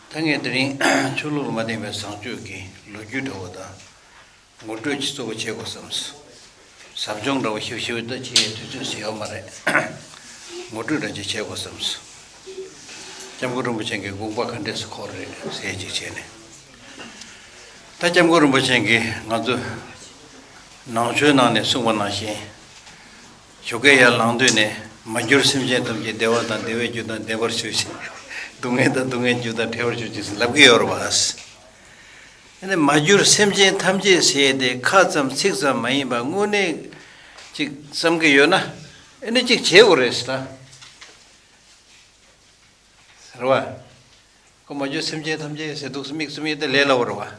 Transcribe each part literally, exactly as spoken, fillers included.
ད་ངས་དེ་རིང་ཆོས་ལུགས་ལ་མ་བརྟེན་པའི་བཟང་སྤྱོད་ཀྱི་ལོ་རྒྱུས་འདྲ་བོ་དང་། ངོ་སྤྲོད་ཅིག་གཙོ་བོ་བྱེད་དགོས་བསམས། ཟབ་སྦྱོང་འདྲ་བོ་ཞིབ་ཞིབ་ད་བྱེད་ཡས་དུས་ཚོད་ཟེར་ཡོད་མ་རེད། ངོ་སྤྲོད་འདྲ་ཅིག་བྱེད་དགོས་བསམས། སྐྱབས་མགོན་རིན་པོ་ཆེ་གི་དགོངས་པ་ག་འདྲས་སུ་འཁོར་རེད་ཟེར་ཅིག་བྱས་ནས། ད་སྐྱབས་མགོན་རིན་པོ་ཆེ་གིས་ང་ཚོ་ནང་ཆོས་ནང་ནས་གསུངས་པ་ནང་བཞིན། ཞོགས་ཀས་ཡར་ལངས་དུས་ནས་མ་གྱུར་སེམས་ཅན་ཐམས་ཅད་བདེ་བ་དང་བདེ་བའི་རྒྱུ་དང་ལྡན་པར་ཤོག་ཅིག། སྡུག་བསྔལ་དང་སྡུག་བསྔལ་རྒྱུ་དང་བྲལ་བར་ཤོག་ཅིག་ལབ་ཀྱི་ཡོད་རེད་བ། ཨ་ནི་མ་གྱུར་སེམས་ཅན་ཐམས་ཅད་ཟེར་ཏེ་ཁ་ཙམ་ཚིག་ཙམ་མ་ཡིན་པ་དངོས་གནས་ཅིག་བསམ་གྱི་ཡོད་ན། ཨ་ནི་ཅིག་བྱེད་དགོས་རེད་ཟེར་ད། རེད་བ། ཁོ་མ་གྱུར་སེམས་ཅན་ཐམས་ཅད་ཟེར་འདུག་སེ་དམིགས་སུ་མེད་དེ་ལས་སླ་བོ་རེད་བ།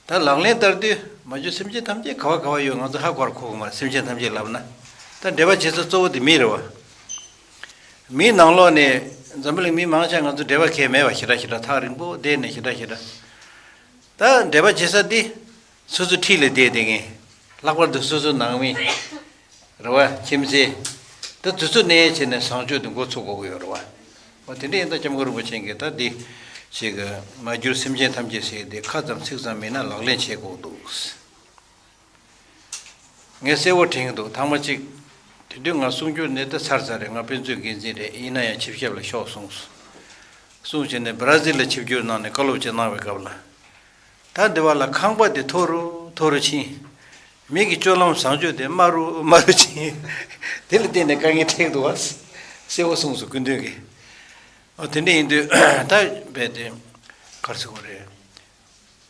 ད་ལག་ལེན་བསྟར་དུས་མ་གྱུར་སེམས་ཅན་ཐམས་ཅད་ག་བ་ག་བ་ཡོད་ང་ཚོ་ཧ་གོ་ར་གོ་གི་མ་རེད། སེམས་ཅན་ཐམས་ཅད་ལབ་ན། ད་འབྲེལ་བ་བྱེད་ས་གཙོ་བོ་དེ་མི་རེད་བ། མིའི་ནང་ལོགས་ནས་འཛམ་བུ་གླིང་མི་མང་ཆེ་ང་ཚོ་འབྲེལ་བ་གང་ཡང་མེད་པ་ཞེ་དྲག་ཞེ་དྲག་ཐག་རིང་པོ་བསྡད་ནས་ཞེ་དྲག་ཞེ་དྲག། ད་འབྲེལ་བ་བྱེད་ས་དེ་སོ་སོ་འཁྲིས་ལ་བསྡད་བསྡད་མཁན། ལྷག་པར་དུ་སོ་སོ་ནང་མི། རེད་བ། ཁྱིམ་མཚེས། ད་དེ་ཚོ་ནས་བྱས་ནས་བཟང་སྤྱོད་དེ་འགོ་ཚུགས་དགོས་ཀྱི་ཡོད་རེད་བ། འོ་དེ་འདྲ་ཡིན་ད་སྐྱབས་མགོན་རིན་པོ་ཆེ་གིས་ད་འདི་ཞིག་གི་མ་གྱུར་སེམས་ཅན་ཐམས་ཅད་ཟེར་དེ་ཁ་ཙམ་ཚིག་ཙམ་མིན་ན་ལག་ལེན་བྱེད་དགོས་འདུག། ངས་གསལ་བོ་དྲན་གྱི་འདུག། ཐེངས་མ་གཅིག། དེ་དུས་ང་གསུང་རྒྱུ་ནི་ད་ཚར་ཚར་རེད། ང་དཔེ་མཛོད་འགན་འཛིན་རེད། ཡིན་ན་ཡང་ཆིབས་ཞབས་ལ་ཤོག་གསུངས། གསུངས་བྱས་ནས་བྷ་ར་ཟིལ་ལ་ཆིབས་བསྒྱུར་གནང་ནས་བཀའ་སློབ་ཅིག་གནང་བའི་སྐབས་ལ། ད་འདི་བ་ལ་ཁང་པ་དེ་མཐོ་རུ་མཐོ་རུ་ཕྱིན། མི་གི་སྤྱོད་ལམ་བཟང་སྤྱོད་དེ་དམའ་རུ་དམའ་རུ་ཕྱིན། དེ་ལ་བརྟེན་ནས་དཀའ་ངལ་འཕྲད་འདུག་བ། གསལ་བོ་གསུངས་སོང་སྐུ་མདུན་གྱིས། ཨ་དེ་འདྲ་ཡིན་དུས་ད་རྦད་དེ་ག་རེ་ཟེར་དགོས་རེད།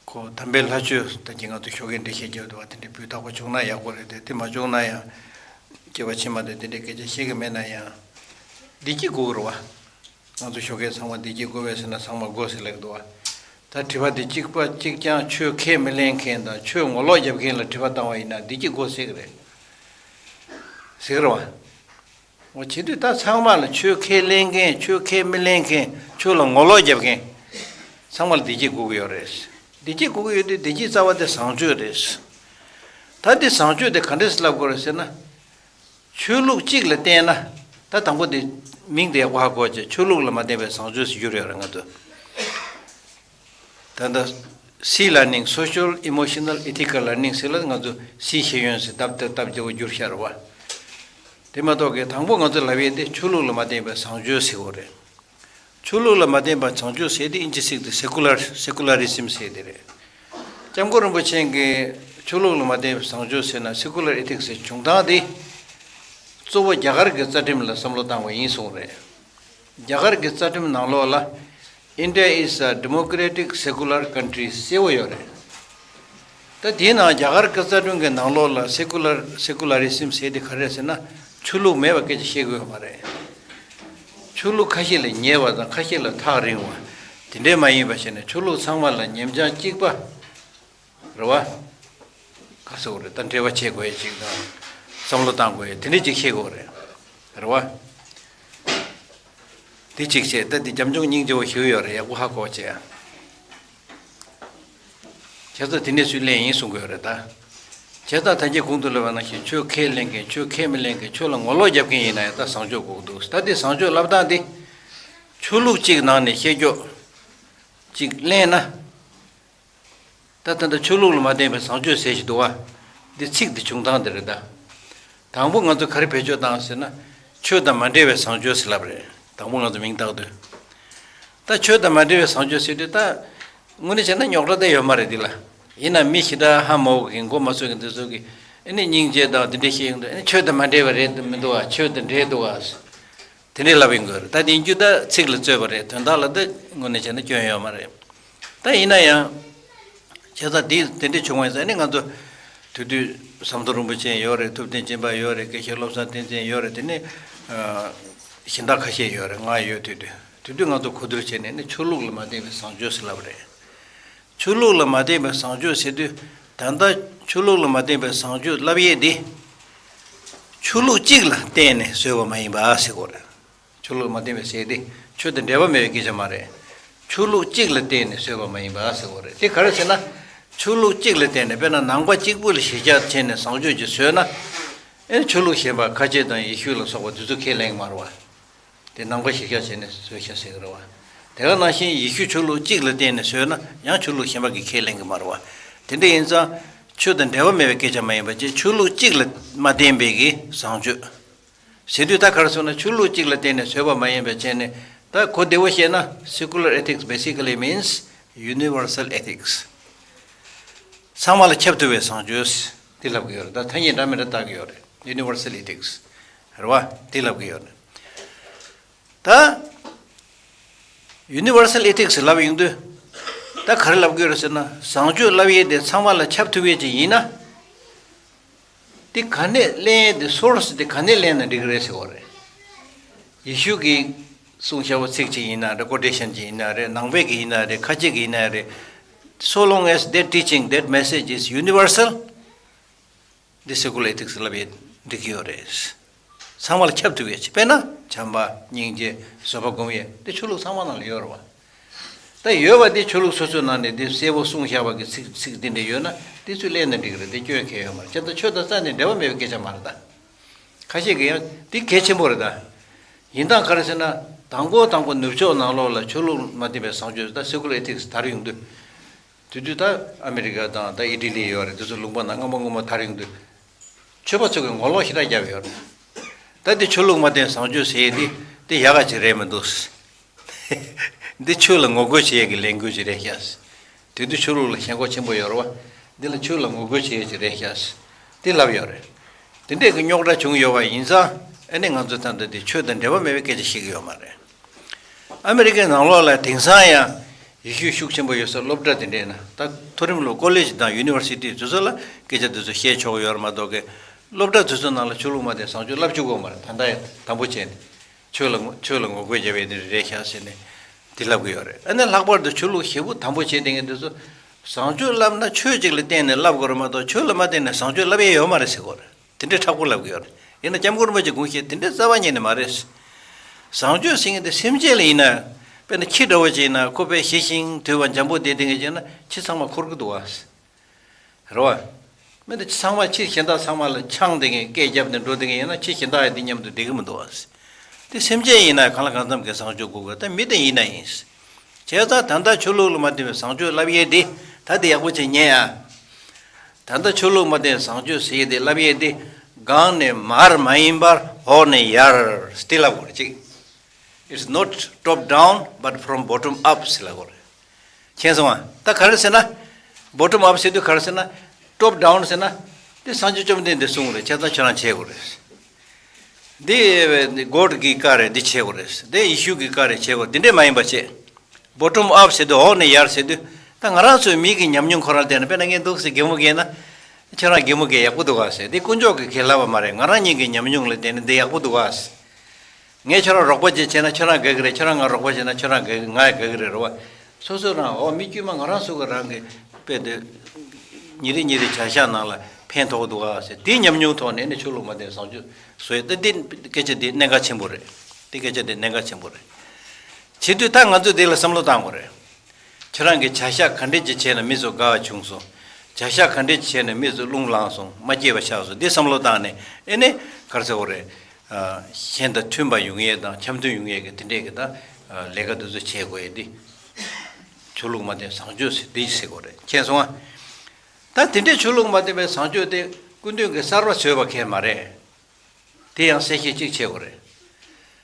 ཁོ་དམ་པའི་ལྷ་ཆོས་ད་གིན་ང་ཚོ་ཞོགས་ཀས་འགྲེལ་བཤད་རྒྱབ་འདུག་བ། དེ་འདྲ་སྤུས་དག་པོ་བྱུང་ན་ཡག་པོ་རེད་དེ། དེ་མ་བྱུང་ན་ཡང་། སྐྱེ་བ་ཕྱི་མ་དེ་དེ་འདྲའི་སྐད་ཆ་བཤད་ཀྱི་མེད་ན་ཡང་། བདེ་སྐྱིད་དགོས་ཀྱི་རེད་བ། ང་ཚོ་ཞོགས་ཀས་ཚང་མ་བདེ་སྐྱིད་དགོས་པས་ཟེར་ན་ཚང་མ་དགོས་ཟེར་ལབ་ཀྱི་འདུག་བ། ད་དྲི་བ་འདི་གཅིག་པ་གཅིག་རྐྱང་ཆོས་ཁས་མི་ལེན་མཁན་དང་ཆོས་ངོ་ལོག་རྒྱབ་མཁན་ལ་དྲི་བ་བཏང་བ་ཡིན་ན་བདེ་སྐྱིད་དགོས་ཟེར་གྱི་རེད། ཟེར་གྱི་རེད་བ། འོ་བྱེད་དུས་ད་ཚང་མ་ལ་ཆོས་ཁས་ལེན་མཁན་ཆོས་ཁས་མི་ལེན་མཁན་ཆོས་ལ་ངོ་ལོག་རྒྱབ་མཁན། ཚང་མ་ལ་བདེ་སྐྱིད་དགོས་ཀྱི་ཡོད་རེད། བདེ་སྐྱིད་དགོས་ཀྱི་ཡོད་དུས་བདེ་སྐྱིད་རྩ་བ་དེ་བཟང་སྤྱོད་རེད། ད་འདི་བཟང་སྤྱོད་དེ་ག་འདྲས་སེ་ལབ་དགོས་རེད་ཟེར་ན། ཆོས་ལུགས་གཅིག་ལ་བརྟེན་ན། ད་དང་པོ་དེ་མིང་དེ་ཡག་པོ་ཧ་གོ་བྱས། ཆོས་ལུགས་ལ་མ་བརྟེན་པའི་བཟང་སྤྱོད་ཟེར་རྒྱུ་རེད་ཡོད་རེད་ང་ཚོ། ད་ལྟ་སི་ལར་ནིང་། Social Emotional Ethical Learning ཟེར་ལ་ང་ཚོ་སི་ཤེས་ཡོན་ཟེར་སྟབས་སྟབས་བདེ་བོ་བསྒྱུར་ཤར་བ། དེ་མ་གཏོགས་ཀྱི་དང་པོ་ང་ཚོ་ལབ་ཡས་དེ་ཆོས་ལུགས་ལ་མ་བརྟེན་པའི་བཟང་སྤྱོད་ཟེར་བ་རེད། ཆོས་ལུགས་ལ་མ་བརྟེན་པ་བྱང་ཆུབ་ཟེར་དེ་ཨིན་ཇི་ཚིག་དེ་སེ་ཀུ་ལར། Secularism ཟེར་དེ་རེད། སྐྱབས་མགོན་རིན་པོ་ཆེ་གིས་ཆོས་ལུགས་ལ་མ་བརྟེན་པའི་བཟང་སྤྱོད་ཟེར་ན་སེ་ཀུ་ལར་ཨེ་ཐིག་སི་ཟེར་བྱུང་སྟངས་དེ། གཙོ་བོ་རྒྱ་གར་གྱི་རྩ་ཁྲིམས་ལ་བསམ་བློ་བཏང་བ་ཡིན་གསུངས་རེད། རྒྱ་གར་གྱི་རྩ་ཁྲིམས་ནང་ལོགས་ལ། India is a democratic secular country ཟེར་བ་ཡོད་རེད། ད་དེའི་ནང་རྒྱ་གར་གྱི་རྩ་ཁྲིམས་ཀྱི་ནང་ལོགས་ལ་སེ་ཀུ་ལར། Secularism ཟེར་དེ་ག་རེ་རེད་ཟེར་ན། ཆོས་ལུགས་མེད་པ་སྐད་ཆ་བཤད་ཀྱི་ཡོད་མ་རེད། ཆོས་ལུགས་ཁ་ཤས་ལ་ཉེ་བ་དང་ཁ་ཤས་ལ་ཐག་རིང་བ། དེ་འདྲས་མ་ཡིན་པ་བྱས་ནས་ཆོས་ལུགས་ཚང་མ་ལ་ཉམས་ཆག་གཅིག་པ། རེད་བ། ག་ཟེར་དགོས་རེད། ད་འབྲེལ་བ་བྱེད་དགོས་ཡས་ཅིག་དང་། བསམ་བློ་བཏང་དགོས་ཡས་དེ་འདྲས་ཅིག་ཤེས་དགོས་རེད། རེད་བ། དེ་གཅིག་བྱས། ད་དེ་རྒྱབ་ལྗོངས་སྙིང་རྗེ་བོ་ཞིག་ཡོད་རེད། ཡག་པོ་ཧ་གོ་བྱས། བྱས་ཙང་དེ་འདྲས་སུ་ལེན་ཡིན་གསུང་གི་ཡོད་རེད་ད། བྱས་ཙང་ད་ཁྱེད་གོང་དུ་ལབ་པ་ནང་བཞིན་ཆོས་ཁས་ལེན་མཁན་ཆོས་ཁས་མི་ལེན་མཁན་ཆོས་ལ་ངོ་ལོག་རྒྱབ་མཁན་ཡིན་ན་ཡང་ད་བཟང་སྤྱོད་དགོས་ཀྱི་འདུག། ད་དེ་བཟང་སྤྱོད་ལབ་སྟངས་དེ། ཆོས་ལུགས་གཅིག་ནང་ནས་བཤད་རྒྱུ་གཅིག་ལེན་ན། ད་ད་ལྟ་ཆོས་ལུགས་ལ་མ་བརྟེན་པའི་བཟང་སྤྱོད་ཟེར་ཞིག་འདུག་བ། འདི་ཚིག་འདི་བྱུང་སྟངས་འདི་རེད་ད། དང་པོ་ང་ཚོ་ག་རེ་བེད་སྤྱོད་བཏང་ཟེར་ན། ཆོས་དང་མ་འབྲེལ་བའི་བཟང་སྤྱོད་ཟེར་ལབ་རེད། དང་པོ་ང་ཚོ་མིང་བཏགས་དུས། ད་ཆོས་དང་མ་འབྲེལ་བའི་བཟང་སྤྱོད་ཟེར་དུས་ད། དངོས་གནས་བྱས་ན་རྙོག་དྲ་ད་ཡོད་མ་རེད་འདི་ལ། ཡིན་ན་མི་ཞེ་དྲག་ཧ་མ་གོ་མཁན་མགོ་མ་ཚོས་མཁན་འདི་ཚོ་གིས་ཨ་ནི་སྙིང་རྗེ་དང་འདི་འདྲ་བཤད་ཡོང་དུས་ཨ་ནི་ཆོས་དང་མ་འབྲེལ་བ་རེད་མི་འདུག་བ། ཆོས་དང་འབྲེལ་འདུག་བ། དེ་འདྲའི་ལབ་ཡིན་དགོས་རེད། ད་དེ་རྒྱུ་ད་ཚིག་ལ་རྩོད་པ་རེད། དོན་དག་ལ་ད་དངོས་གནས་བྱས་ན་སྐྱོན་ཡོད་མ་རེད། ད་ཡིན་ན་ཡང་། བྱས་ཙང་དེ་དེ་འདྲ་བྱུང་བ་ཡིན་ཙང་ཨ་ནི་ང་ཚོ། དེ་དུས་ཟམ་གདོང་རིན་པོ་ཆེ་ཡོད་རེད། ཐུབ་བསྟན་སྦྱིན་པ་ཡོད་རེད། དགེ་བཤེས་བློ་བཟང་བསྟན་འཛིན་ཡོད་རེད། དེ་ནས། ཨ། གཞན་དག་ཁ་ཤས་ཡོད་རེད། ང་ཡོད་དུས་དུས་དུས་དུས་ང་ཚོ་གོ་བསྡུར་བྱས་ནས་ནི་ཆོས་ལུགས་ལ་མ་བརྟེན་པའི་བཟང་སྤྱོད་ཟེར་ལབ་རེད། ཆོས་ལུགས་ལ་མ་བརྟེན་པའི་བཟང་སྤྱོད་ཟེར་དུས། ད་ལྟ་ཆོས་ལུགས་ལ་མ་བརྟེན་པའི་བཟང་སྤྱོད་ལབ་ཡས་འདི། ཆོས་ལུགས་གཅིག་ལ་བརྟེན་ནས་བཟོས་པ་མ་ཡིན་པ་ཟེར་དགོས་རེད། ཆོས་ལུགས་ལ་མ་བརྟེན་པའི་ཟེར་ཡས་འདི་ཆོས་དང་འབྲེལ་བ་མེད་པའི་སྐད་ཆ་མ་རེད། ཆོས་ལུགས་གཅིག་ལ་བརྟེན་ནས་བཟོས་པ་མ་ཡིན་པ་ཟེར་དགོས་རེད། དེ་ག་རེ་ཟེར་ན། ཆོས་ལུགས་གཅིག་ལ་བརྟེན་ནས་དཔེར་ན་ནང་པ་གཅིག་པུ་ལ་གཞི་རྒྱ་བྱས་ནས་བཟང་སྤྱོད་ཅིག་བཟོས་ན། ཨེ་ཆོས་ལུགས་གཞན་པ་ཁ་ཆེ་དང་ཡེ་ཤུ་ལ་སོགས་པ་དེ་ཚོ་ཁས་ལེན་གྱི་མ་རེད་བ། དེ་ནང་པ་གཞི་རྒྱ་བྱས་ནས་བཟོས་ཤག་ཟེར་གི་རེད་བ། དེ་ག་ནང་བཞིན་ཡེ་ཤུ་ཆོས་ལུགས་གཅིག་ལ་བརྟེན་ནས་བཟོས་ན་ཡང་ཆོས་ལུགས་གཞན་པ་གིས་ཁས་ལེན་གྱི་མ་རེད་བ། དེ་འདྲ་ཡིན་ཙང་ཆོས་དང་འབྲེལ་བ་མེད་པའི་སྐད་ཆ་མ་ཡིན་པ་བཅས་ཆོས་ལུགས་གཅིག་ལ་མ་བརྟེན་པའི་གི་བཟང་སྤྱོད། ཟེར་དུས་ད་ག་རེ་ཟེར་ན་ཆོས་ལུགས་གཅིག་ལ་བརྟེན་ནས་བཟོས་པ་མ་ཡིན་པའི་ཆ་ནས། ད་གོ་བདེ་བོ་བཤད་ན་secular ethics basically means universal ethics། ཚང་མ་ལ་ཁྱབ་ཐུབ་པའི་བཟང་སྤྱོད་དེ་ལབ་ཀྱི་ཡོད་རེད། ད་ཐ་སྙད་འདྲ་མི་འདྲ་བཏགས་ཀྱི་ཡོད་རེད། Universal ethics རེད་བ། དེ་ལབ་ཀྱི་ཡོད་རེད། ད་universal ethics ལབ་ཡོང་དུས་ད་ག་རེ་ལབ་ཀྱི་ཡོད་རེད་ཟེར་ན། བཟང་སྤྱོད་ལབ་ཡས་དེ་ཚང་མ་ལ་ཁྱབ་ཐུབ་ཡས་ཅིག་ཡིན་ན། དེ་ག་ནས་ལེན་ཡས་དེ། སོར་སི་དེ་ག་ནས་ལེན་ན་འགྲིག་གི་རེད་ཟེར་བ་རེད། ཡེ་ཤུ་གི་གསུང་བྱ་བ་ཚིག་ཅིག་ཡིན་ན་རེད། ཀོ་ཊེ་ཤན་ཅིག་ཡིན་ན་རེད། ནང་པའི་གི་ཡིན་ན་རེད། ཁ་ཆེ་གི་ཡིན་ན་རེད། So long as that teaching, that message is universal, འདི་secular ethics ལབ་ཡས་འགྲིག་གི་ཡོད་རེད། ཚང་མ་ལ་ཁྱབ་ཐུབ་ཡས་ཅིག་དཔེར་ན་བྱམས་པ། སྙིང་རྗེ། བཟོད་པ་སྒོམ་ཡས་དེ་ཆོས་ལུགས་ཚང་མ་ནང་ལ་ཡོད་རེད་བ། ད་ཡོད་པ་དེ་ཆོས་ལུགས་སོ་སོའི་ནང་ནས་དེ་གསལ་པོ་གསུངས་བཞག་པ་གི་ཚིག་ཚིག་འདི་འདྲ་ཡོད་ན་དེ་ཚོས་ལེན་ན་འགྲིག་གི་རེད། དེ་སྐྱོན་གང་ཡང་ཡོད་མ་རེད། བྱས་ཙང་ཆོས་དང་རྩ་ནས་འབྲེལ་བ་མེད་པའི་སྐད་ཆ་མ་རེད་ད། ཁ་ཤས་ཀྱིས་ཡང་དེ་གལ་ཆེན་པོ་རེད་ད། ཡིན་སྟངས་ག་རེ་ཟེར་ན། དང་པོ་དང་པོ་ནུབ་ཕྱོགས་ནང་ལོགས་ལ་ཆོས་ལུགས་མ་བརྟེན་པའི་བཟང་སྤྱོད་ད་secular ethics དར་ཡོང་དུས། དེ་དུས་ད་ཨ་མི་རི་ཀ་དང་ད་ཨི་ཊ་ལི་ཡོད་རེད། དེ་ཚོ་ལུང་པ་ནང་སྔོན་མ་སྔོན་མ་དར་ཡོང་དུས། ཆོས་པ་ཚོ་གིས་ངོ་ལོག་ཞེ་དྲག་བརྒྱབ་ཡོད་རེད། ད་དེ་ཆོས་ལུགས་མ་བརྟེན་བཟང་སྤྱོད་ཟེར་ཡས་དེ་དེ་ཡག་ག་ཅིག་རེད་མི་འདུག་འདི་ཆོས་ལ་ངོ་རྒོལ་བྱེད་ཡས་ཀྱི་ལས་འགུལ་ཅིག་རེད་ཤག་དེ་དུས་ཆོས་ལུགས་ལ་ཞེན་ཁོག་ཆེན་པོ་ཡོད་རེད་བ། འདི་ལ་ཆོས་ལ་ངོ་རྒོལ་བྱེད་ཡས་ཅིག་རེད་ཤག་དེ་ལབ་ཡོད་རེད། དེ་འདྲས་ཀྱི་རྙོག་དྲ་བྱུང་ཡོད་པ་ཡིན་ཙང་། ཨ་ནི་ང་ཚོ་ད་ལྟ་དེ་ཆོས་དང་འབྲེལ་བ་མེད་པའི་སྐད་ཆ་བཤད་ཀྱི་ཡོད་མ་རེད། ཨ་མི་རི་ཀའི་ནང་ལོགས་ལ་དེང་སང་ཡང་ཡེ་ཤུ་ཤུགས་ཆེན་པོ་ཡོད་ས་སློབ་གྲྭ་དེ་འདྲས་ན། ད་མཐོ་རིམ་སློབ་ཀོ་ལེ་ཇི་དང་ཡུ་ནི་ཝར་སི་ཊི་དེ་ཚོ་ལ་སྐད་ཆ་དེ་ཚོ་བཤད་ཆོག་གི་ཡོད་རེད་མ་གཏོགས་ཀྱི། སློབ་གྲྭ་དེ་ཚོ་ནང་ལ་ཆོས་ལུགས་མ་བརྟེན་བཟང་སྤྱོད་བསླབ་བཅུག་གི་ཡོད་མ་རེད། ད་ལྟ་ཡང་དམ་པོ་བྱས་ནས། ཆོས་ལ་ངོ་ཆོས་ལ་ངོ་རྒོལ་བརྒྱབ་ཡས་དེ་རེད་ཤག་ཟེར་ནས་དེ་ལབ་ཀྱི་ཡོད་རེད། ཨ་ནི་ལྷག་པར་དུ་ཆོས་ལུགས་ཞེ་པོ་དམ་པོ་བྱེད་བསྡད་མཁན་དེ་ཚོ། བཟང་སྤྱོད་བསླབ་ན་ཆོས་ཅིག་ལ་བརྟེན་ནས་བསླབ་དགོས་རེད་མ་གཏོགས་ཆོས་ལ་མ་བརྟེན་ནས་བཟང་སྤྱོད་བསླབ་ཡས་ཡོད་མ་རེད་ཟེར་གྱི་ཡོད་རེད། དེ་འདྲའི་མཁྲེགས་པོ་ལབ་ཀྱི་ཡོད་རེད། ཡིན་ན་སྐྱབས་མགོན་རིན་པོ་ཆེ་དགོངས་བཞེད་དེ་འདྲའི་རྩ་བ་ཉིད་ནས་མ་རེད། བཟང་སྤྱོད་ཟེར་མཁན་དེ་སེམས་ཅན་ལ་ཡིན་ན། དཔེར་ན་ཁྱི་འདྲ་བོ་ཅིག་ཡིན་ན་ཁོ་དཔེ་ཞི་ཞིང་དུལ་བ་འཇམ་པོ་བསྡད་བསྡད་མཁན་ཅིག་ཡིན་ན་ཁྱི་ཚང་མ་འཁོར་གྱི་འདུག་བ། རེད་བ། མི་འདི་ཚང་མ་ཁྱི་གཞན་དག་ཚང་མ་ལ་འཆང་བསྡད་མཁན་སྐད་རྒྱབ་ནས་འགྲོ་བསྡད་མཁན་ཡིན་ན་ཁྱི་གཞན་དག་ཡང་འདི་མཉམ་དུ་བསྡད་ཀྱི་མི་འདུག་བ། དེ་སེམས་ཅན་ཡིན་ན་གང་ལ་གང་འཚམ་གྱི་བཟང་སྤྱོད་དགོས་དགོས། ད་མི་དེ་ཡིན་ན་ཡིན། བྱས་ཙང་ད་ལྟ་ཆོས་ལུགས་ལ་མ་བརྟེན་པའི་བཟང་སྤྱོད་བསླབ་ཡས་དེ། ད་དེ་ཡག་པོ་བྱས་ཉན་ཡ། ད་ལྟ་ཆོས་ལུགས་མ་བརྟེན་བཟང་སྤྱོད་ཟེར་ཡས་དེ་བསླབ་ཡས་དེ། སྒང་ནས་མར་མ་ཡིན་པར་འོག་ནས་ཡར་དེ་བསླབ་དགོས་རེད་ཅིག It's not top down but from bottom up ཟེར་ལབ་དགོས་རེད། མཁྱེན་སོང་ང་། ད་ག་རེ་ཟེར་ན། bottom up ཟེར་དུས་ག་རེ་ཟེར་ན། top down ཟེར་ན། འདི་སངས་རྒྱས་བཅོམ་ལྡན་འདས་གསུངས་རེད། བྱས་ཙང་ཁྱོད་རང་བྱེད་དགོས་རེད། འདི་God གི་བཀའ་རེད། འདི་བྱེད་དགོས་རེད། འདི་ཡེ་ཤུ་གི་བཀའ་རེད། བྱེད་དགོས། འདི་འདྲས་མ་ཡིན་པ་བྱེད། bottom up ཟེར་དུས་འོག་ནས་ཡར་ཟེར་དུས། ད་ང་རང་ཚོའི་མི་གི་ཉམས་མྱོང་ཁོ་རང་བལྟས་ན། དཔེར་ན་ངས་འདུག་སེ་གད་མོ་བགད་ན། ཁྱོད་རང་གད་མོ་བགད་ཡག་པོ་འདུག་ག་ཟེར། འདི་དཀོན་མཆོག་གིས་ག་རེ་ལབ་པ་མ་རེད། ང་རང་ཉིད་ཀྱི་ཉམས་མྱོང་ལ་བརྟེན་ནས་འདི་ཡག་པོ་འདུག་ག་ཟེར། ངས་ཁྱོད་རང་རོགས་པ་ཅིག་བྱས་ན་ཁྱོད་རང་དགའ་གི་རེད། ཁྱོད་རང་ང་རོགས་པ་བྱས་ན་ཁྱོད་རང་དགའ་གི། ང་ཡང་དགའ་གི་རེད། རེད་བ། སོ་སོ་རང་འོ་མི་དཀྱུས་མ་ང་རང་ཚོ་གི་རང་གི་དཔེ་དེ་ཉིན་རེ་ཉིན་རེ་བྱ་གཞག་ནང་ལ་ཕན་ཐོགས་འདུག་ག་ཟེར། དེའི་ཉམས་མྱོང་ཐོག་ནས་ནི་ཆོས་ལུགས་མ་བརྟེན་བཟང་སྤྱོད་བཟོ་ཡས་ད་འདི་སྐད་ཆ་འདི་གནད་འགག་ཆེན་པོ་རེད། འདི་སྐད་ཆ་འདི་གནད་འགག་ཆེན་པོ་རེད། བྱེད་དུས་ད་ང་ཚོས་འདི་ལ་བསམ་བློ་བཏང་དགོས་རེད། ཁྱེད་རང་གིས་བྱ་གཞག་ག་འདྲས་ཅིག་བྱས་ན་མི་ཚོ་དགའ་བ་བྱུང་སོང་། བྱ་གཞག་ག་འདྲས་ཅིག་བྱས་ན་མི་ཚོ་རླུང་ལངས་སོང་། མ་སྐྱིད་པ་ཆགས་སོང་། འདི་བསམ་བློ་བཏང་ནས་ཨེ་ནས་ག་རེ་ཟེར་དགོས་རེད། ཨ། གཞན་དང་མཐུན་པ་ཡོང་ཡས་དང་འཆམ་མཐུན་ཡོང་ཡས་ཀྱི་དེ་འདྲས་ཀྱི་ད་ལས་ཀ་འདི་ཚོ་བྱེད་དགོས་ཡས་འདི། ཆོས་ལུགས་མ་བརྟེན་བཟང་སྤྱོད་ཟེར་འདི་ཟེར་དགོས་རེད། མཁྱེན་སོང་ང་། ད་དེ་འདྲས་ཆོས་ལུགས་མ་བརྟེན་པའི་བཟང་སྤྱོད་དེ་སྐུ་མདུན་གྱིས་གསར་པ་བཟོས་པ་གང་ཡང་མ་རེད། དེ་ཡང་གསལ་བཤད་གཅིག་བྱེད་དགོས་རེད།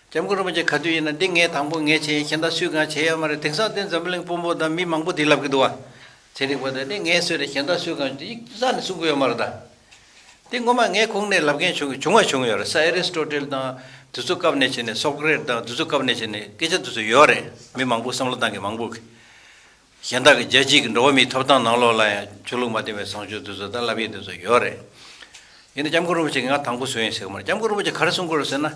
སྐྱབས་མགོན་རིན་པོ་ཆེ་ག་དུས་ཡིན་ན་འདི་ངས་དང་པོ་ངས་བྱས་ཡིན། གཞན་དག་སུས་གང་བྱས་ཡོད་མ་རེད། དེང་སང་དེ་འཛམ་གླིང་དཔོན་པོ་དང་མི་མང་པོ་དེ་ལབ་ཀྱི་འདུག་བ། ཚན་རིག་པ་དང་འདི་ངས་བཟོས་རེད། གཞན་དག་སུས་གང་བྱས་ཡིག་ཚང་ནས་གསུང་གི་ཡོད་མ་རེད་ད། འདི་ངོ་མ་ངས་ཁོང་ནས་ལབ་མཁན་བྱུང་བྱུང་བ་བྱུང་ཡོད་རེད། སར་ཨེ་རི་སི་ཊོ་ཊལ་དང་དེ་ཚོ་སྐབས་ནས་བྱས་ནས། སོ་ཀ་རེ་ཊི་དང་དེ་ཚོ་སྐབས་ནས་བྱས་ནས་སྐད་ཆ་དེ་ཚོ་ཡོད་རེད། མི་མང་པོ་བསམ་བློ་བཏང་མཁན་མང་པོ་གིས། གཞན་དག་གི་རྒྱལ་སྤྱིའི་འགྲོ་བ་མིའི་ཐོབ་ཐང་ནང་ལོགས་ལ་ཡང་ཆོས་ལུགས་མ་བརྟེན་པའི་བཟང་སྤྱོད་དེ་ཚོ་ད་ལབ་ཡས་དེ་ཚོ་ཡོད་རེད། ཡིན་ན་སྐྱབས་མགོན་རིན་པོ་ཆེ་གིས་ང་དང་པོ་བཟོས་ཡིན་ཟེར་གི་མ་རེད། སྐྱབས་མགོན་རིན་པོ་ཆེ་ག་རེ་གསུང་གི་རེད་ཟེར་ན།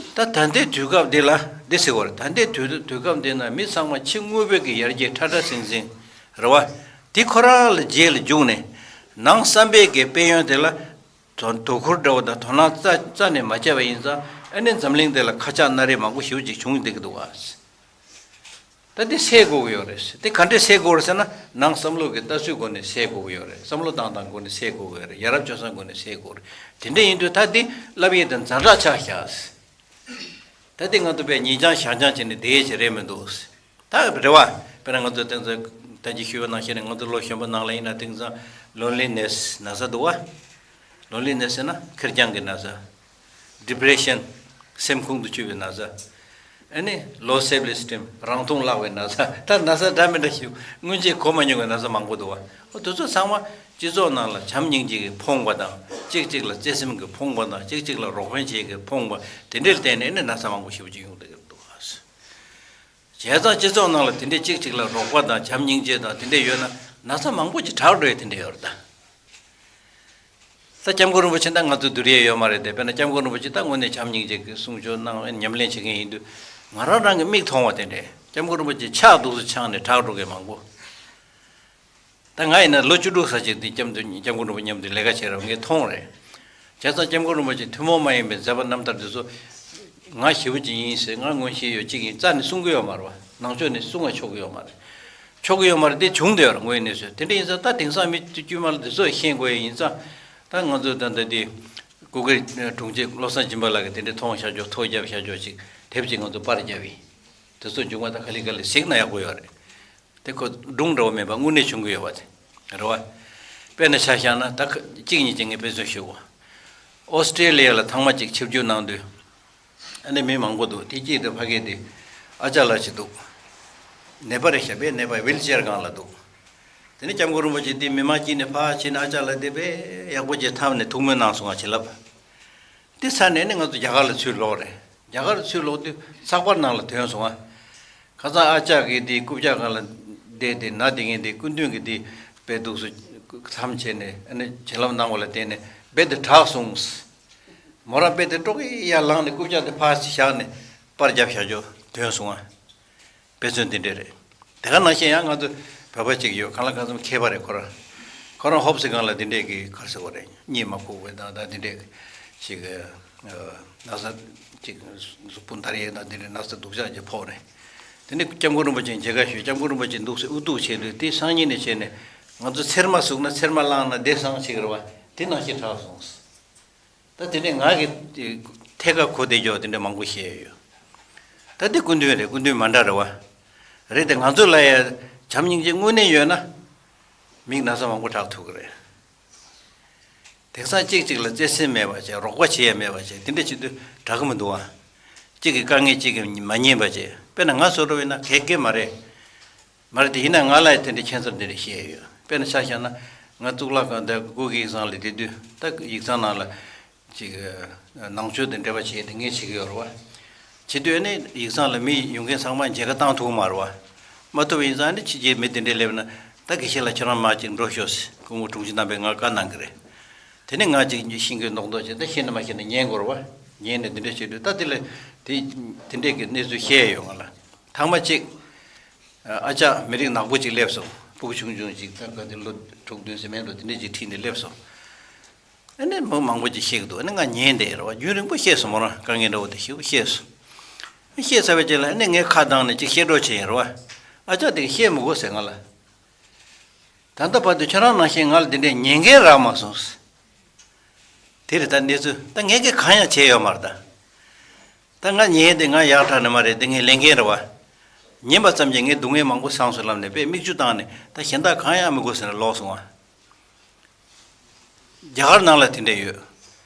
ད་ད་ལྟའི་དུས་སྐབས་འདི་ལ་འདི་ཟེར་གི་རེད། ད་ལྟའི་དུས་དུས་སྐབས་འདི་ན་མི་ཚང་མ་ཕྱི་དངོས་པོའི་གི་ཡར་རྒྱས་ཁྲ་ཁྲ་ཟིང་ཟིང་རེད་བ། དེ་ཁོ་རང་ལ་རྗེས་ལ་འཇུག་ནས་ནང་བསམ་པའི་གི་དཔལ་ཡོན་དེ་ལ་དོ་དོ་ཁུར་འདྲ་བོ་དང་དོ་སྣང་རྩ་རྩ་ནས་མ་བྱས་པ་ཡིན་ཙང་། ཨ་ནི་འཛམ་གླིང་འདི་ལ་ཁ་ཆག་སྣ་རལ་མང་པོ་ཞེ་པོ་ཅིག་བྱུང་བསྡད་ཀྱི་འདུག་བ། ད་འདི་སེལ་དགོས་ཀྱི་ཡོད་རེད། དེ་ག་འདྲས་སེལ་དགོས་རེད་ཟེར་ན། ནང་བསམ་བློ་གི་ལྟ་ཚུལ་སྒོ་ནས་སེལ་དགོས་ཀྱི་ཡོད་རེད། བསམ་བློ་བཏང་སྟངས་སྒོ་ནས་སེལ་དགོས་ཀྱི་ཡོད་རེད། ཡ་རབས་སྤྱོད་བཟང་སྒོ་ནས་སེལ་དགོས་རེད། དེ་འདྲ་ཡིན་དུས་ད་འདི་བསླབ་ཡས་དེ་ཛ་དྲག་ཆགས་ཤག་ད་དེ་ང་ཚོ་པས་ཉིན་འགྱངས་ཞག་འགྱངས་བྱས་ནས་བསྡད་ཡས་ཅིག་རེད་མི་འདུག་ད་རེད་བ། དཔེར་ན་ང་ཚོ་དེང་སང་ད་གིན་ཞུས་པ་ནང་བཞིན་ནས་ང་ཚོ་ལོ་གཞོན་པ་ནང་ལ་ཡིན་ན་དེང་སང་loneliness་ན་ཚ་འདུག་བ། loneliness་ཟེར་ན་ཁེར་རྐྱང་གི་ན་ཚ། depression་སེམས་ཁོང་དུ་ཆུད་པའི་ན་ཚ། ཨ་ནི་low self esteem་རང་མཐོང་བརླག་པའི་ན་ཚ། ད་ན་ཚ་འདྲ་མི་འདྲ་ཞིག་སྔོན་ཆད་གོ་མ་མྱོང་བའི་ན་ཚ་མང་པོ་འདུག་བ། འོ་དེ་ཚོ་ཚང་མ་སྤྱི་ཚོགས་ནང་ལ་བྱམས་སྙིང་རྗེ་གིས་ཕོངས་པ་དང་གཅིག་གཅིག་ལ་བརྩེ་སེམས་ཀྱིས་ཕོངས་པ་དང་གཅིག་གཅིག་ལ་རོགས་ཕན་བྱེད་ཀྱིས་ཕོངས་པ་དེ་འདྲའི་བརྟེན་ནས་ཨ་ནི་ན་ཚ་མང་པོ་ཞེ་པོ་ཅིག་ཡོང་བསྡད་ཀྱི་འདུག་བ། བྱས་ཙང་སྤྱི་ཚོགས་ནང་ལ་དེ་འདྲའི་གཅིག་གཅིག་ལ་རོགས་པ་དང་བྱམས་སྙིང་རྗེ་དང་དེ་འདྲ་ཡོད་ན་ན་ཚ་མང་པོ་ཅིག་དྲག་འགྲོ་ཡས་དེ་འདྲ་ཡོད་རེད་ད། ད་སྐྱབས་མགོན་རིན་པོ་ཆེ་ད་ང་ཚོ་བསྡུར་ཡས་ཡོད་མ་རེད་དེ། དཔེར་ན་སྐྱབས་མགོན་རིན་པོ་ཆེ་ད་དངོས་གནས་བྱམས་སྙིང་རྗེ་གི་གསུང་ཆོས་གནང་ཉམས་ལེན་བྱེད་མཁན་ཡིན་དུས་ང་རང་རང་གི་མིག་མཐོང་བ་དེ་འདྲས་སྐྱབས་མགོན་རིན་པོ་ཆེ་ཕྱག་འདུག་སེ་འཆང་ནས་དྲག་འགྲོ་མཁན་མང་པོ། ད་ང་ཡིན་ན་ལོ་བཅུ་དྲུག་ཙམ་ཅིག་དེ་སྐྱབས་མགོན་སྐྱབས་མགོན་རིན་པོ་ཆེ་མཉམ་དུ་ལས་ཀ་བྱས་རབས་ངས་མཐོང་རེད། བྱས་ཙང་སྐྱབས་མགོན་རིན་པོ་ཆེ་ཐུན་མོང་མ་ཡིན་པའི་མཛད་པ་རྣམ་ཐར་འདི་ཚོ་ང་ཞེ་པོ་ཅིག་ཡིན་ཟེར་ང་མངོན་ཤེས་ཡོད་ཅིག་ཡིན་རྩ་ནས་གསུང་གི་ཡོད་མ་རེད་བ། ནང་ཆོས་ནས་གསུང་བ་ཆོག་གི་ཡོད་མ་རེད། ཆོག་གི་ཡོད་མ་རེད་དེ་བྱུང་བསྡད་ཡོད་རེད་དངོས་ཡོད་གནས་ཚུལ་དེ་འདྲ་ཡིན་ཙང་ད་དེང་སང་མི་དཀྱུས་མ་ལ་འདི་ཚོ་ཤེས་དགོས་ཡ་ཡིན་ཙང་ད་ང་ཚོ་ད་ལྟ་དེ་སྐུ་སྒེར་དྲུང་ཆེ་བློ་བཟང་སྦྱིན་པ་ལགས་ཀྱིས་དེ་འདྲ་མཐོང་བཞག་ཆོག་ཐོ་རྒྱབ་བཞག་ཆོག་ཅིག་དེབ་ཅིག་ང་ཚོ་པར་རྒྱབ་ཡིན། དེ་ཚོ་མཇུག་མ་ད་ག་ལེ་ག་ལེ་གཟིགས་ན་ཡག་པོ་ཡོད་རེད། དེ་ཁོ་སྒྲུང་འདྲ་བོ་མེད་པ་དངོས་གནས་བྱུང་གི་ཡོད་པ་དེ་རེད་བ། དཔེར་ན་ཆ་བཞག་ན་ད་ཁ་གཅིག་གཉིས་ཅིག་ངས་དཔེ་མཚོན་ཞུ་གོ། ཨོ་སི་ཀྲེ་ལི་ཡ་ལ་ཐེངས་མ་གཅིག་ཆིབས་བསྒྱུར་གནང་དུས་ཨ་ནི་མི་མང་པོ་འདུག་དེ་གཅིག་དེ་ཕ་གི་དེ་ཨ་ཅག་ལགས་ཅིག་འདུག་ནད་པ་རེད་ཤག་པས་ནད་པ་ཝིལ་ཅེར་སྒང་ལ་འདུག་དེ་ནས་སྐྱབས་མགོན་རིན་པོ་ཆེ་དེ་མི་མང་དཀྱིལ་ནས་ཕར་ཕྱིན་ནས་ཨ་ཅག་ལགས་དེ་དཔེ་ཡག་པོ་ཅིག་འཐམས་ནས་ཐུགས་སྨོན་གནང་སོང་ང་བྱིན་རླབས། དེ་ཚར་ནས་ནི་ང་ཚོ་རྒྱ་གར་ལ་ཚུར་ལོག་རེད། རྒྱ་གར་ཚུར་ལོག་དུས་ཚགས་པར་ནང་ལ་ཐོན་སོང་ང་། ཁ་སང་ཨ་ཅག་གིས་དེ་རྐུབ་བཀྱག་སྒང་ལ་བསྡད་དེ་ན་དེ་ངས་དེ་སྐུ་མདུན་གྱིས་དེ་དཔེ་འདུག་སེ་མཚམས་བྱས་ནས་ཨ་ནི་བྱིན་རླབས་གནང་བ་ལ་བརྟེན་ནས་རྦད་དེ་དྲག་སོང་། མོ་རང་རྦད་དེ་ཀྲོག་གེ་ཡར་ལངས་ནས་རྐུབ་བཀྱག་དེ་ཕར་བཞག་ནས་པར་རྒྱབ་བཞག་ཆོག་ཐོན་སོང་ང་། དཔེ་མཚོན་དེ་འདྲས་རེད། དེ་ག་ནང་བཞིན་ཡང་ང་ཚོ་བོད་པ་གཅིག་ཡོད་གང་ལ་གང་འཚམ་མཁས་པ་རེད་ཁོ་རང་། ཁོ་རང་ཧོབ་སི་སྒང་ལ་དེ་འདྲས་ཀྱི་ག་རེ་ཟེར་དགོས་རེད་གཉིད་མ་ཁུག་པའི་དང་ད་དེ་འདྲས་ཞིག་ན་ཚ་ཅིག་གཟུགས་པོ་འདར་ཡས་དང་དེ་འདྲས་ན་ཚ་སྡུག་ཅག་ཅིག་ཕོག་ནས། དེ་ནས་སྐྱབས་མགོན་རིན་པོ་ཆེ་མཇལ་ཁ་ཞུས་སྐྱབས་མགོན་རིན་པོ་ཆེ་འདུག་སེ་ཨུ་ཐུག་བྱས་དུས་དེ་སང་ཉིན་ནས་བྱས་ནས་ང་ཚོ་ཚེར་མ་ཟུག་ན་ཚེར་མ་བླངས་ན་བདེ་སང་ཞིག་རེད་བ་དེ་ནང་བཞིན་དྲག་སོང་། ད་དེ་འདྲའི་ང་གི་ཐད་ཀར་གོ་བདེ་རྒྱུ་དེ་འདྲ་མང་པོ་བཤད་ཡོད། ད་དེ་སྐུ་མདུན་རེད་སྐུ་མདུན་མ་འདྲ་རེད་བ། རེད་དེ་ང་ཚོ་ལ་ཡ་བྱམས་སྙིང་རྗེ་དངོས་གནས་ཡོད་ན་མིག་ན་ཚ་མང་པོ་དྲག་ཐུབ་ཀྱི་རེད། དེང་སང་གཅིག་གཅིག་ལ་བརྩེ་སེམས་མེད་པ་བྱས་རོགས་པ་བྱེད་ཡ་མེད་པ་བྱས་དེ་འདྲ་བྱེད་དུས་དྲག་གི་མི་འདུག་བ། གཅིག་གི་དཀའ་ངལ་གཅིག་གིས་མ་ཉན་པ་བྱས་དཔེར་ན་ང་བཟོ་འདྲ་བ་ཡིན་ན་གེ་གེ་མ་རེད། མ་རེད་དེ་ཡིན་ན་ང་ལ་ཡང་དེ་འདྲའི་ཁྱད་མཚར་འདི་འདྲ་བཤད་ཡོད། དཔེར་ན་ཆ་བཞག་ན་ང་གཙུག་ལག་ཁང་དང་སྐུ་སྒེར་ཡིག་ཚང་ལ་བསྡད་དུས་ད་ཡིག་ཚང་ནང་ལ་ཅིག་ནང་ཆོས་དང་འབྲེལ་བ་བྱས་ཏེ་ངས་བྱེད་ཀྱི་ཡོད་རེད་བ། བྱེད་དུས་ནི་ཡིག་ཚང་ལ་མི་ཡོང་མཁན་ཚང་མ་མཇལ་ཁ་བཏང་ཐུབ་ཀྱི་མ་རེད་བ། མ་ཐུབ་པ་ཡིན་ཙང་ནི་ཕྱི་རྒྱལ་མི་དེ་འདྲས་སླེབས་ན་ད་དགེ་བཤེས་ལགས་ཁྱེད་རང་མར་ཅིག་འགྲོ་ཤོག་ཟེར་སྐུ་ངོ་དྲུང་ཆེ་རྣམ་པས་ང་བཀའ་གནང་གི་རེད། དེ་ནི་ང་ཅིག་ཤེས་ཀྱི་མདོག་མདོག་བྱས་ད་ཤེས་ན་མ་ཤེས་ན་ཉན་དགོས་རེད་བ། ཉན་ནས་འདི་འདྲས་བྱེད་དུས་ད་དེ་ལ་དེ་དེ་འདྲས་ཀྱི་གནས་ཚུལ་བཤད་ཡོད་ང་ལ། ཐེངས་མ་གཅིག་ཨ་ཅག་མི་རིགས་ནག་པོ་གཅིག་སླེབས་སོང་། སྤུ་གུ་ཆུང་ཆུང་གཅིག་ད་ག་དེ་ལོ་དྲུག་བདུན་ཟེར་མེད་འགྲོ་དེ་འདྲས་ཅིག་ཁྲིད་ནས་སླེབས་སོང་། ཨ་ནི་མི་མང་པོ་ཅིག་བཤད་ཀྱི་འདུག་ཨ་ནི་ང་ཉན་བསྡད་རེད་བ། རྒྱུན་རིང་པོ་བཤད་སོང་། མོ་རང་དཀའ་ངལ་འདྲ་བོ་དེ་ཞེ་པོ་བཤད་སོང་། བཤད་ཚར་བའི་རྗེས་ལ་ཨ་ནི་ངས་ཁ་བཏང་ནས་ཅིག་བཤད་རོགས་བྱས་ཡིན་རེད་བ། ཨ་ཅག་དེ་གིས་བཤད་མི་དགོས་ཟེར་ང་ལ། ད་ལྟ་བར་དུ་ཁྱོད་རང་ནང་བཞིན་ང་ལ་འདི་འདྲས་ཉན་མཁན་རག་མ་སོང་། དེ་རེད་ད་གནས་ཚུལ་ད་ངས་ཀྱིས་གང་ཡང་བྱས་ཡོད་མ་རེད་ད། ད་ང་ཉན་དེ་ང་ཡག་དྲག་ནི་མ་རེད་དེ་ངའི་ལས་འགན་རེད་བ། ཉན་པ་ཙམ་གྱིས་ངའི་སྡུག་བསྔལ་མང་པོ་སངས་སུ་ལབ་ནས་དཔེ་མིག་ཆུ་བཏང་ནས་ད་གཞན་དག་གང་ཡང་མི་དགོས་ཟེར་ནས་ལོག་སོང་བ། རྒྱ་གར་ནང་ལ་དེ་འདྲས་ཡོད།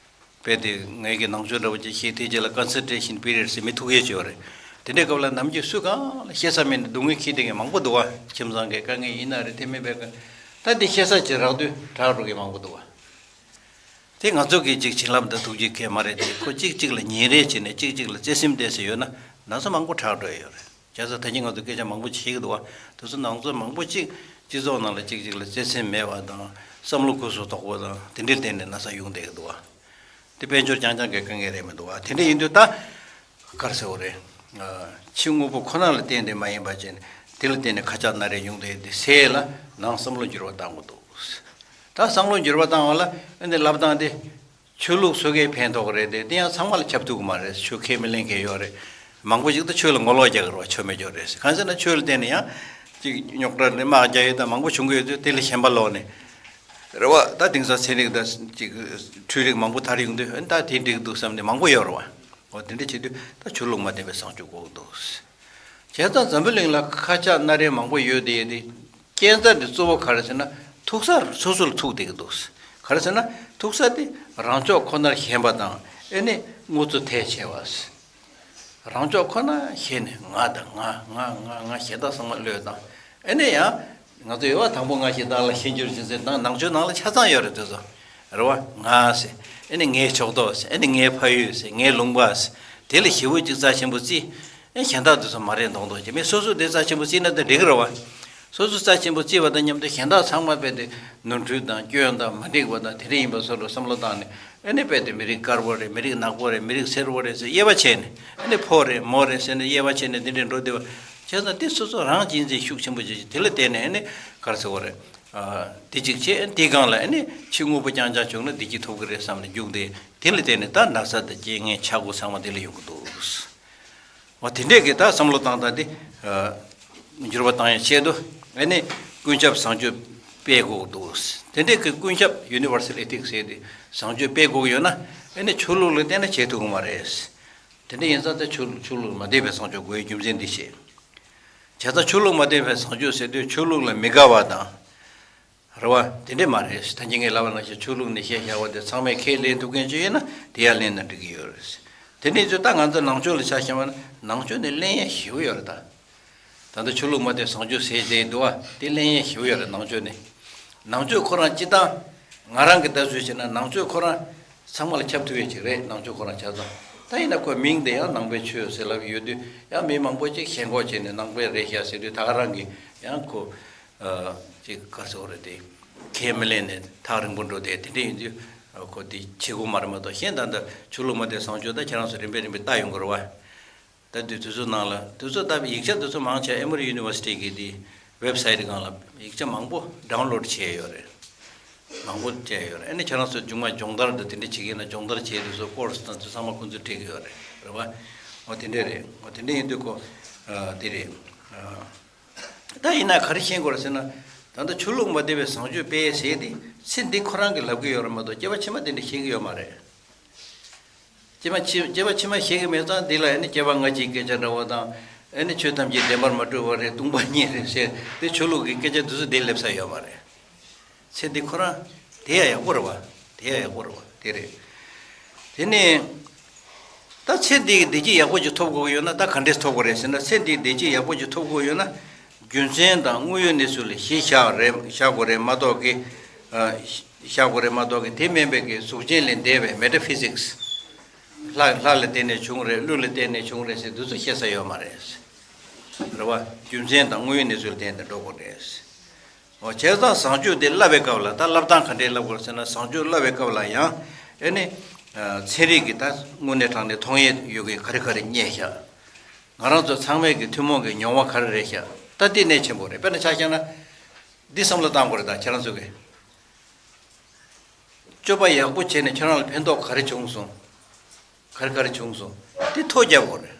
དཔེ་དེ་ངས་ཀྱི་ནང་ཆོས་འདྲ་བོ་ཅིག་བཤད་དེ་རྗེས་ལ་ཀོན་སེན་ཊྲེ་ཤན་པི་རི་ཡོཌ་ཟེར་མི་ཐུག་ཡས་ཅིག་ཡོད་རེད། དེ་འདྲའི་སྐབས་ལ་ནམ་རྒྱུན་སུ་གང་ལ་བཤད་ས་མེད་ནས་སྡུག་བསྔལ་འཁྱེར་བསྡད་མཁན་མང་པོ་འདུག་བ། ཁྱིམ་ཚང་གི་དཀའ་ངལ་ཡིན་ན་རེད་དེ་མིན་པའི་ཀ་ད་དེ་བཤད་ས་ཅིག་རག་དུས་དྲག་འགྲོ་མཁན་མང་པོ་འདུག་བ། དེ་ང་ཚོ་གིས་ཅིག་བྱིན་རླབས་དང་ཐུགས་རྗེ་གས་མ་རེད་དེ་ཁོ་གཅིག་གཅིག་ལ་ཉིན་རེ་བྱས་ནས་གཅིག་གཅིག་ལ་བརྩེ་སེམས་བསྡད་ས་ཡོད་ན་ན་ཚ་མང་པོ་དྲག་འགྲོ་ཡས་ཡོད་རེད། བྱས་ཙང་ད་གིན་ང་ཚོ་སྐད་ཆ་མང་པོ་བྱེད་ཀྱི་འདུག་བ། དེ་ཚོ་ནང་ཚོ་མང་པོ་གཅིག་སྤྱི་ཚོགས་ནང་ལ་གཅིག་གཅིག་ལ་བརྩེ་སེམས་མེད་པ་དང་བསམ་བློ་སྒོས་སུ་དོག་པ་དང་དེ་འདྲའི་སྟེང་ནས་ན་ཚ་ཡོང་བསྡད་ཀྱི་འདུག་བ། དེ་དཔལ་འབྱོར་རྐྱང་རྐྱང་གི་དཀའ་ངལ་རེད་མི་འདུག་བ། དེ་འདྲ་ཡིན་དུས་ད་ག་རེ་ཟེར་དགོས་རེད། ཕྱི་དངོས་པོ་ཁོ་ན་ལ་བརྟེན་ཏེ་མ་ཡིན་པ་བྱས་ནས་དེ་ལ་བརྟེན་ནས་ཁ་ཆག་སྣ་རལ་ཡོང་བསྡད་དེ་སེ་ལ་ནང་བསམ་བློ་འགྱུར་བ་བཏང་དགོས་འདུག་ད་བསམ་བློ་འགྱུར་བ་བཏང་བ་ལ་ཨ་ནི་ལབ་སྟངས་དེ། ཆོས་ལུགས་སོ་སྐྱེས་ཕན་ཐོགས་རེད་དེ་དེ་ཡང་ཚང་མ་ལ་ཁྱབ་ཐུབ་ཀྱི་མ་རེད། ཆོས་ཁས་མི་ལེན་མཁན་ཡོད་རེད། མང་པོ་ཞིག་ཏུ་ཆོས་ལ་ངོ་ལོག་རྒྱག་གི་རེད་བ། ཆོས་མེད་ཅོག་རེད་ཟེར། གང་ཟེར་ན་ཆོས་ལ་བརྟེན་ནས་ཡང་ཅིག་རྙོག་དྲ་ནས་དམག་རྒྱག་ཡས་དང་མང་པོ་བྱུང་གི་ཡོད་དུས་དེ་ལ་ཞེན་པ་ལོག་ནས་རེད་བ། ད་དེང་སང་ཚན་རིག་དང་ཅིག་འཕྲུལ་རིག་མང་པོ་དར་ཡོང་དུས་ཨ་ནི་ད་དེ་འགྲིག་འདུག་བསམ་ནས་མང་པོ་ཡོད་རེད་བ། འོ་དེ་འདྲ་བྱེད་དུས་ད་ཆོས་ལུགས་མ་ལྡན་པའི་བཟང་སྤྱོད་དགོས་ཀྱི་འདུག་བྱས་ཙང་འཛམ་བུ་གླིང་ལ་ཁ་ཆག་སྣ་རལ་མང་པོ་ཡོད་དེ་ཡོད་དེ། རྐྱེན་རྩ་འདི་གཙོ་བོ་ག་རེ་ཟེར་ན་ཐུག་ས་སོ་སོ་ལ་ཐུག་བསྡད་ཀྱི་འདུག་ག་རེ་ཟེར་ན་ཐུག་ས་དེ་རང་ཕྱོགས་ཁོ་ནར་ཞེན་པ་དང་ཨེ་ནི་དངོས་གཙོ་ཐལ་ཆེ་བ། རང་ཕྱོགས་ཁོ་ན་ཞེན་ནས་ང་དང་ང་ང་ང་ང་གཞན་དག་ཚང་མ་བློས་བཏང་། ཨེ་ནི་ཡང་ང་ཚོ་ཡོད་པ་དང་པོ་ང་གཞན་དག་ལ་ཞེན་གྱུར་ཅིག་ཟེར་ནང་ནང་ཆོས་ནང་ལ་ཆ་ཚང་ཡོད་རེད་དེ་ཚོ། རེད་བ། ང་ཟེར། ཨེ་ནི་ངའི་ཕྱོགས་གཏོགས་ཟེར། ཨེ་ནི་ངའི་ཕ་ཡུལ་ཟེར། ངའི་ལུང་པ་ཟེར། དེ་ལ་ཞེ་པོ་ཅིག་རྩ་ཆེན་པོ་བརྩི། ཨེ་གཞན་དག་དེ་ཚོ་མ་རེད་མདོག་མདོག་བྱེད། མི་སོ་སོ་དེ་རྩ་ཆེན་པོ་བརྩིས་ན་དེ་འགྲིག་གི་རེད་བ། སོ་སོ་རྩ་ཆེན་པོ་བརྩིས་པ་དང་མཉམ་དུ་གཞན་དག་ཚང་མ་རྦད་དེ་ནོར་འཁྲུལ་དང་སྐྱོན་དང་མ་འགྲིག་པ་དང་དེ་འདྲ་ཡིན་པ་བཟོ་འདྲ་བསམ་བློ་བཏང་ནས་ཨེ་ནི་རྦད་དེ་མི་རིགས་དཀར་པོ་རེད། མི་རིགས་ནག་པོ་རེད། མི་རིགས་སེར་པོ་རེད་ཟེར་དབྱེ་བ་ཕྱེ་ནས་ཨེ་ནི་ཕོ་རེད་མོ་རེད་ཟེར་ནས་དབྱེ་བ་ཕྱེ་ནས་འདི་འདྲའི་འགྲོ་བསྡད་པ་བྱས་ཙང་དེ་སོ་སོ་རང་གཅེས་འཛིན་ཤུགས་ཆེན་པོ་བྱེད་ཀྱི། དེ་ལ་བརྟེན་ནས་ཨེ་ནི་ག་རེ་ཟེར་དགོས་རེད། དེ་གཅིག་བྱས། དེའི་སྒང་ལ་ཨེ་ནི་ཕྱི་དངོས་པོ་རྐྱང་རྐྱང་བྱུང་ན་བདེ་སྐྱིད་ཐོབ་ཀྱི་རེད་བསམ་ནས་རྒྱུགས་ཏེ་དེ་ལ་བརྟེན་ནས་ད་ན་ཚ་དང་རྐྱེན་ངན་ཆག་སྒོ་ཚང་མ་དེ་ལ་ཡོང་གི་འདུག་འོ་དེ་འདྲས་ཀྱི་ད་བསམ་བློ་བཏང་སྟངས་དེ་འགྱུར་བ་བཏང་ཡ་ཆེད་དུ་ཨེ་ནི་ཀུན་ཁྱབ་བཟང་སྤྱོད་སྤེལ་དགོས་འདུག་དེ་འདྲས་ཀྱི་ཀུན་ཁྱབ་Universal Ethics ཟེར་དེ་བཟང་སྤྱོད་སྤེལ་དགོས་ཀྱི་ཡོད་ན་ཨེ་ནི་ཆོས་ལུགས་ལ་བརྟེན་ནས་བྱེད་ཐུབ་ཀྱི་མ་རེད། དེ་འདྲ་ཡིན་ཙང་ད་ཆོས་ཆོས་ལུགས་མ་ལྡན་པའི་བཟང་སྤྱོད་དགོས་ཡའི་རྒྱུ་མཚན་འདི་བཤད། བྱས་ཙང་ཆོས་ལུགས་མ་ལྡན་པའི་བཟང་སྤྱོད་ཟེར་དུས་ཆོས་ལུགས་ལ་མི་དགའ་བ་དང་། རེད་བ། དེ་འདྲས་མ་རེད། ད་གིན་ངས་ལབ་པ་ནང་བཞིན་ཆོས་ལུགས་ནས་བཤད་བཞག་པ་དེ་ཚང་མས་ཁས་ལེན་ཐུབ་མཁན་ཅིག་ཡིན་ན་དེ་ཡར་ལེན་ན་འགྲིག་གི་ཡོད་རེད། དེ་འདྲས་ཚོ་ད་ང་ཚོ་ནང་ཆོས་ལ་ཆ་བཞག་པ་ན་ནང་ཆོས་ནས་ལེན་ཡ་ཞེ་པོ་ཡོད་རེད་ད། ད་ལྟ་ཆོས་ལུགས་མ་ལྡན་བཟང་སྤྱོད་ཟེར་བསྡད་འདུག་བ། དེ་ལེན་ཡ་ཞེ་པོ་ཡོད་རེད་ནང་ཆོས་ནས། ནང་ཆོས་ཁོ་རང་སྤྱི་བཏང་ང་རང་གི་ལྟ་ཚུལ་བྱས་ན་ནང་ཆོས་ཁོ་རང་ཚང་མ་ལ་ཁྱབ་ཐུབ་ཡ་ཅིག་རེད། ནང་ཆོས་ཁོ་རང་ཆ་ཚང་། ད་ཡིན་ན་ཁོའི་མིང་དེ་ཡང་ནང་པའི་ཆོས་ཟེར་ལབ་ཡོད་དུས་ཡང་མི་མང་པོ་ཅིག་ཞེན་ཁོག་བྱས་ནས་ནང་པའི་རེད་ཤག་ཟེར་དུས་ད་ག་རང་གིས་ཡང་ཁོ་ཅིག་ག་ཟེར་དགོས་རེད་དེ། ཁས་མི་ལེན་ནས་ཐག་རིང་པོ་འགྲོ་དེ་དེ་འདྲ་ཡིན་དུས་ཁོ་དེ་བྱེད་དགོས་མ་རེད་མ་གཏོགས། གཞན་ད་ལྟ་ཆོས་ལུགས་མ་ལྡན་བཟང་སྤྱོད་ད་ཁྱེད་རང་ཚོ་རིམ་པས་རིམ་པས་ལྟ་ཡོང་གི་རེད་བ། ད་དུས་དུས་ཚོད་ནང་ལ་དུས་ཚོད་ལྟ་བུ་ཡིག་ཆ་དུས་ཚོད་མང་ཆེ་Emory University གི་དེ་website སྒང་ལ་ཡིག་ཆ་མང་པོ་download བྱས་ཡོད་རེད། མང་པོ་བྱས་ཡོད་རེད། ཨ་ནི་ཁྱེད་རང་ཚོ་རྒྱུན་མ་སྦྱོང་བརྡར་དང་དེ་འདྲ་བྱེད་ཀྱི་ན་སྦྱོང་བརྡར་བྱས་དུས་ཚོད་course དང་དུས་ཚང་མ་ཁོང་ཚོས་སྤྲད་ཀྱི་ཡོད་རེད། རེད་བ། འོ་དེ་འདྲ་རེད། འོ་དེ་འདྲ་ཡིན་དུས་ཁོ་དེ་རེད། ད་ཡིན་ན་ག་རེ་ཤེས་དགོས་རེད་ཟེར་ན། ད་ལྟ་ཆོས་ལུགས་མ་ལྡན་པའི་བཟང་སྤྱོད་སྤེལ་ཟེར་དེ་ཚེ་འདི་ཁོ་རང་གིས་ལབ་ཀྱི་ཡོད་རེད་མ་གཏོགས་སྐྱེ་བ་ཕྱི་མ་དེ་འདྲ་ཤེས་ཀྱི་ཡོད་མ་རེད། སྐྱེ་བ་ཕྱི་སྐྱེ་བ་ཕྱི་མ་ཤེས་ཀྱི་མེད་ཙང་འདི་ལ་ཨ་ནི་སྐྱེ་བ་སྔ་ཕྱིའི་སྐད་ཆ་འདྲ་བོ་དང་། ཨ་ནི་ཆོས་ཐམས་ཅད་བདེན་པར་མ་གྲུབ་པ་རེད། སྟོང་པ་ཉིད་རེད་ཟེར་དེ་ཆོས་ལུགས་ཀྱི་སྐད་ཆ་འདི་ཚོ་འདིར་སླེབས་ས་ཡོད་མ་རེད། ཚེ་འདི་ཁོ་རང་དེ་ཡང་ཡག་པོ་རེད་བ། དེ་ཡང་ཡག་པོ་རེད་བ། དེ་རེད། དེ་ནས་ད་ཚེ་འདིའི་བདེ་སྐྱིད་ཡག་པོ་ཅིག་ཐོབ་དགོས་ཀྱི་ཡོད་ན་ད་ག་འདྲས་ཐོབ་དགོས་རེད་ཟེར་ན། ཚེ་འདིའི་བདེ་སྐྱིད་ཡག་པོ་ཅིག་ཐོབ་དགོས་ཡོད་ན་རྒྱུ་མཚན་དང་དངོས་ཡོད་གནས་ཚུལ་ལ་གཞི་བཞག་རེད་བཞག་དགོས་རེད་མ་གཏོགས་ཀྱི། བཞག་དགོས་རེད་མ་གཏོགས་ཀྱི་དེ་མིན་པའི་གི་གཟུགས་ཅན་ལས་འདས་པའི་metaphysics། ལྷ་ལྷ་ལ་བརྟེན་ནས་བྱུང་རེད། ཀླུ་ལ་བརྟེན་ནས་བྱུང་རེད་ཟེར་འདི་ཚོ་བཤད་ས་ཡོད་མ་རེད། རེད་བ། རྒྱུ་མཚན་དང་དངོས་ཡོད་གནས་ཚུལ་ལ་བརྟེན་ནས་འགྲོ་དགོས་རེད། འོ་བྱས་ཙང་བཟང་སྤྱོད་དེ་བསླབ་པའི་སྐབས་ལ་ད་བསླབ་སྟངས་ག་འདྲས་བསླབ་དགོས་ཟེར་ན། བཟང་སྤྱོད་བསླབ་པའི་སྐབས་ལ་ཡང་ཨེ་ནི་ཚན་རིག་གི་ད་དངོས་གནས་དྲང་གནས་མཐོང་ཡས་ཡོད་མཁན་ག་རེ་ག་རེ་རྙེད་ཤག་ང་རང་ཚོ་ཚང་མས་ཀྱི་ཐུན་མོང་གི་མྱོང་བ་ག་རེ་རེད་ཤག་ད་འདི་གནད་ཆེན་པོ་རེད། དཔེར་ན་ཆ་བཞག་ན་འདི་བསམ་བློ་བཏང་དགོས་རེད། ད་ཁྱེད་རང་ཚོ་གིས་སྤྱོད་པ་ཡག་པོ་བྱས་ནས་ཁྱེད་རང་ལ་ཕན་ཐོགས་ག་རེ་བྱུང་སོང་། ག་རེ་ག་རེ་བྱུང་སོང་། དེ་ཐོ་རྒྱབ་དགོས་རེད།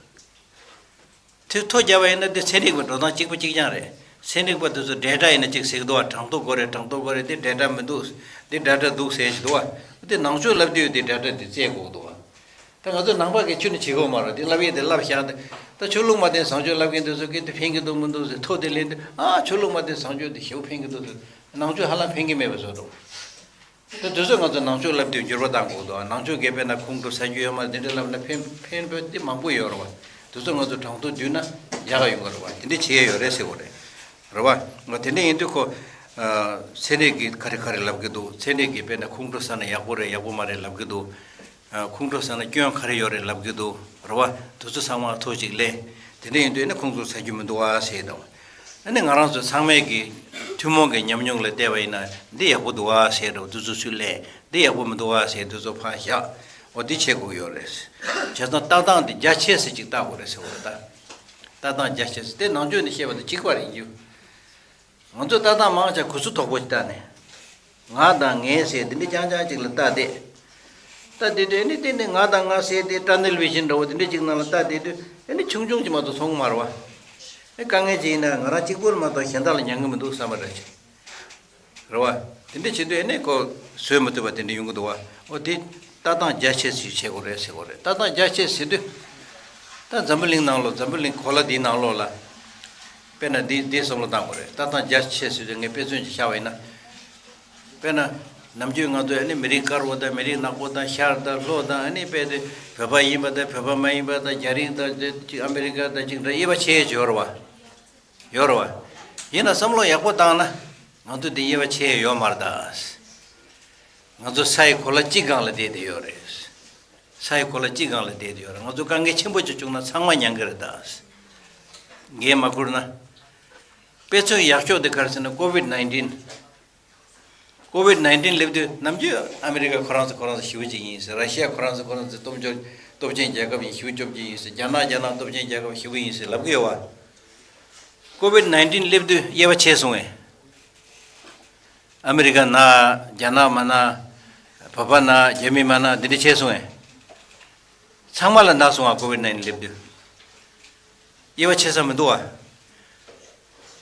དེ་ཐོ་རྒྱབ་པ་ཡིན་ན་དེ་ཚན་རིག་པའི་འགྲོ་སྟངས་གཅིག་པ་གཅིག་རྐྱང་རེད། ཚན་རིག་པ་དེ་ཚོ་data ཡིན་ན་གཅིག་ཟེར་གི་འདུག་བ། གྲངས་ཐོ་དགོས་རེད། གྲངས་ཐོ་དགོས་རེད། དེ་data མི་འདུག་དེ་data འདུག་ཟེར་གྱི་འདུག་བ། དེ་ནང་ཆོས་བསླབ་དུས་དེ་data དེ་བཙལ་དགོས་འདུག་བ། ད་ང་ཚོ་ནང་པ་གི་ཆོས་ནི་བྱེད་དགོས་མ་རེད། དེ་བསླབ་ཡས་དེ་བསླབ་བཞག་སྟེ། ད་ཆོས་ལུགས་མ་བསྟེན་བཟང་སྤྱོད་བསླབ་མཁན་དེ་ཚོ་གིས་དེ་ཕན་གྱི་འདུག་མི་འདུག་ཟེར་ཐོ་དེ་ལེན་དུས། ཨ་ཆོས་ལུགས་མ་བསྟེན་བཟང་སྤྱོད་དེ་ཞེ་པོ་ཕན་གྱི་འདུག་ཟེར། ནང་ཆོས་ཧ་ལམ་ཕན་གྱི་མེད་པ་བཟོ་འདུག་ད་དུས་ཚོད་ང་ཚོ་ནང་ཆོས་བསླབ་དུས་འགྱུར་བ་བཏང་དགོས་འདུག་ནང་ཆོས་དགེ་དཔེར་ན་ཁོང་ཁྲོ་ཟ་རྒྱུ་ཡོད་མ་རེད། འདི་འདྲ་བསླབ་ན་ཕན་ཕན་པ་དེ་མང་པོ་ཡོད་རེད་བ། དུས་ཚོད་ང་ཚོ་གྲངས་ཐོ་བསྡུས་ན་ཡག་ག་ཡོང་གི་རེད་བ། དེ་འདྲ་བྱེད་ཡས་ཡོད་རེད་ཟེར་བ་རེད། རེད་བ། ང་དེ་འདྲ་ཡིན་དུས་ཁོ། ཚན་རིག་གིས་ག་རེ་ག་རེ་ལབ་ཀྱི་འདུག་ཚན་རིག་གིས་དཔེར་ན་ཁོང་ཁྲོ་ཟ་ན་ཡག་པོ་རེད་ཡག་པོ་མ་རེད་ལབ་ཀྱི་འདུག་ཁོང་ཁྲོ་ཟ་ན་སྐྱོན་ག་རེ་ཡོད་རེད་ལབ་ཀྱི་འདུག་རེད་བ། དུས་ཚོད་ཚང་མ་ཐོ་གཅིག་ལེན། དེ་འདྲ་ཡིན་དུས་ཨ་ནི་ཁོང་ཚོ་ཟ་རྒྱུ་མི་འདུག་ཨ་ཟེར་དང་། ཨ་ནི་ང་རང་ཚོ་ཚང་མས་ཀྱི་ཐུན་མོང་གི་ཉམས་མྱོང་ལ་བལྟས་པ་ཡིན་ན་འདི་ཡག་པོ་འདུག་ཨ་ཟེར་དང་དུས་ཚོད་ཚུར་ལེན། འདི་ཡག་པོ་མི་འདུག་ཨ་ཟེར་དུས་ཚོད་ཕར་བཞག་འོ་འདི་བྱེད་དགོས་ཡོད་རེད། བྱས་ཙང་ལྟ་སྟངས་འདི་རྒྱ་ཆེ་ས་ཅིག་ལྟ་དགོས་རེད་ཟེར་བ་རེད་ད། ལྟ་སྟངས་རྒྱ་ཆེ་ས་དེ་ནང་ཆོས་ནས་བཤད་པ་དང་གཅིག་པ་རེད་ཡིན་རྒྱུ། ང་ཚོ་ལྟ་སྟངས་མང་ཆེ་གུ་སུ་དོག་པོ་ཞིག་ལྟ་ནས། ང་དང་ངའི་ཟེར་འདི་འདྲ་རྐྱང་རྐྱང་ཅིག་ལ་ལྟ་བསྡད། ལྟ་བསྡད་དུས་ཨ་ནི་དེ་ནི་ང་དང་ང་ཟེར་དེ་tunnel vision འདྲ་བོ་དེ་འདྲ་ཅིག་ནང་ལ་ལྟ་བསྡད་དུས་ཨ་ནི་ཆུང་ཆུང་ཅིག་མ་གཏོགས་མཐོང་གི་མ་རེད་བ། ཨེ་དཀའ་ངལ་ཅིག་ཡིན་ན་ང་རང་གཅིག་པོར་མ་གཏོགས་གཞན་དག་ལ་ཉན་གི་མི་འདུག་བསམ་པ་འདྲ་ཅིག་རེད་བ། དེ་འདྲ་བྱེད་དུས་ཨ་ནི་ཁོ་བཟོད་མི་ཐུབ་པ་དེ་འདྲ་ཡོང་གི་འདུག་བ། འོ་དེ་ ལྟ་སྟངས་རྒྱ་ཆེ་ཞིག་བྱེད་དགོས་རེད་ཟེར་དགོས་རེད། ལྟ་སྟངས་རྒྱ་ཆེ་ཟེར་དུས། ད་འཛམ་བུ་གླིང་ནང་ལོགས་འཛམ་བུ་གླིང་གོ་ལ་འདིའི་ནང་ལོགས་ལ། དཔེར་ན་འདི་འདི་བསམ་བློ་བཏང་དགོས་རེད། ལྟ་སྟངས་རྒྱ་ཆེ་ཟེར་དུས་ངས་དཔེ་མཚོན་ཅིག་བཞག་པ་ཡིན་ན། དཔེར་ན། ནམ་རྒྱུན་ང་ཚོས་ཨ་ནི་མི་རིགས་དཀར་པོ་དང་མི་རིགས་ནག་པོ་དང་ཤར་དང་ལྷོ་དང་ཨ་ནི་དཔེ་དེ་བོད་པ་ཡིན་པ་དང་བོད་པ་མ་ཡིན་པ་དང་རྒྱ་རིགས་དང་དེ་ཅིག་ཨ་མི་རི་ཀ་དང་ཅིག་འདྲ་དབྱེ་བ་ཕྱེ་ཡས་ཡོད་རེད་བ། ཡོད་རེད་བ། ཡིན་ན་བསམ་བློ་ཡག་པོ་བཏང་ན། ང་ཚོ་འདི་དབྱེ་བ་ཕྱེ་ཡས་ཡོད་མ་རེད་ད། ང་ཚོ་ས་ཡི་གོ་ལ་གཅིག་སྒང་ལ་བསྡད་དེ་ཡོད་རེད། ས་ཡི་གོ་ལ་གཅིག་སྒང་ལ་བསྡད་དེ་ཡོད་རེད། ང་ཚོ་དཀའ་ངལ་ཆེན་པོ་ཅིག་བྱུང་ན་ཚང་མ་མྱང་གི་རེད་ད། འགན་མ་ཁུར་ན། དཔེ་མཚོན་ཡག་ཤོས་དེ་ག་རེ་ཟེར་ན་ཀོ་བིད་ནའིན་ཊིན། ཀོ་བིད་ནའིན་ཊིན་སླེབས་དུས་ནམ་རྒྱུན་ཨ་མི་རི་ཀ་ཁོ་རང་ཚོ་ཁོ་རང་ཚོ་ཞེ་པོ་ཅིག་ཡིན་ཟེར། ར་ཤི་ཡ་ཁོ་རང་ཚོ་ཁོ་རང་ཚོ་སྟོབས་འབྱོར་སྟོབས་ཆེན་རྒྱལ་ཁབ་ཡིན། ཞེ་པོ་སྐྱོབ་ཀྱི་ཡིན་ཟེར། རྒྱ་ནག་རྒྱ་ནག་སྟོབས་ཆེན་རྒྱལ་ཁབ་ཞེ་པོ་ཡིན་ཟེར་ལབ་ཀྱི་ཡོད་བ། ཀོ་བིད་ནའིན་ཊིན་སླེབས་དུས་དབྱེ་བ་ཕྱེ་སོང་ངས། ཨ་མི་རི་ཀ་ན། རྒྱ་ནག་མ་ན། བོད་པ་ན། རྒྱ་མི་མ་ན། འདི་འདྲ་ཕྱེ་སོང་ངས། ཚང་མ་ལ་ན་སོང་བ། ཀོ་བིད་ནའིན་ཊིན་སླེབས་དུས། དབྱེ་བ་ཕྱེ་ས་མི་འདུག་བ།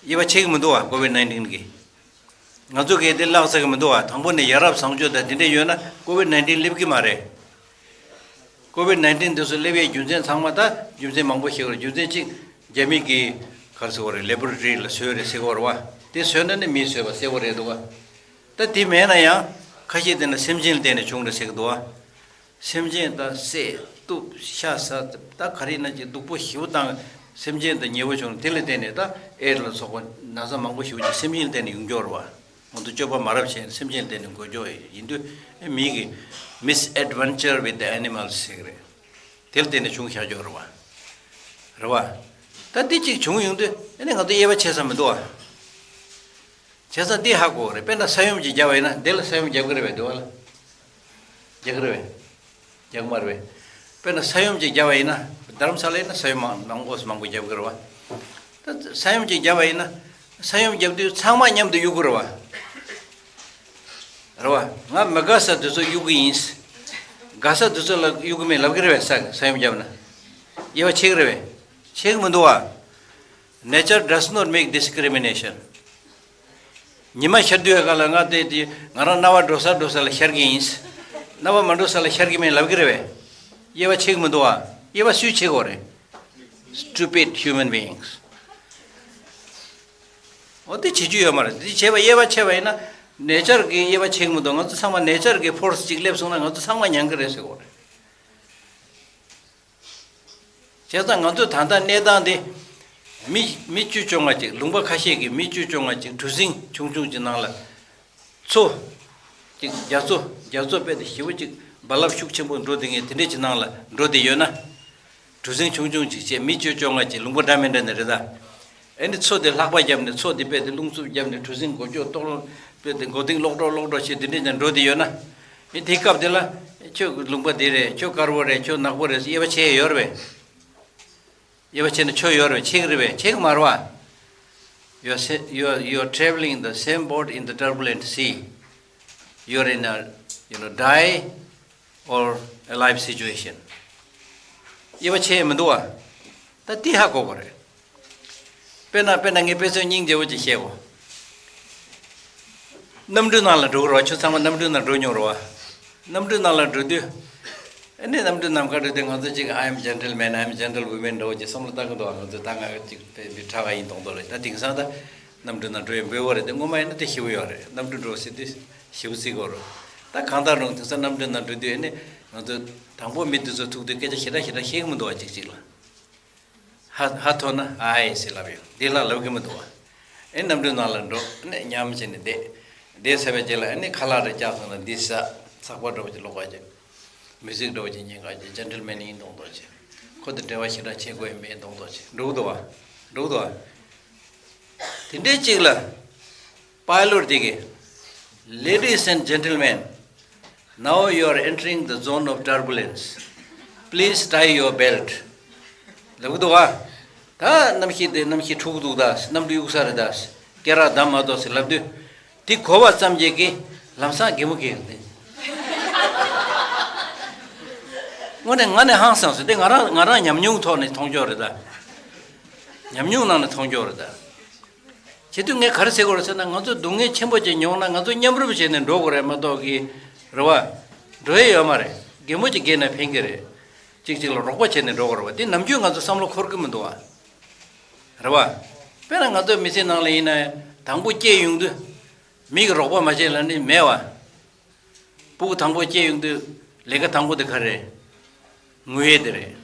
དབྱེ་བ་ཕྱེ་གི་མི་འདུག་བ། ཀོ་བིད་ནའིན་ཊིན་གི། ང་ཚོ་གིས་དེ་བརླག་ཚར་གི་མི་འདུག་བ། དང་པོ་ནས་ཡ་རབས་བཟང་སྤྱོད་དང་དེ་འདྲ་ཡོད་ན་ཀོ་བིད་ནའིན་ཊིན་སླེབས་ཀྱི་མ་རེད། ཀོ་བིད་ནའིན་ཊིན་དེ་ཚོ་སླེབས་ཡའི་རྒྱུ་མཚན་ཚང་མ་ད་རྒྱུ་མཚན་མང་པོ་ཞིག་རེད། རྒྱུ་མཚན་གཅིག་རྒྱ་མི་གིས་ག་རེ་ཟེར་བ་རེད། ལེ་བོ་རེ་ཊོ་རི་ལ་བཟོས་རེད་ཟེར་གི་ཡོད་རེད་བ། དེ་བཟོས་ན་ནི་མིས་བཟོས་པ་གསལ་པོ་རེད་འདུག་བ། ད་དེ་མེད་ན་ཡང་ཁ་ཤས་དེ་ན་སེམས་ཅན་ལ་བརྟེན་ནས་བྱུང་རེད་ཟེར་གི་འདུག་བ། སེམས་ཅན་ད་བསད་གཏུབ་ཤ་ཟ། ད་ག་རེ་ན་ཅིག་སྡུག་པོ་ཞེ་པོ་བཏང་། སེམས་ཅན་ད་ཉེ་བོ་བྱུང་། དེ་ལ་བརྟེན་ནས་ད་ཨེ་ཌི་ལ་སོགས་པ་ན་ཚ་མང་པོ་ཞེ་པོ་ཅིག་སེམས་ཅན་ལ་བརྟེན་ནས་ཡོང་ཀྱོག་རེད་བ། ང་ཚོ་སྤྱོད་པ་མ་རབས་བྱས་ནས་སེམས་ཅན་ལ་བརྟེན་ནས་འགོས་ཀྱོག་ཡིན་དུས། ཨེ་མི་གི་Misadventure with the Animals ཟེར་གི་རེད། དེ་ལ་བརྟེན་ནས་བྱུང་བཞག་ཀྱོག་རེད་བ། རེད་བ། ད་འདི་གཅིག་བྱུང་ཡོང་དུས་ཨ་ནི་ང་ཚོ་དབྱེ་བ་ཕྱེ་ས་མི་འདུག་བ། བྱས་ཙང་འདི་ཧ་གོ་རེད། དཔེར་ན་ས་ཡོམ་ཅིག་བརྒྱབ་པ་ཡིན་ན་འདི་ལ་ས་ཡོམ་བརྒྱབ་ཀྱི་རེད་པས། འདི་བ་ལ་རྒྱག་གི་རེད་པས། རྒྱག་མ་རེད་པས། དཔེར་ན་ས་ཡོམ་ཅིག་བརྒྱབ་པ་ཡིན་ན། རྡ་རམ་ས་ལ་ཡིན་ན་ས་ཡོམ་མང་མང་པོ་མང་པོ་བརྒྱབ་ཀྱི་རེད་བ། ད་ས་ཡོམ་ཅིག་བརྒྱབ་པ་ཡིན་ན། ས་ཡོམ་བརྒྱབ་དུས་ཚང་མ་མཉམ་དུ་གཡུག་གི་རེད་བ། རེད་བ། ང་མི་དགའ་ས་དེ་ཚོ་གཡུག་གི་ཡིན། དགའ་ས་དེ་ཚོ་ལ་གཡུག་གི་མེད་ལབ་ཀྱི་རེད་པས། ས་ས་ཡོམ་བརྒྱབ་ན། དབྱེ་བ་ཕྱེ་གི་རེད་པས། ཕྱེ་གི་མི་འདུག་བ། Nature does not make discrimination. ཉི་མ་ཤར་དུས་ཀ་ལ་ང་དེ་དེ་ང་རང་རྣ་བ་འགྲོ་ས་འགྲོ་ས་ལ་ཤར་གྱི་ཡིན། རྣ་བ་མ་འགྲོ་ས་ལ་ཤར་གྱི་མེད་ལབ་ཀྱི་རེད་པས། དབྱེ་བ་ཕྱེ་གི་མི་འདུག་བ། དབྱེ་བ་སུས་ཕྱེ་དགོས་རེད། Stupid human beings. འོ་དེ་བྱེད་རྒྱུ་ཡོད་མ་རེད། དེ་བྱས་པ་དབྱེ་བ་ཕྱེ་བ་ཡིན་ན། ནེ་ཅར་གྱི་དབྱེ་བ་ཕྱེ་གི་མི་འདུག་ང་ཚོ་ཚང་མ་ནེ་ཅར་གྱི་ཕོར་སི་གཅིག་སླེབས་སོང་ན་ང་ཚོ་ཚང་མ་མྱང་གི་རེད་ཟེར་དགོས་རེད། བྱས་ཙང་ང་ཚོས་ད་ལྟ་གནས་སྟངས་འདི། མི་མི་བཅུ་བཅོ་ལྔ་ཅིག་ལུང་པ་ཁ་ཤས་ཀྱི་མི་བཅུ་བཅོ་ལྔ་ཅིག་གྲུ་གཟིངས་ཆུང་ཆུང་ཅིག་ནང་ལ། མཚོ། ཅིག་རྒྱ་མཚོ་རྒྱ་མཚོ་དཔེ་དེ་ཞེ་པོ་ཅིག་རྦ་རླབས་ཤུགས་ཆེན་པོ་འགྲོ་བསྡད་མཁན་དེ་འདྲས་ཅིག་ནང་ལ་འགྲོ་བསྡད་ཡོད་ན། གྲུ་གཟིངས་ཆུང་ཆུང་ཅིག་བྱས་མི་བཅུ་བཅོ་ལྔ་ཅིག་ལུང་པ་འདྲ་མི་འདྲ་ནས་རེད་ད། ཨེ་ནི་མཚོ་དེ་ལྷགས་པ་བརྒྱབ་ནས་མཚོ་དེ་དཔེ་དེ་རླུང་འཚུབ་བརྒྱབ་ནས་གྲུ་གཟིངས་མགོ་ལྕོག་ལྟོགས། དཔེ་དེ་མགོ་རྟིང་ལོག་འགྲོ་ལོག་འགྲོ་བྱས་དེ་འདྲས་ནས་འགྲོ་བསྡད་ཡོད་ན། ཨེ་དེའི་སྐབས་དེ་ལ། ཁྱོད་ལུང་པ་འདི་རེད། ཁྱོད་དཀར་པོ་རེད། ཁྱོད་ནག་པོ་རེད་དབྱེ་བ་ཕྱེ་ཡས་ཡོད་རེད་པས། དབྱེ་བ་ཕྱེ་ན་ཆོ་ཡོད་རེད་པས། ཕྱེ་གི་རེད་པས། ཕྱེ་གི་མ་རེད་པ། You are sa- you are you are traveling in the same boat in the turbulent sea. You are in a, you know, die or alive situation. དབྱེ་བ་ཕྱེ་ཡས་མི་འདུག་བ། ད་འདི་ཧ་གོ་དགོས་རེད། དཔེར་ན་དཔེར་ན་ངས་དཔེ་མཚོན་སྙིང་རྗེ་བོ་ཅིག་བཤད་གོ། གནམ་གྲུ་ནང་ལ་འགྲོ་གི་རེད་བ། ཁྱོད་ཚང་མ་གནམ་གྲུ་ནང་འགྲོ་མྱོང་རེད་བ། གནམ་གྲུ་ནང་ལ་འགྲོ་དུས། ཨ་ནི་གནམ་གྲུ་ནམ་མཁའ་འགྲོ་དུས་ང་ཚོ་ཅིག I am gentleman, I am gentlewoman འདྲ་བོ་ཅིག་བསམ་བློ་བཏང་གི་འདུག་ང་ཚོ་ད་ང་ཅིག་དཔེ་འདི་དྲག་ག་ཡིན་མདོག་མདོག་ལ། ད་དེང་སང་ད་གནམ་གྲུ་ནང་འགྲོ་ཡས་འབོལ་བ་རེད་དེ། སྔོན་མ་ཡིན་ན་དེ་ཞེ་པོ་ཡོད་རེད། གནམ་གྲུ་འགྲོ་ཟེར་དུས་ཞེ་པོ་བརྩི་གི་ཡོད་རེད། ད་གང་ལྟར་རུང་དེང་སང་གནམ་གྲུ་ནང་འགྲོ་དུས་ཨ་ནི་ང་ཚོ་དང་པོ་མི་དེ་ཚོ་ཐུག་དུས་སྐད་ཆ་ཞེ་དྲག་ཞེ་དྲག་བཤད་གི་མི་འདུག་བ། ཅིག་ཅིག་ལ། ཧ་ཧ་ཐོ་ན་ཨའི་ཟེར་ལབ་ཡོང་། འདི་ལ་ལབ་གི་མི་འདུག་བ། ཨེ་གནམ་གྲུ་ནང་ལ་འགྲོ་ནས་ཉམས་བྱས་ནས་བསྡད། བསྡད་ཚར་བའི་རྗེས་ལ་ཨ་ནི་ཁ་ལག་རེ་བཀྱགས་སོང་ན་འདི་ཟ། ཚགས་པར་འདྲ་བོ་ཅིག་ཀློག་ག་བྱེད། མིའུ་ཟིག་འདྲ་བོ་ཅིག་ཉན་ག་བྱེད། ཇེན་ཊལ་མེན་ཡིན་མདོག་མདོག་བྱེད། ཁོ་དང་འབྲེལ་བ་ཞེ་དྲག་བྱེད་དགོས་ཡ་མེད་མདོག་མདོག་བྱེད། འགྲོ་གི་འདུག་བ། འགྲོ་གི་འདུག་བ། དེ་འདྲའི་ཅིག་ལ། པའི་ལོཊ་དེ་གིས། Ladies and gentlemen, now you are entering the zone of turbulence. Please tie your belt. ལབ་གི་འདུག་ག་ད་གནམ་གཤིས་དེ་གནམ་གཤིས་འཁྲུག་གི་འདུག་ད། གནམ་གྲུ་གཡུག་ས་རེད་ད། སྐེ་རགས་བསྡམ་མ་གཏོགས་ཟེར་ལབ་དུས། དེ་གོ་བ་ཙམ་གྱིས་ཀྱིས་ལམ་སང་གད་མོ་གས་ཡོང་དེ། དངོས་གནས་ང་ནི་ཧང་སངས་སོང་། དེ་ང་རང་ང་རང་ཉམས་མྱོང་ཐོག་ནས་མཐོང་ཆོག་རེད་ད། ཉམས་མྱོང་ནང་ནས་མཐོང་ཆོག་རེད་ད། བྱེད་དུས་ངས་ག་རེ་ཟེར་དགོས་རེད་ཟེར་ན། ང་ཚོ་སྡུག་བསྔལ་ཆེན་པོ་ཅིག་མྱོང་ན་ང་ཚོ་མཉམ་རུབ་བྱས་ནས་འགྲོ་དགོས་རེད་མ་གཏོགས་ཀྱི། རེད་བ། འགྲོ་ཡས་ཡོད་མ་རེད། རྒན་མོ་ཅིག་རྒས་ན་ཕན་གྱི་རེད། གཅིག་གཅིག་ལ་རོགས་པ་བྱས་ནས་འགྲོ་དགོས་རེད་བ། དེ་ནམ་རྒྱུན་ང་ཚོ་བསམ་བློ་འཁོར་གྱི་མི་འདུག་བ། རེད་བ། དཔེར་ན་ང་ཚོ་མི་ཚེ་ནང་ལ་ཡིན་ན་དང་པོ་སྐྱེས་ཡོང་དུས་མི་གི་རོགས་པ་མ་བྱས་ལ་ནི་མེད་བ། སྤུ་གུ་དང་པོ་སྐྱེས་ཡོང་དུས་ལས་ཀ་དང་པོ་དེ་ག་རེད། ངུ་ཡས་དེ་རེད།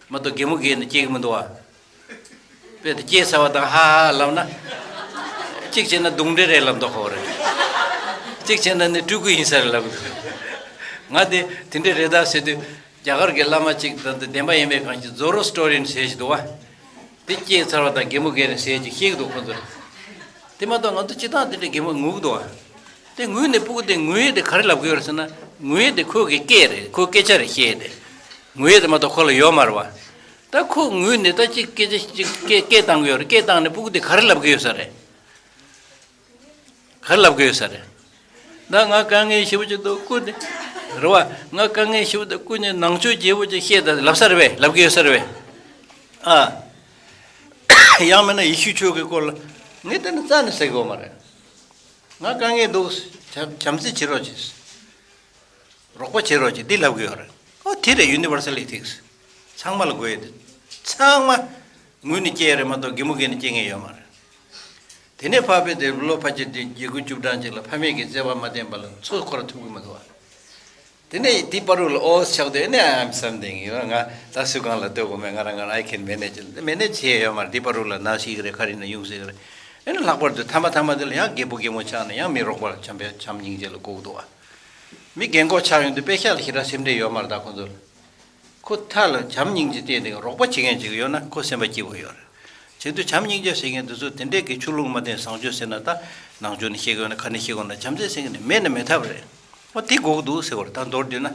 མ་གཏོགས་རྒན་མོ་རྒས་ནས་སྐྱེ་གི་མི་འདུག་བ། དཔེ་དེ་སྐྱེས་ཚར་བ་དང་ཧ་ཧ་ལབ་ན། གཅིག་བྱས་ན་རྡུང་འདྲེ་རེད་ལབ་མདོག་ཁ་པོ་རེད། གཅིག་བྱས་ན་ནི་སྤྲུལ་སྐུ་ཡིན་ས་རེད་ལབ་གི་འདུག་ང་དེ་དེ་འདྲའི་རེད་ད་ཟེར་དུས། རྒྱ་གར་གྱི་བླ་མ་གཅིག་དང་དེ་བདེན་པ་ཡིན་པའི་གང་ཞིག་ཛོ་རོ་སི་ཊོ་རི་ཡན་ཟེར་ཞིག་འདུག་བ། དེ་སྐྱེས་ཚར་བ་དང་རྒན་མོ་རྒས་ནས་ཟེར་ཅིག་བཤད་ཀྱི་འདུག་ཁོ་ཚོ། དེ་མ་གཏོགས་ང་ཚོ་སྤྱི་བཏང་དེ་འདྲའི་རྒན་མོ་ངུ་གི་འདུག་བ། དེ་ངུས་ནས་སྤུ་གུ་དེ་ངུ་ཡས་དེ་ག་རེ་ལབ་གི་ཡོད་རེད་ཟེར་ན། ངུ་ཡས་དེ་ཁོ་གི་སྐད་རེད། ཁོ་སྐད་ཆ་རེད་བཤད་ཡས་དེ། ངུ་ཡས་དེ་མ་གཏོགས་ཁོ་ལ་ཡོད་མ་རེད་བ། ད་ཁོ་ངུས་ནས་ད་ཅིག་སྐད་ཆ་ཅིག་སྐད་སྐད་བཏང་གི་ཡོད་རེད། སྐད་བཏང་ནས་སྤུ་གུ་དེ་ག་རེ་ལབ་གི་ཡོད་ས་རེད། ག་རེ་ལབ་གི་ཡོད་ས་རེད། ད་ང་དཀའ་ངལ་ཞེ་པོ་ཅིག་འདུག་སྐུ་དེ། རེད་བ། ང་དཀའ་ངལ་ཞེ་པོ་འདུག་སྐུ་ནས་ནང་ཆོས་རྒྱས་པོ་ཅིག་བཤད་ད་ལབ་ས་རེད་བས། ལབ་གི་ཡོད་ས་རེད་བས། ཨ། ཡང་མིན་ན་ཡེ་ཤུ་ཆོས་ཀྱི་སྐོར་ལ་ངས་དེ་ནི་རྩ་ནས་ཟེར་གི་ཡོད་མ་རེད། ང་དཀའ་ངལ་འདུག་བྱམས་བྱམས་བརྩེ་བྱེད་རོགས་བྱེད། རོགས་པ་བྱེད་རོགས་བྱེད་འདི་ལབ་གི་ཡོད་རེད། ཨོ་དེ་རེད། ཡུ་ནི་བར་སལ་ཨེ་ཐིག་སི། ཚང་མ་ལ་དགོས་ཡོད་དེ། ཚང་མ་ངུས་ནས་སྐྱེས་རེད་མ་གཏོགས་རྒན་མོ་རྒས་ནས་སྐྱེ་མཁན་ཡོད་མ་རེད། དེ་ནས་ཕར་བལྟས་ཏེ་ལོ་ཕལ་ཆེར་དེ་བརྒྱད་དགུ་བཅུ་གྲངས་ཅིག་ལ་ཕ་མེས་ཀྱི་བརྩེ་བ་མ་བསྟེན་པ་ལ་ཚོད་འཁོར་ཐུབ་ཀྱི་མི་འདུག་བ། དེ་ནས་དེའི་བར་དུ་ལ་ཨོ་ཆགས་དུས་ཨ་ནི་I am something ཡིན་ང་ད་སུ་གང་ལ་ལྟོས་དགོས་མེད། ང་རང་ང་རང་I can manage མེད་ནས་བྱས་ཡོད་མ་རེད། དེའི་བར་དུ་ལ་ན་ཤི་གི་རེད། ག་རེ་ན་ཡོང་སྲིད་གི་རེད། ཨ་ནི་ལྷག་པར་དུ་ཐ་མ་ཐ་མ་དེ་ལ་ཡང་རྒད་པོ་རྒན་མོ་ཆགས་ནས་ཡང་མི་རོགས་པ་ལ་བྱམས་པའི་བྱམས་སྙིང་རྗེ་ལ་དགོས་ཀྱི་འདུག་བ། མི་རྒན་འཁོགས་ཆགས་ཡོང་དུས་དཔེ་ཤག་ལ་ཞེ་དྲག་སེམས་ཁྲལ་ཡོད་མ་རེད། ད་ཁོ་ཚོ་ལ། ཁོ་ཐ་ལ་བྱམས་སྙིང་རྗེ་བསྟེན་ཏེ་རོགས་པ་བྱེད་མཁན་ཅིག་ཡོད་ན་ཁོ་སེམས་པ་སྐྱིད་པོ་ཡོད་རེད། བྱེད་དུས་བྱམས་སྙིང་རྗེ་ཟེར་མཁན་དེ་ཚོ་དེ་འདྲས་ཀྱི་ཆོས་ལུགས་མ་བསྟེན་བཟང་སྤྱོད་ཟེར་ན་ད་ནང་ཆོས་ནས་བཤད་དགོས་ན་ག་ནས་བཤད་དགོས་ན་བྱམས་བརྩེ་ཟེར་མཁན་དེ་མེད་ན་མེད་ཐབས་རེད། ཨོ་དེ་དགོས་ཀྱི་འདུག་ཟེར་བ་རེད། ད་མདོར་བསྡུས་ན།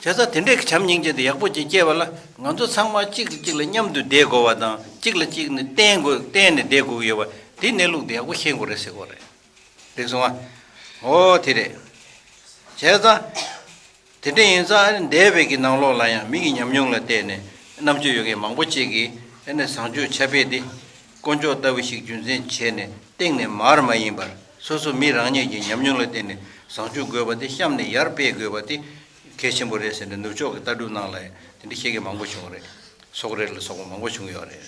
བྱས་ཙང་དེ་འདྲས་ཀྱི་བྱམས་སྙིང་རྗེ་དེ་ཡག་པོ་ཅིག་སྐྱེས་པ་ལ་ང་ཚོ་ཚང་མ་གཅིག་གིས་གཅིག་ལ་མཉམ་དུ་བསྡད་དགོས་པ་དང་གཅིག་ལ་གཅིག་ནས་བརྟེན་དགོས་བརྟེན་ནས་བསྡད་དགོས་ཀྱི་ཡོད་པ་དེའི་གནས་ལུགས་དེ་ཡག་པོ་ཤེས་དགོས་རེད་ཟེར་དགོས་རེད། འགྲིག་སོང་ཨ། ཨོ་དེ་རེད། བྱས་ཙང་། དེ་འདྲ་ཡིན་ཙང་ཨ་ནི་འདས་པའི་གི་ནང་ལོགས་ལ་ཡང་མི་གི་ཉམས་མྱོང་ལ་བལྟས་ནས་རྣམ་དཔྱོད་ཡོད་མཁན་མང་པོ་ཅིག་གིས་ཨ་ནི་བཟང་སྤྱོད་ཁྱབ་སྤེལ་འདི་དཀོན་མཆོག་ལྟ་བུ་ཞིག་རྒྱུ་མཚན་བྱས་ནས་སྟེང་ནས་མར་མ་ཡིན་པར་སོ་སོ་མི་རང་ཉིད་ཀྱི་ཉམས་མྱོང་ལ་བརྟེན་ནས་བཟང་སྤྱོད་དགོས་པ་དེ་གཤམ་ནས་ཡར་སྤེལ་དགོས་པ་དེ་གལ་ཆེན་པོ་རེད་ཟེར་ནས་ནུབ་ཕྱོགས་ཀྱི་ལྟ་གྲུབ་ནང་ལ་ཡང་དེ་འདྲ་བཤད་མཁན་མང་པོ་བྱུང་བ་རེད། སོག་རེ་ལ་སོགས་པ་མང་པོ་བྱུང་ཡོད་རེད།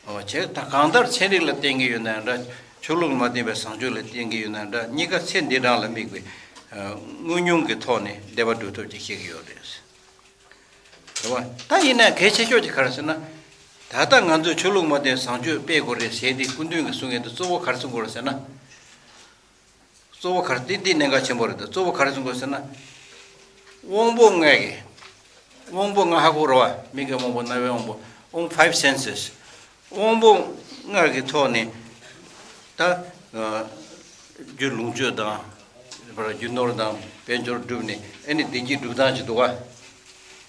ཨོ་བྱས་ད་གང་ལྟར་ཚན་རིག་ལ་བརྟེན་གྱི་ཡོད་ན་འདྲ། ཆོས་ལུགས་ལ་མ་བརྟེན་པའི་བཟང་སྤྱོད་ལ་བརྟེན་གྱི་ཡོད་ན་འདྲ། གཉིས་ཀ་ཚེ་འདི་རང་ལ་དམིགས་པའི་དངོས་མྱོང་གི་ཐོག་ནས་བདེ་བ་སྒྲུབ་ཐབས་ཅིག་བཤད་ཀྱི་ཡོད་རེད། རེད་བ། ད་ཡིན་ན་གལ་ཆེ་ཤོས་ཅིག་ག་རེ་ཟེར་ན། ད་ལྟ་ང་ཚོས་ཆོས་ལུགས་མ་བརྟེན་བཟང་སྤྱོད་སྤེལ་དགོས་རེད་ཟེར་དེ་སྐུ་མདུན་གྱིས་གསུང་མཁན་དེ་གཙོ་བོ་ག་རེ་གསུང་དགོས་རེད་ཟེར་ན། གཙོ་བོ་ག་རེ་དེ་འདི་གནད་འགག་ཆེན་པོ་རེད། ད་གཙོ་བོ་ག་རེ་གསུང་དགོས་ཟེར་ན། དབང་པོ་ལྔ་གི། དབང་པོ་ལྔ་ཧ་གོ་རེད་བ། མིག་གི་དབང་པོ། རྣ་བའི་དབང་པོ། དབང་། ཕའིབ་སེན་སེས། དབང་པོ་ལྔ་གི་ཐོག་ནས་ད་རྒྱུ་ལོངས་སྤྱོད་དང་། རྒྱུ་ནོར་དང་དཔལ་འབྱོར་བསྒྲུབས་ནས་ཨ་ནི་བདེ་སྐྱིད་སྒྲུབ་སྟངས་ཅིག་འདུག་ག།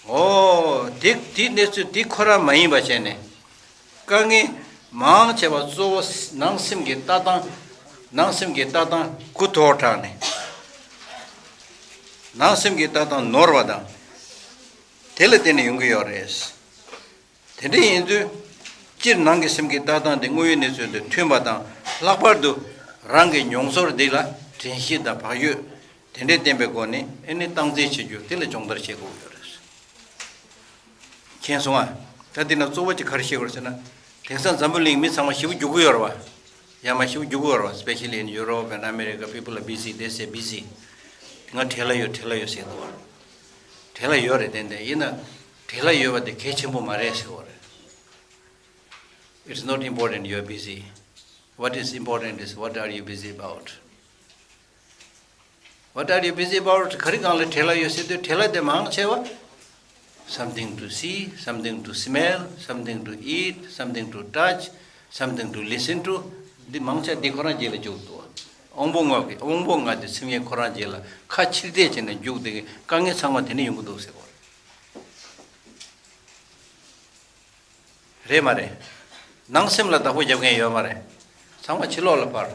ཨོ་དེ་དེའི་གནས་ཚུལ་དེ་ཁོ་རང་མ་ཡིན་པ་བྱས་ནས། དཀའ་ངལ་མང་ཆེ་བ་གཙོ་བོ་ནང་སེམས་ཀྱི་ལྟ་སྟངས། ནང་སེམས་ཀྱི་ལྟ་སྟངས་གུ་དོག་དྲགས་ནས། ནང་སེམས་ཀྱི་ལྟ་སྟངས་ནོར་བ་དང་། དེ་ལ་བརྟེན་ནས་ཡོང་གི་ཡོད་རེད། དེ་འདྲ་ཡིན་དུས། སྤྱིར་ནང་གི་སེམས་ཀྱི་ལྟ་སྟངས་དེ་དངོས་ཡོད་གནས་ཚུལ་དང་མཐུན་པ་དང་། ལྷག་པར་དུ་རང་གི་མྱོང་ཚོར་འདི་ལ་དྲན་ཤེས་དང་བག་ཡོད་དེ་འདྲས་བསྟེན་པའི་སྒོ་ནས་ཨ་ནི་སྟངས་འཛིན་བྱེད་རྒྱུ་དེ་ལ་སྦྱོང་བརྡར་བྱེད་དགོས་ཡོད་རེད། མཁྱེན་སོང་ཨ། ད་འདི་ན་གཙོ་བོ་ཅིག་ག་རེ་བཤད་དགོས་ཟེར་ན། དེང་སང་འཛམ་བུ་གླིང་མི་ཚང་མ་ཞེ་པོ་རྒྱུག་གི་ཡོད་རེད་བ། ཡ་མ་ཞེ་པོ་རྒྱུག་གི་ཡོད་རེད་བ། Especially in Europe and America, people are busy, they say busy. ང་བྲེལ་བ་ཡོད་བྲེལ་བ་ཡོད་ཟེར་འདུག་བ། བྲེལ་བ་ཡོད་རེད། ཏན་ཏན་ཡིན་ན་བྲེལ་བ་ཡོད་པ་དེ་གལ་ཆེན་པོ་མ་རེད་ཟེར་བ་རེད། It's not important you are busy. What is important is what are you busy about? What are you busy about? ག་རེ་སྒང་ལ་བྲེལ་བ་ཡོད་ཟེར་དུས་བྲེལ་བ་དེ་མང་ཆེ་བ། Something to see, something to smell, something to eat, something to touch, something to listen to. འདི་མང་ཆེ་འདི་ཁོ་རང་རྗེས་ལ་རྒྱུག་འདུག་དབང་པོ་ལྔ་གི་དབང་པོ་ལྔ་དེ་སེམས་ཡས་ཁོ་རང་རྗེས་ལ་ཁ་ཕྱིར་བལྟས་བྱས་ནས་རྒྱུག་བསྡད་ཀྱི་དཀའ་ངལ་ཚང་མ་དེ་ནས་ཡོང་གི་འདུག་ཟེར་བ་རེད། རེད་མ་རེད། ནང་སེམས་ལ་བདག་པོ་རྒྱབ་མཁན་ཡོད་མ་རེད། ཚང་མ་ཕྱི་ལོགས་ལ་འཕར།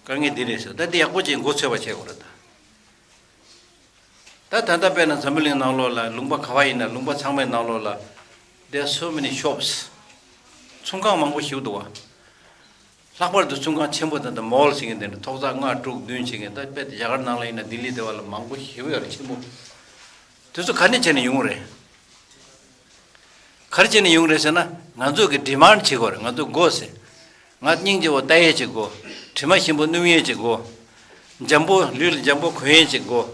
དཀའ་ངལ་འདི་རེད་ཟེར། ད་འདི་ཡག་པོ་ཅིག་མགོ་ཚོས་པ་བྱེད་དགོས་རེད་ད། ད་ད་ལྟ་དཔེར་ན་འཛམ་བུ་གླིང་ནང་ལོགས་ལ་ལུང་པ་ག་བ་ཡིན་ན་ལུང་པ་ཚང་མའི་ནང་ལོགས་ལ། There are so many shops. ཚོང་ཁང་མང་པོ་ཞིག་འདུག་བ། ལྷག་པར་དུ་ཚོང་ཁང་ཆེན་པོ་དང་དང་མོལ་ཟེར་མཁན་དེ་འདྲ་ཐོག་བརྩེགས་ལྔ་དྲུག་བདུན་བྱེད་མཁན། ད་དཔེ་དེ་རྒྱ་གར་ནང་ལ་ཡིན་ན་ལྡི་ལི་དེ་བ་ལ་མང་པོ་ཞེ་པོ་ཡོད་རེད། ཆེན་པོ་དེ་ཚོ་ག་ནས་བྱས་ནས་ཡོང་གི་རེད། ག་རེ་བྱས་ནས་ཡོང་གི་རེད་ཟེར་ན། ང་ཚོ་གི་ཌི་མཱན་ཌི་བྱེད་དགོས་རེད། ང་ཚོ་དགོས་ཟེར། ང་སྙིང་རྗེ་བོ་ལྟ་ཡས་ཅིག་དགོས། དྲི་མ་ཞིམ་པོ་སྣོམ་ཡས་ཅིག་དགོས། འཇམ་པོ་ལུས་ལ་འཇམ་པོ་གོན་ཡས་ཅིག་དགོས།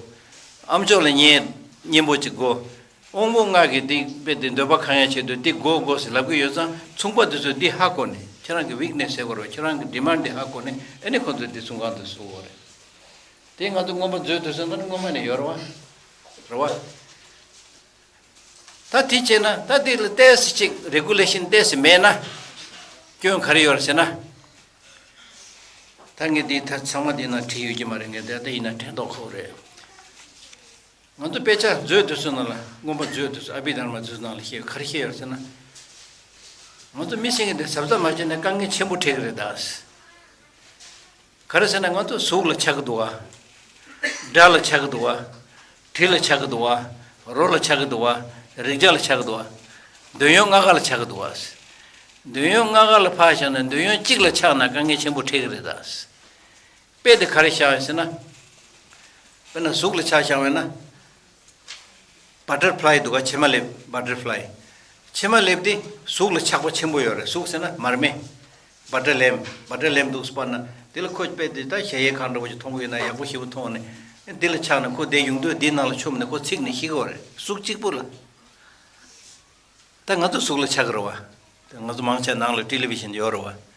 ཨམ་ཅོག་ལ་ཉན་སྙན་པོ་ཅིག་དགོས། དབང་པོ་ལྔ་གི་འདི་དཔེ་དེ་འདོད་པ་ཁེངས་ཡས་ཆེད་དུ་འདི་དགོས་དགོས་ཟེར་ལབ་ཀྱི་ཡོད་ཙང་། ཚོང་པ་དེ་ཚོས་འདི་ཧ་གོ་ནས། ཁྱེད་རང་གི་ཝིག་ནེ་སི་ཟེར་དགོས་རེད། ཁྱེད་རང་གི་ཌི་མཱན་ཌི་དེ་ཧ་གོ་ནས། ཨ་ནི་ཁོ་ཚོས་འདི་ཚོང་ཁང་དུ་བཟོ་དགོས་རེད། དེ་ང་ཚོ་སྔོན་མ་འཛུལ་དུས་ཙམ་པ་ནི་སྔོན་མ་ནས་ཡོད་རེད་བ། རེད་བ། ད་དེ་བྱས་ན། ད་དེ་ལ་ཏོག་ཙམ་ཅིག་རེ་གུ་ལེ་ཤན་ཏོག་ཙམ་མེད་ན་སྐྱོན་ག་རེ་ཡོད་རེད་ཟེར་ན། ད་ངས་འདི་ད་ཚང་མ་འདི་ནང་བྲིས་ཡོད་ཀྱི་མ་རེད། ངས་ད་ལྟ་ཡིན་ན་དྲན་རྟོགས་ཁོ་རེད། ང་ཚོ་དཔེ་ཆ་མཛོད་དེ་ཚོ་ནང་ལ། སྔོན་མ་མཛོད་དེ་ཚོ། ཨ་བྷི་དྷརྨ་མཛོད་ནང་ལ་བཤད། ག་རེ་བཤད་ཡོད་ཟེར་ན། ང་ཚོ་མི་ཤེས་མཁན་དེ་གཟབ་གཟབ་མ་བྱས་ན་དཀའ་ངལ་ཆེན་པོ་འཕྲད་ཀྱི་རེད་ད། ག་རེ་ཟེར་ན། ང་ཚོ་གཟུགས་ལ་ཆགས་ཀྱི་འདུག་བ། སྒྲ་ལ་ཆགས་ཀྱི་འདུག་བ། དྲི་ལ་ཆགས་ཀྱི་འདུག་བ། རོ་ལ་ཆགས་ཀྱི་འདུག་བ། རེག་བྱ་ལ་ཆགས་ཀྱི་འདུག་བ། འདོད་ཡོན་ལྔ་ཀ་ལ་ཆགས་ཀྱི་འདུག་བ། འདོད་ཡོན་ལྔ་ཀ་ལ་ཕར་བཞག་ན། འདོད་ཡོན་གཅིག་ལ་ཆགས་ན་དཀའ་ངལ་ཆེན་པོ་འཕྲད་ཀྱི་རེད་ད། དཔེ་དེ་ག་རེ་བཞག་ཡོད་ཟེར་ན། དཔེར་ན་གཟུགས་ལ་ཆ་བཞག་པ་ཡིན་ན། བ་ཊར་ཕ་ལའི་འདུག་ག་བྱེ་མ་ལེབ། བ་ཊར་ཕ་ལའི། བྱེ་མ་ལེབ་དེ་གཟུགས་ལ་ཆགས་པ་ཆེན་པོ་ཡོད་རེད། གཟུགས་ཟེར་ན་མར་མེ། བ་ཊར་ལེམ། བ་ཊར་ལེམ་འདུག་ཟེར་བ་ན། དེ་ལ་ཁོ་དཔེ་དེ་ད་གཞལ་ཡས་ཁང་འདྲ་བོ་ཞིག་མཐོང་གི་ཡོད་ན། ཡག་པོ་ཞེ་པོ་མཐོང་ནས། དེ་ལ་ཆགས་ནས་ཁོ་དེ་ཡོང་དུས་དེའི་ནང་ལ་མཆོངས་ནས་ཁོ་ཚིག་ནས་ཤི་གི་ཡོད་རེད། གཟུགས་གཅིག་པུ་ལ། ད་ང་ཚོ་གཟུགས་ལ་ཆགས་ཀྱི་རེད་བ། ད་ང་ཚོ་མང་ཆེ་ནང་ལ་ཊེ་ལི་བི་ཤན་ཡོད་རེད་བ།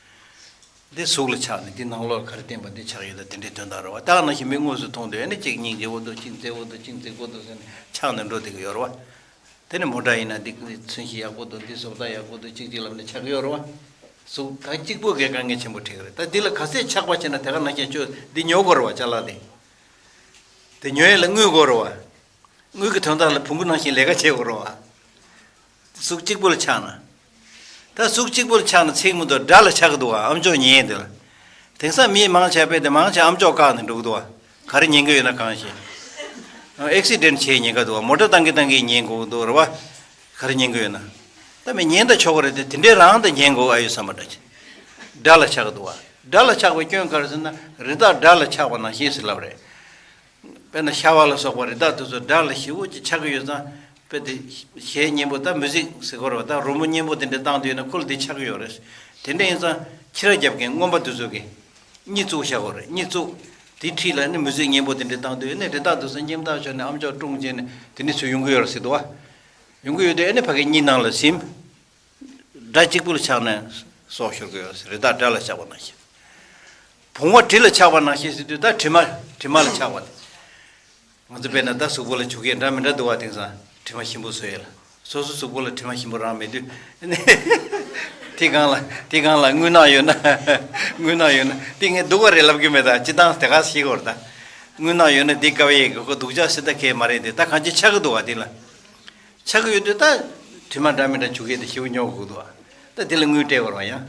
འདི་གཟུགས་ལ་ཆགས་ནས་འདི་ནང་ལོགས་ག་རེ་བསྟན་པ་འདི་ཆགས་ཡོད་ད། དེ་འདྲའི་དོན་དག་རེད་བ། ད་ནང་བཞིན་མི་དངོས་སུ་མཐོང་དུས། ཨ་ནི་གཅིག་སྙིང་རྗེ་པོ་འདུག་གཅིག་མཛེས་པོ་འདུག་གཅིག་མཛེས་པོ་འདུག་ཟེར་ནས་ཆགས་ནས་འགྲོ་བསྡད་ཀྱི་ཡོད་རེད་བ། དེ་ནི་མོ་ཊ་ཡིན་ན་འདི་ཚོན་ཞིང་ཡག་པོ་འདུག་འདི་བཟོ་ལྟ་ཡག་པོ་འདུག་གཅིག་གཅིག་ལབ་ནས་ཆགས་ཀྱི་ཡོད་རེད་བ། གཟུགས་ད་གཅིག་པོ་གིས་དཀའ་ངལ་ཆེན་པོ་འཕྲད་ཀྱི་རེད། ད་འདི་ལ་ག་ཚད་ཆགས་པ་བྱས་ན་དེ་ག་ནང་བཞིན་ཁྱོད་འདི་ཉོ་དགོས་རེད་བ། ཅ་ལག་འདི། དེ་ཉོ་ཡས་ལ་དངུལ་དགོས་རེད་བ། དངུལ་གྱི་དོན་དག་ལ་བོང་བུ་ནང་བཞིན་ལས་ཀ་བྱེད་དགོས་རེད་བ། གཟུགས་གཅིག་པུ་ལ་ཆགས་ན། ད་གཟུགས་གཅིག་པུ་ལ་ཆགས་ན་ཚིག་མི་འདུག་སྒྲ་ལ་ཆགས་ཀྱི་འདུག་བ། ཨམ་ཅོག་ཉན་དེ་ལ། དེང་སང་མི་མང་ཆེ་བས་དེ་མང་ཆེ་ཨམ་ཅོག་བཀག་ནས་འགྲོ་གི་འདུག་བ། ག་རེ་ཉན་གྱི་ཡོད་ན་གང་ཤེས། ཨེག་སི་ཌེན་ཊི་བྱས་ཉན་ག་འདུག་བ། མོ་ཊ་བཏང་གི་བཏང་གི་ཉན་དགོས་ཀྱི་འདུག་རེད་བ། ག་རེ་ཉན་གྱི་ཡོད་ན། ད་མི་ཉན་ད་ཆོག་གི་རེད་དེ། དེ་འདྲའི་རང་ད་ཉན་དགོས་ཨ་ཡོད་བསམ་པ་འདྲ་ཅིག་སྒྲ་ལ་ཆགས་ཀྱི་འདུག་བ། སྒྲ་ལ་ཆགས་པའི་སྐྱོན་ག་རེ་ཟེར་ན། རི་དྭགས་སྒྲ་ལ་ཆགས་པ་ནང་བཞིན་ཟེར་ལབ་རེད། དཔེར་ན་ཤ་བ་ལ་སོགས་པ་རི་དྭགས་དེ་ཚོ་སྒྲ་ལ་ཞེ་པོ་ཅིག་ཆགས་ཀྱི་ཡོད་ཙང་། དཔེ་དེ་གཞས་སྙན་པོ་ད་མུ་ཟིག་ཟེར་དགོས་རེད་བ། ད་རོལ་མོ་སྙན་པོ་དེ་འདྲ་བཏང་དུས་ན་ཁོ་ལ་དེ་ཆགས་ཀྱི་ཡོད་རེད། དེ་འདྲ་ཡིན་ཙང་ཁྱི་ར་རྒྱབ་མཁན་རྔོན་པ་དེ་ཚོ་གིས་གཉིད་བཙུགས་བཞག་དགོས་རེད། གཉིད་བཙུགས། དེའི་འཁྲིས་ལ་ནི་མུ་ཟིག་སྙན་པོ་དེ་འདྲ་བཏང་དུས་ནི་རི་དྭགས་དེ་ཚོ་སྙེམས་ཐག་ཆོད་ནས་ཨམ་ཅོག་ཀྲུང་བྱས་ནས་དེ་འདྲ་ཚོ་ཡོང་གི་ཡོད་རེད་ཟེར་འདུག་བ། ཡོང་གི་ཡོད་དུས་ཨ་ནི་ཕ་གི་གཉིད་ནང་ལ་ཟིན། སྒྲ་གཅིག་པུ་ལ་ཆགས་ནས་སྲོག་ཤོར་གྱི་ཡོད་ཟེར། རི་དྭགས་སྒྲ་ལ་ཆགས་པ་ནང་བཞིན། བུང་བ་དྲི་ལ་ཆགས་པ་ནང་བཞིན་ཟེར་དུས་ད་དྲི་མ། དྲི་མ་ལ་ཆགས་པ་དེ། ང་ཚོ་དཔེར་ན་ད་གཟུགས་པོ་ལ་བྱུག་ཡས་འདྲ་མི་འདྲ་འདུག་བ། དེང་སང་དྲི་མ་ཞིམ་པོ་བཟོ་ཡས་ལ། སོ་སོ་གཟུགས་པོ་ལ་དྲི་མ་ཞིམ་པོ་རང་མེད་དུས། དེ་སྒང་ལ། དེ་སྒང་ལ་རྔུལ་ནག་ཡོད་ན། རྔུལ་ནག་ཡོད་ན་དེ་ངས་སྡུག་པ་རེད་ལབ་ཀྱི་མེད། ད་སྤྱིར་བཏང་དེ་ག་ཤེས་དགོས་རེད་ད། རྔུལ་ནག་ཡོད་ན་དེ་དཀའ་བའི་ཡས་ཀྱི་ཁོ་སྡུག་ཅག་ཟེར་ད་གས་མ་རེད་དེ། ད་གང་ཅི་ཆགས་ཀྱི་འདུག་བ། དེ་ལ་ཆགས་ཀྱི་ཡོད་དུས་ད་དྲི་མ་འདྲ་མི་འདྲ་བྱུག་ཡས་དེ་ཞེ་པོ་ཉོ་དགོས་འདུག་བ། ད་དེ་ལ་རྔུལ་སྤྲད་དགོས་རེད་བ། ཡང་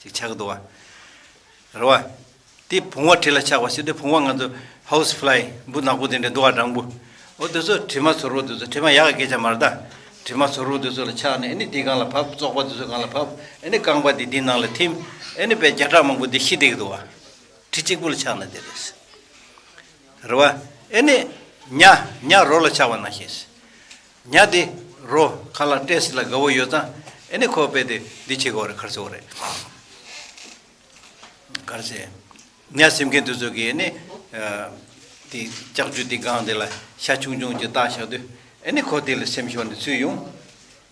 ཅིག་ཆགས་ཀྱི་འདུག་བ། རེད་བ། དེ་བུང་བ་དྲི་ལ་ཆགས་པ་ཟེར་དུས། བུང་བ་ང་ཚོ་ཧའུ་སི་ཕ་ལའི་འབུ་ནག་པོ་དེ་འདྲ་འདུག་བ། སྦྲང་བུ། འོ་དེ་ཚོ་དྲི་མ་ཚོར་བོ་དེ་ཚོ། དྲི་མ་ཡག་གི་སྐད་ཆ་མ་རེད་ད། དྲི་མ་ཚོར་བོ་དེ་ཚོ་ལ་ཆགས་ནས་ཨ་ནི་དེ་སྒང་ལ་བབས། བཙོག་པ་དེ་ཚོ་སྒང་ལ་བབས། ཨ་ནི་རྐང་པ་དེ་དེའི་ནང་ལ་ཐིམ། ཨ་ནི་དཔེ་བརྒྱ་ཕྲག་མང་པོ་དེ་ཤི་བསྡད་ཀྱི་འདུག་བ། དྲི་གཅིག་པུ་ལ་ཆགས་ན་དེ་རེད། རེད་བ། ཨེ་ནི་ཉ། ཉ་རོ་ལ་ཆགས་པ་ནང་བཞིན། ཉ་དེ་རོ་ཁ་ལག་སྤྲད་ཟིན་ལ་དགའ་བོ་ཡོད་ཙང་། ཨེ་ནི་ཁོ་དཔེ་དེ་འདི་བྱེད་དགོས་རེད། ག་རེ་ཟེར་དགོས་རེད། ག་རེ་ཟེར། ཉ་ཟིན་མཁན་དེ་ཚོ་གིས་ཨེ་ནི། ཨ། དེ་ལྕགས་ཀྱུ་དེ་སྒང་དེ་ལ་ཤ་ཆུང་ཆུང་ཅིག་བཏགས་བཞག་དུས། ཨེ་ནི་ཁོ་དེ་ལ་སེམས་ཤོར་ནས་ཚུར་ཡོང་།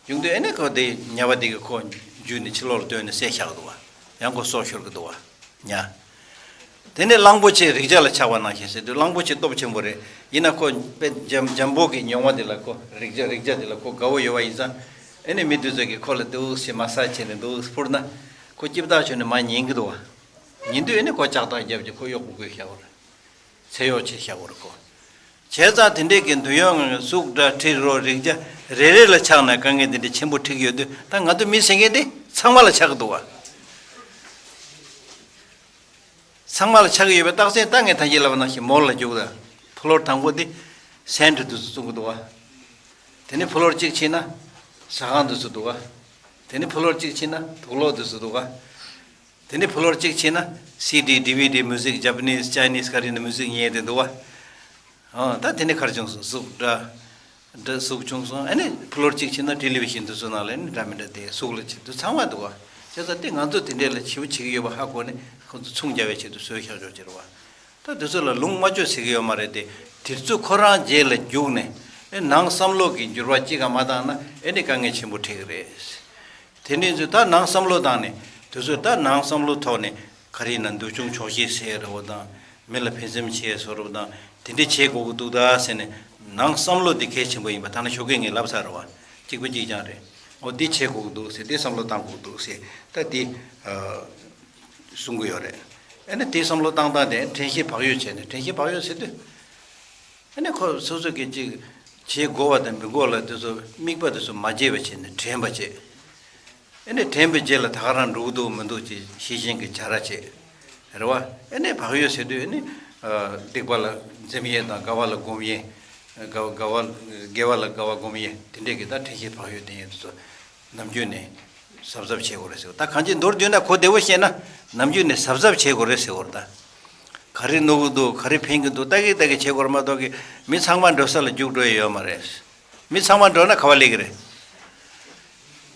ཡོང་དུས་ཨེ་ནི་ཁོ་དེ་ཉ་པ་དེ་གིས་ཁོ་འཇུས་ནས་ཕྱི་ལོགས་ལ་བཏོན་ནས་བསད་བཞག་གི་འདུག་བ། ཡང་ཁོ་སྲོག་ཤོར་གི་འདུག་བ། ཉ། དེ་ནས་གླང་པོ་ཆེ་རེག་བྱ་ལ་ཆགས་པ་ནང་བཞིན་ཟེར་དུས། གླང་པོ་ཆེ་སྟོབས་ཆེན་པོ་རེད། ཡིན་ན་ཁོ་དཔེ་འཇམ་འཇམ་པོ་གི་མྱོང་བ་དེ་ལ། ཁོ་རེག་བྱ་རེག་བྱ་དེ་ལ་ཁོ་དགའ་བོ་ཡོད་པ་ཡིན་ཙང་། ཨེ་ནི་མི་དེ་ཚོ་གིས་ཁོ་ལ་འདུག་སེ་མ་སཱཇ་བྱས་ནས་འདུག་སེ་ཕུར་ན། ཁོ་སྐྱིད་པོ་ཐག་ཆོད་ནས་མར་ཉན་གི་འདུག་བ། ཉན་དུས་ཨེ་ནི་ཁོ་ལྕགས་ཐག་བརྒྱབ་ཀྱི་ཁོ་གཡོག་པོ་བསྐོས་བཞག་པ་རེད། ཚེ་གཡོག་བྱས་བཞག་པ་རེད་ཁོ། བྱས་ཙང་དེ་འདྲས་ཀྱི་འདོད་ཡོན་ལྔ། གཟུགས་སྒྲ་དྲི་རོ་རེག་བྱ་རེ་རེ་ལ་ཆགས་ན་དཀའ་ངལ་དེ་འདྲ་ཆེན་པོ་འཕྲད་ཀྱི་ཡོད་དུས། ད་ང་ཚོ་མི་ཟེར་མཁན་དེ་ཚང་མ་ལ་ཆགས་ཀྱི་འདུག་བ། ཚང་མ་ལ་ཆགས་ཀྱི་ཡོད་པའི་རྟགས་མཚན་ད་ངས་ད་གིན་ལབ་པ་ནང་བཞིན་མོལ་ལ་རྒྱུག་ད། ཕུ་ལོར་དང་པོ་དེ་སེན་ཊི་དེ་ཚོ་བཙོང་གི་འདུག་བ། དེ་ནས་ཕུ་ལོར་གཅིག་ཕྱིན་ན་ཟ་ཁང་དེ་ཚོ་འདུག་བ། དེ་ནས་ཕུ་ལོར་གཅིག་ཕྱིན་ན་དུག་ལོག་དེ་ཚོ་འདུག་བ། དེ་ནས་ཕྱི་ལོགས་གཅིག་ཕྱིན་ན་སི་ཌི་ཌི་ཝི་ཌི་མུ་ཟིག་ཇ་པ་ནིས་ཅའི་ནིས་ག་རེ་ནས་མུ་ཟིག་ཉན་དེ་འདུག་བ། ཨ་ད་དེ་ནས་ག་རེ་བྱུང་སོང་གཟུགས་འདྲ། འདྲ་གཟུགས་བྱུང་སོང་། ཨ་ནི་ཕྱི་ལོགས་གཅིག་ཕྱིན་ན་ཊེ་ལི་ཝི་ཤན་དེ་ཚོ་ནང་ལ་ཨ་ནི་འདྲ་མི་འདྲ་དེ་གཟུགས་ལ་བྱེད་དུས་ཚང་མ་འདུག་བ། བྱས་ཙང་དེ་ང་ཚོ་དེ་འདྲས་ལ་བྱིའུ་བྱེད་ཀྱི་ཡོད་པ་ཧ་གོ་ནས་ཁོང་ཚོ་མཚུངས་རྒྱག་པའི་ཆེད་དུ་བཟོས་བཞག་ཆོག་ཅེས་རེད་བ། ད་དེ་ཚོ་ལ་ལུང་མ་བཅོས་ཟེར་གྱི་ཡོད་མ་རེད་དེ། དེ་ཚོ་ཁོ་རང་རྗེས་ལ་རྒྱུགས་ནས་ཨེ་ནང་བསམ་བློ་གི་འགྱུར་བ་གཅིག་ཀ་མ་བཏང་ན་ཨེ་ནི་དཀའ་ངལ་ཆེན་པོ་འཕྲད་ཀྱི་རེད། དེ་འདྲ་ཚོས་ད་ནང་བསམ་བློ་བཏང་ནས་དེ་ཚོས་ད་ནང་བསམ་བློ་ཐོག་ནས་ག་རེ་ཡིན་ན་འདུལ་སྐྱོང་ཆོག་ཤེས་ཟེར་རེད་བ་དང་། མི་ལ་ཕན་སེམས་བྱེད་བཟོ་འདྲ་བ་དང་དེ་འདྲ་བྱེད་དགོས་ཀྱི་འདུག་ད་ཟེར་ནས་ནང་བསམ་བློ་དེ་གལ་ཆེན་པོ་ཡིན་པ་ད་ནི་ཞོགས་ཀས་ངས་ལབ་ཚར་རེད་བ། གཅིག་པ་གཅིག་རྐྱང་རེད། འོ་འདི་བྱེད་དགོས་ཀྱི་འདུག་ཟེར། འདི་བསམ་བློ་བཏང་དགོས་ཀྱི་འདུག་ཟེར། ད་འདི་ཨ་གསུང་གི་ཡོད་རེད། ཨ་ནི་དེ་བསམ་བློ་བཏང་སྟངས་དེ་དྲན་ཤེས་བག་ཡོད་བྱས་ནས། དྲན་ཤེས་བག་ཡོད་ཟེར་དུས། ཨ་ནི་ཁོ་སོ་སོ་གིས་ཅིག་བྱེད་དགོས་པ་དང་མི་དགོས་ལ་དེ་ཚོ་དམིགས་པ་དེ་ཚོ་མ་བརྗེད་པ་བྱས་ནས་དྲན་པ་བྱེད། ཨ་ནི་དྲན་པའི་རྗེས་ལ་ད་ག་རང་འགྲོ་གི་འདུག་མི་འདུག་ཅེས་ཤེས་བཞིན་གྱི་བྱ་ར་བྱེད། རེད་བ། ཨ་ནི་བག་ཡོད་ཟེར་དུས་ཨ་ནི་ཨ་སྡིག་པ་ལ་འཛེམ་ཡས་དང་དགའ་བ་ལ་སྒོམ་ཡས། དགའ་དགའ་བ་དགེ་བ་ལ་དགའ་བ་སྒོམ་ཡས་དེ་འདྲས་ཀྱི་ད་དྲན་ཤེས་བག་ཡོད་ལྡན་ཡས་དེ་ཚོ་ནམ་རྒྱུན་ནས་གཟབ་གཟབ་བྱེད་དགོས་རེད་ཟེར་བ། ད་གང་ཅི་མདོར་བསྡུས་ན་གོ་བདེ་བོ་བཤད་ན་ནམ་རྒྱུན་ནས་གཟབ་གཟབ་བྱེད་དགོས་རེད་ཟེར་བ་རེད་ད། ག་རེ་ནོར་གི་འདུག་ག་རེ་ཕན་གི་འདུག་ལྟ་གི་ལྟ་གི་བྱེད་དགོས་རེད་མ་གཏོགས་ཀྱི་མི་ཚང་མ་འགྲོ་ས་ལ་རྒྱུགས་འགྲོ་ཡི་ཡོད་མ་རེད། མི་ཚང་མ་འགྲོ་ན་ག་བ་སླེབས་ཀྱི་རེད།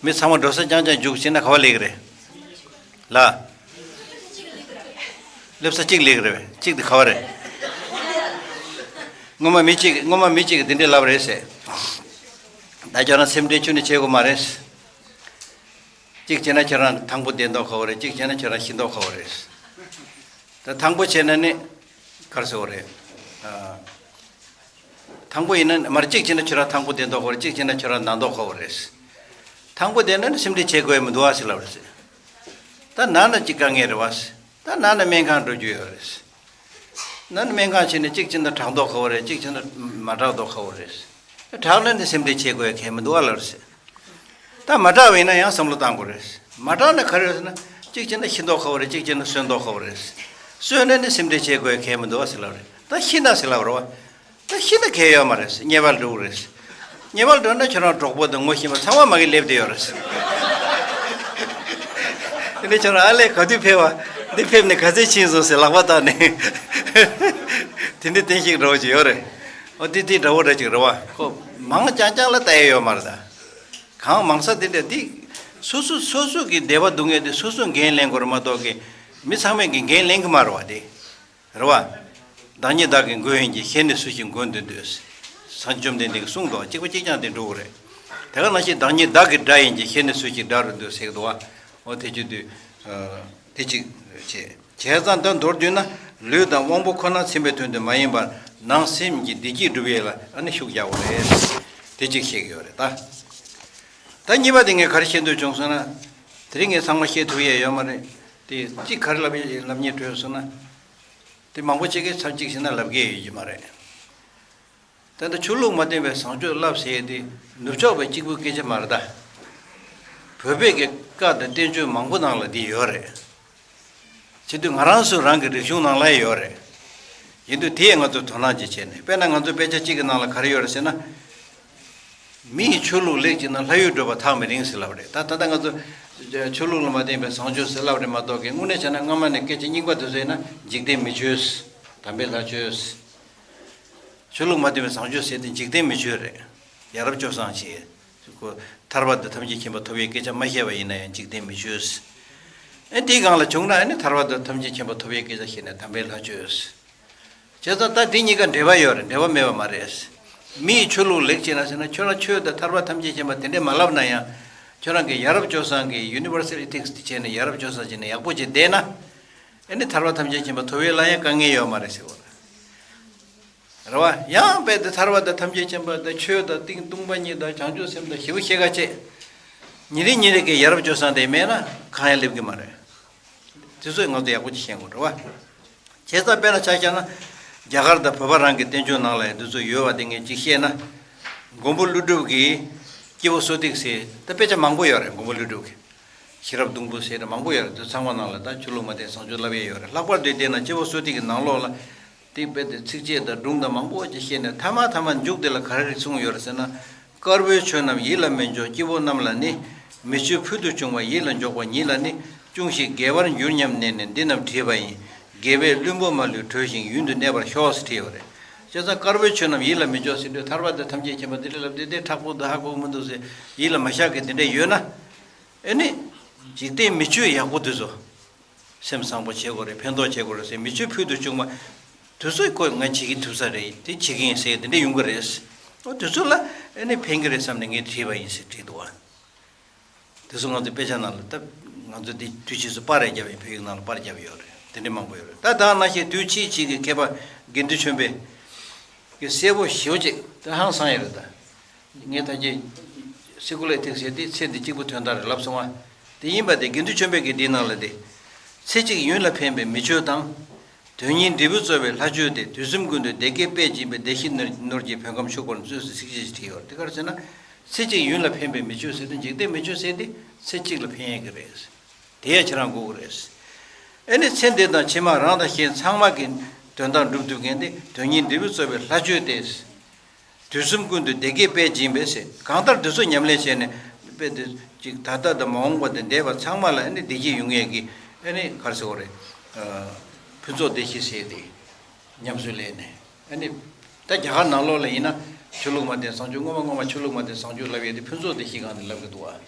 མི་ཚང་མ་འགྲོ་ས་རྐྱང་རྐྱང་རྒྱུགས་ཕྱིན་ན་ག་བ་སླེབས་ཀྱི་རེད། ལ། སླེབས་ས་གཅིག་སླེབས་ཀྱི་རེད་པས། གཅིག་དེ་ག་བ་རེད། སྔོན་མ་མི་གཅིག་སྔོན་མ་མི་གཅིག་གིས་འདི་འདྲས་ལབ་རེད་ཟེར། ད་ཁྱོད་རང་སེམས་ཁྲལ་ཁྱོན་ནས་བྱེད་དགོས་མ་རེད། གཅིག་བྱས་ན་ཁྱོད་རང་ཐང་པོ་བདེ་མདོག་ཁ་པོ་རེད། གཅིག་བྱས་ན་ཁྱོད་རང་ཤི་མདོག་ཁ་པོ་རེད། ད་ཐང་པོ་བྱས་ན་ནི་ག་རེ་ཟེར་དགོས་རེད། ཨ། ཐང་པོ་ཡིན་ན་མར་གཅིག་བྱས་ན་ཁྱོད་རང་ཐང་པོ་བདེ་མདོག་ཁ་པོ་རེད། གཅིག་བྱས་ན་ཁྱོད་རང་ན་མདོག་ཁ་པོ་རེད། ཐང་པོ་བདེ་ན་ནི་སེམས་ཁྲལ་བྱེད་དགོས་ཡ་མི་འདུག་ཨ་ཟེར་ལབ་རེད་ཟེར། ད་ན་ན་ཅིག་དཀའ་ངལ་རེད་བ་ཟེར། ད་ན་ན་སྨན་ཁང་འགྲོ་རྒྱུ་ཡོད་རེད་ཟེར། ན་ན་སྨན་ཁང་ཕྱིན་ནས་གཅིག་བྱས་ན་དྲག་མདོག་ཁ་པོ་རེད། གཅིག་བྱས་ན་མ་དྲག་མདོག་ཁ་པོ་རེད་ཟེར། དྲག་ན་ནི་སེམས་ཁྲལ་བྱེད་དགོས་ཡ་གང་ཡང་མི་འདུག་ཨ་ལབ་རེད་ཟེར། ད་མ་དྲག་པ་ཡིན་ན་ཡང་བསམ་བློ་བཏང་དགོས་རེད། མ་དྲག་ན་ག་རེ་ཡོད་ཟེར་ན། གཅིག་བྱས་ན་ཤི་མདོག་ཁ་པོ་རེད། གཅིག་བྱས་ན་གསོན་མདོག་ཁ་པོ་རེད། གསོན་ན་ནི་སེམས་ཁྲལ་བྱེད་དགོས་ཡ་གང་ཡང་མི་འདུག་ཨ་ཟེར་ལབ་རེད། ད་ཤི་ན་ཟེར་ལབ་རེད་བ། ད་ཤི་ན་གང་ཡང་ཡོད་མ་རེད། དམྱལ་བར་འགྲོ་གི་རེད། དམྱལ་བར་འགྲོ་ན་ཁྱོད་རང་གྲོགས་པོ་དང་ངོ་ཤེས་པ་ཚང་མ་མ་གི་སླེབས་བསྡད་ཡོད་རེད། དེ་ནས་ཁྱོད་རང་ཨ་ལས་ག་དུས་ཕེབས་པ། འདི་ཕེབས་ནས་ག་ཚོད་ཕྱིན་སོང་ཟེར་ལག་པ་བཏགས་ནས། དེ་འདྲའི་བསྟན་བཤིག་འདྲ་བོ་ཅིག་ཡོད་རེད། ཨོ་དེ་དེ་འདྲ་བོ་འདྲ་ཅིག་རེད་བ། ཁོ་མང་རྐྱང་རྐྱང་ལ་ལྟ་ཡ་ཡོད་མ་རེད་ད། གང་མང་ས་དེ་འདྲ་དེ། སོ་སོ་སོ་སོ་གི་བདེ་བ་སྡུག་བསྔལ་དེ་སོ་སོས་འགན་ལེན་དགོས་རེད་མ་གཏོགས་ཀྱི། མི་ཚང་མས་ཀྱི་འགན་ལེན་གི་མ་རེད་བ་དེ། རེད་བ། བདག་ཉིད་བདག་གི་མགོན་ཡིན་གྱི། གཞན་ནི་སུ་ཞིག་མགོན་དུ་འདོད། སངས་རྒྱས་བཅོམ་ལྡན་འདས་ཀྱིས་གསུངས་འདུག་གཅིག་པ་གཅིག་རྐྱང་དེ་འགྲོ་གི་རེད། དེ་ག་ནང་བཞིན་བདག་ཉིད་བདག་གི་དགྲ་ཡིན་གྱི། གཞན་ནི་སུ་ཞིག་དགྲ་རུ་འདོད་ཟེར་གི་འདུག་བ། འོ་དེ་བྱེད་དུས། དེ་གཅིག་བྱས། བྱས་ཙང་ད་མདོར་བསྡུས་ན། ལུས་དང་དབང་པོ་ཁོ་ན་ཚིམ་པའི་དོན་དུ་མ་ཡིན་པར། ནང་སེམས་ཀྱི་བདེ་སྐྱིད་སྒྲུབ་ཡས་ལ་ཨ་ནི་ཤུགས་རྒྱག་དགོས་རེད། དེ་གཅིག་བཤད་ཀྱི་ཡོད་རེད་ད། ད་གཉིས་པ་དེ་ངས་ག་རེ་བཤད་འདོད་བྱུང་སོང་ན། དེ་རིང་ངས་ཚང་མ་བཤད་ཐུབ་ཡས་ཡོད་མ་རེད། དེ་གཅིག་ག་རེ་ལབ་ཡས་ལབ་སྙིང་བྲོས་སོང་ན། དེ་མང་པོ་ཅིག་གིས་མཚམས་གཅིག་བྱས་ན་ལབ་ཀྱི་ཡོད་ཀྱི་མ་རེད། ད་ལྟ་ཆོས་ལུགས་མ་བསྟེན་པའི་བཟང་སྤྱོད་བསླབ་ཟེར་ཡས་དེ་ནུབ་ཕྱོགས་པའི་གཅིག་པུའི་སྐད་ཆ་མ་རེད་ད། བོད་པའི་གི་བཀའ་དང་བསྟན་བཅོས་མང་པོ་ནང་ལ་འདི་ཡོད་རེད། བྱེད་དུས་ང་རང་ཚོ་རང་གི་རིག་གཞུང་ནང་ལ་ཡོད་རེད། ཡིན་དུས་དེ་ཡང་ང་ཚོས་དོ་སྣང་ཅིག་བྱས་ནས། དཔེར་ན་ང་ཚོ་དཔེ་ཆ་གཅིག་གི་ནང་ལ་ག་རེ་ཡོད་རེད་ཟེར་ན། མི་ཡི་ཆོས་ལུགས་ལེགས་བྱས་ན། ལྷ་ཡུལ་བགྲོད་པ་ཐག་མི་རིང་ཟེར་ལབ་རེད། ད་ད་ལྟ་ང་ཚོ་ཆོས་ལུགས་ལ་མ་བརྟེན་པའི་བཟང་སྤྱོད་ཟེར་ལབ་རེད་མ་གཏོགས་ཀྱི། དངོས་གནས་བྱས་ན་སྔ་མ་ནས་སྐད་ཆ་རྙིང་པ་དེ་ཚོ་ཡིན་ན། འཇིག་རྟེན་མི་ཆོས། དམ་པའི་ལྷ་ཆོས། ཆོས་ལུགས་མ་བསྟེན་པའི་བཟང་སྤྱོད་ཟེར་དེ་འཇིག་རྟེན་མི་ཆོས་རེད། ཡ་རབས་སྤྱོད་བཟང་ཞེས། ཁོ་ཐར་པ་དང་ཐམས་ཅད་མཁྱེན་པ་ཐོབ་པའི་སྐད་ཆ་མ་བཤད་པ་ཡིན་ན་ཡང་འཇིག་རྟེན་མི་ཆོས། ཨེ་དེའི་སྒང་ལ་བྱུང་ན་ཨ་ནི་ཐར་པ་དང་ཐམས་ཅད་མཁྱེན་པ་ཐོབ་པའི་སྐད་ཆ་བཤད་ནས་དམ་པའི་ལྷ་ཆོས། བྱས་ཙང་ད་འདི་གཉིས་ཀ་འབྲེལ་བ་ཡོད་རེད། འབྲེལ་བ་མེད་པ་མ་རེད། མི་ཡི་ཆོས་ལུགས་ལེགས་བྱས་ན་ཟེར་ན། ཁྱོད་རང་ཆོས་དང་ཐར་པ་ཐམས་ཅད་མཁྱེན་པ་དེ་འདྲས་མ་ལབ་ན་ཡང་། ཁྱོད་རང་གི་ཡ་རབས་སྤྱོད་བཟང་གི་ཡུ་ནི་ཝར་སལ་ཨི་ཐིག་སི་དེ་བྱས་ནས་ཡ་རབས་སྤྱོད་བཟང་བྱས་ནས་ཡག་པོ་བྱས་བསྡད་ན། ཨེ་ནི་ཐར་པ་ཐམས་ཅད་མཁྱེན་པ་ཐོབ་ཡས་ལ་ཡང་དཀའ་ངལ་ཡོད་མ་རེད་ཟེར་བ་རེད། རེད་བ། ཡང་རྦད་དེ་ཐར་པ་དང་ཐམས་ཅད་མཁྱེན་པ་དང་། ཆོས་དང་། སྟེང་སྟོང་པ་ཉིད་དང་། བྱང་ཆུབ་སེམས་དང་། ཞེ་པོ་ཤེས་ཁ་ཆེ། ཉིན་རེ་ཉིན་རེ་གི་ཡ་རབས་སྤྱོད་བཟང་དེ་མེད་ན་གང་ཡང་སླེབས་ཀྱི་མ་རེད། དེ་ཚོ་ང་ཚོ་ཡག་པོ་ཅིག་ཤེས་དགོས་རེད་བ། བྱས་ཙང་དཔེར་ན་ཆ་བཞག་ན། རྒྱ་གར་དང་བོད་པ་རང་གི་བསྟན་བཅོས་ནང་ལ་ཡང་འདི་ཚོ་ཡོད་པ་དེ་ངས་ཅིག་བཤད་ན། མགོན་པོ་ཀླུ་སྒྲུབ་ཀྱིས་སྐྱེས་བུ་གསོ་ཐིགས་ཟེར་ད་དཔེ་ཆ་མང་པོ་ཡོད་རེད། མགོན་པོ་ཀླུ་སྒྲུབ་ཀྱི། ཤེས་རབ་སྡོང་པོ་ཟེར་ད་མང་པོ་ཡོད་རེད། དེ་ཚང་མ་ནང་ལ་ད་ཆོས་ལུགས་མ་བསྟེན་བཟང་སྤྱོད་བསླབ་ཡས་ཡོད་རེད། ལྷག་པར་དུ་བལྟས་ན་སྐྱེས་བུ་གསོ་ཐིགས་ཀྱི་ནང་ལོགས་ལ། དེ་རྦད་དེ་ཚིགས་བཅད་དང་སྒྲུང་དང་མང་པོ་ཅིག་བཤད་ནས། ཐ་མ་ཐ་མ་མཇུག་དེ་ལ་ག་རེ་གསུངས་ཡོད་རེད་ཟེར་ན། དཀར་པོའི་ཆོས་རྣམས་ཡིད་ལ་མི་འཇོག་སྐྱེ་བོ་རྣམས་ལ་ནི། མི་ཆོས་ཕུལ་དུ་བྱུང་བ་ཡིད་ལ་འཇོག་པ་ཉིད་ལ་ནི། ཅུང་ཞིག་དགེ་བར་འགྱུར་སྙམ་ནས་ནི་འདི་རྣམས་བྲིས་པ་ཡིན། དགེ་བས་བླུན་པོ་མ་ལུས་གྲོལ་ཞིང་ཡུན་དུ་གནས་པར་ཤོག་ཟེར་བྲིས་ཡོད་རེད། བྱས་ཙང་དཀར་པོའི་ཆོས་རྣམས་ཡིད་ལ་མི་འཇོག་ཟེར་དུས་ཐར་པ་དང་ཐམས་ཅད་མཁྱེན་པ་འདི་འདྲ་ལབ་དུས་དེ་མཁྲེགས་པོ་འདུག་ཧ་གོ་གི་མི་འདུག་ཟེར་ཡིད་ལ་མ་བཞག་གི་དེ་འདྲ་ཡོད་ན། ཨེ་ནི། འཇིག་རྟེན་མི་ཆོས་ཡག་པོ་དེ་ཚོ། སེམས་བཟང་པོ་བྱེད་དགོས་རེད། ཕན་ཐོགས་བྱེད་དགོས་རེད་ཟེར་མི་ཆོས་ཕུལ་དུ་བྱུང་བ། དེ་ཚོ་ཁོ་ང་བྱེད་ཀྱི་ཐུབ་ས་རེད། དེ་བྱེད་ཀྱི་ཡིན་ཟེར་དེ་འདྲ་ཡོང་གི་རེད། ཨོ་དེ་ཚོ་ལ་ཨེ་ནི་ཕན་གྱི་རེད་བསམ་ནས་ངས་བྲིས་པ་ཡིན་ཟེར་བྲིས་འདུག་བ། དེ་ཚོ་ང་ཚོའི་དཔེ་ཆ་ནང་ལ་ད་ང་ཚོ་འདི་དུས་ཕྱིས་སུ་པར་ཡང་བརྒྱབ་ཡིན། བོད་ཡིག་ནང་ལ་པར་བརྒྱབ་ཡོད་རེད། དེ་འདྲ་མང་པོ་ཡོད་རེད། ད་ད་ནང་བཞིན་དུས་ཕྱིས་ཕྱིས་ཀྱི་མཁས་པ་དགེ་འདུན་ཆོས་འཕེལ་གྱི་གསལ་པོ་ཞེ་པོ་ཅིག་ད་ཧང་སང་ཡོད་རེད་ད། ངས་ད་གིན་སེ་ཀུ་ལ་ཐིག་ཟེར་དེ་ཚེ་འདི་གཅིག་པུ་དོན་དག་རེད་ལབ་སོང་བ། དེ་ཡིན་པ་དེ་དགེ་འདུན་ཆོས་འཕེལ་གྱིས་འདིའི་ནང་ལ་དེ། ཚེ་གཅིག་ཡུན་ལ་ཕན་པའི་མི་ཆོས་དང་། དོན་གཉིས་འབྲས་བུ་སྩོལ་བའི་ལྷ་ཆོས་ཏེ། དུས་གསུམ་ཀུན་ཏུ་བདེ་དགེ་སྤེལ་བྱེད་པའི་བདེ་གཤེགས་ནོར་གྱི་བོད་ཁམས་ཕྱུག་པར་མཛོད་ཟེར་ཚིགས་བཅད་ཅིག་བྲིས་ཡོད་རེད། དེ་ག་རེ་ཟེར་ན། ཚེ་གཅིག་ཡུན་ལ་ཕན་པའི་མི་ཆོས་ཟེར་དུས་འཇིག་རྟེན་མི་ཆོས་ཟེར་དེ་ཚེ་གཅིག་ལ་ཕན་ཡས་ཀྱི་རེད། དེ་ཡང་ཁྱེད་རང་དགོས་ཀྱི་རེད། ཨེ་ནི་ཚེ་འདི་དང་ཕྱི་མ་རང་དང་གཞན་ཚང་མ་གི་དོན་དག་འགྲུབ་ཐུབ་མཁན་དེ་དོན་གཉིས་འབྲས་བུ་སྩོལ་བའི་ལྷ་ཆོས་ཏེ། དུས་གསུམ་ཀུན་ཏུ་བདེ་དགེ་སྤེལ་བྱེད་པས་ཟེར། གང་ལྟར་དེ་ཚོ་ཉམས་ལེན་བྱས་ནས་དཔེ་དེ་ཅིག་ད་ལྟ་དང་མ་འོངས་པ་དང་འདས་པ་ཚང་མ་ལ་ཨ་ནི་བདེ་སྐྱིད་ཡོང་ཡས་ཀྱི་ཨ་ནི་ག་རེ་ཟེར་དགོས་རེད། ཕུན་ཚོགས་བདེ་སྐྱིད་ཟེར་ཏེ་ཉམས་སུ་ལེན་ནས་ཨ་ནི་ད་རྒྱ་གར་ནང་ལོགས་ལ་ཡིན་ན་ཆོས་ལུགས་མ་བསྟེན་བཟང་སྤྱོད་སྔོན་མ་སྔོན་མ་ཆོས་ལུགས་མ་བསྟེན་བཟང་སྤྱོད་ལབ་ཡས་དེ་ཕུན་ཚོགས་བདེ་སྐྱིད་སྒང་ནས་ལབ་ཀྱི་འདུག་བ།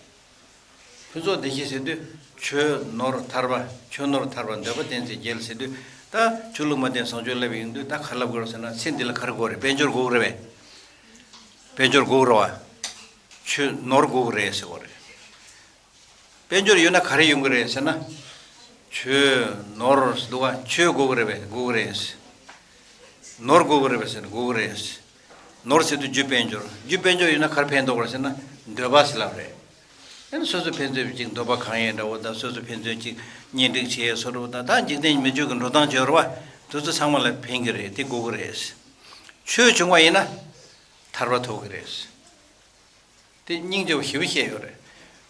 ཕུན་ཚོགས་བདེ་སྐྱིད་ཟེར་དུས་ཆོས་ནོར་ཐར་པ། ཆོས་ནོར་ཐར་པ་འདོད་པ་ལྡན་ཚེ་རྒྱལ་ཟེར་དུས་ད་ཆོས་ལུགས་མ་བསྟེན་བཟང་སྤྱོད་ལབ་ཡོང་དུས་ད་ག་ལབ་དགོས་རེད་ཟེར་ན། ཚེ་འདི་ལ་ག་རེ་དགོས་རེད། དཔལ་འབྱོར་དགོས་ཀྱི་རེད་པས། དཔལ་འབྱོར་དགོས་ཀྱི་རེད་བ། ཆོས་ནོར་དགོས་ཀྱི་རེད་ཟེར་དགོས་རེད། དཔལ་འབྱོར་ཡོད་ན་ག་རེ་ཡོང་གི་རེད་ཟེར་ན། ཆོས་ནོར་འདུག་བ། ཆོས་དགོས་ཀྱི་རེད་པས། དགོས་ཀྱི་རེད། ནོར་དགོས་ཀྱི་རེད་པས་ཟེར་ན་དགོས་ཀྱི་རེད། ནོར་ཟེར་དུས་རྒྱུ་དཔལ་འབྱོར། རྒྱུ་དཔལ་འབྱོར་ཡོད་ན་ག་རེ་ཕན་ཐོགས་པ་རེད་ཟེར་ན་འདོད་པ་ཟེར་ལབ་རེད། ཨ་ནི་སོ་སོ་ཕན་ཚུན་ཅིག་འདོད་པ་གང་ཡིན་འདྲ་བོ་དང་། སོ་སོ་ཕན་ཚུན་ཅིག་གཉེན་སྒྲིག་བྱེད་ཡས་བཟོ་འདྲ་བོ་དང་། ད་འཇིག་རྟེན་མི་ཆོས་ཀྱི་འགྲོ་སྟངས་བྱེད་ར་བ། དེ་ཚོ་ཚང་མ་ལ་ཕན་གྱི་རེད། དེ་དགོས་ཀྱི་རེད། ཆོས་བྱུང་བ་ཡིན་ན་ཐར་པ་ཐོབ་ཀྱི་རེད། དེ་སྙིང་རྗེ་པོ་ཞེ་པོ་བཤད་ཡོད་རེད།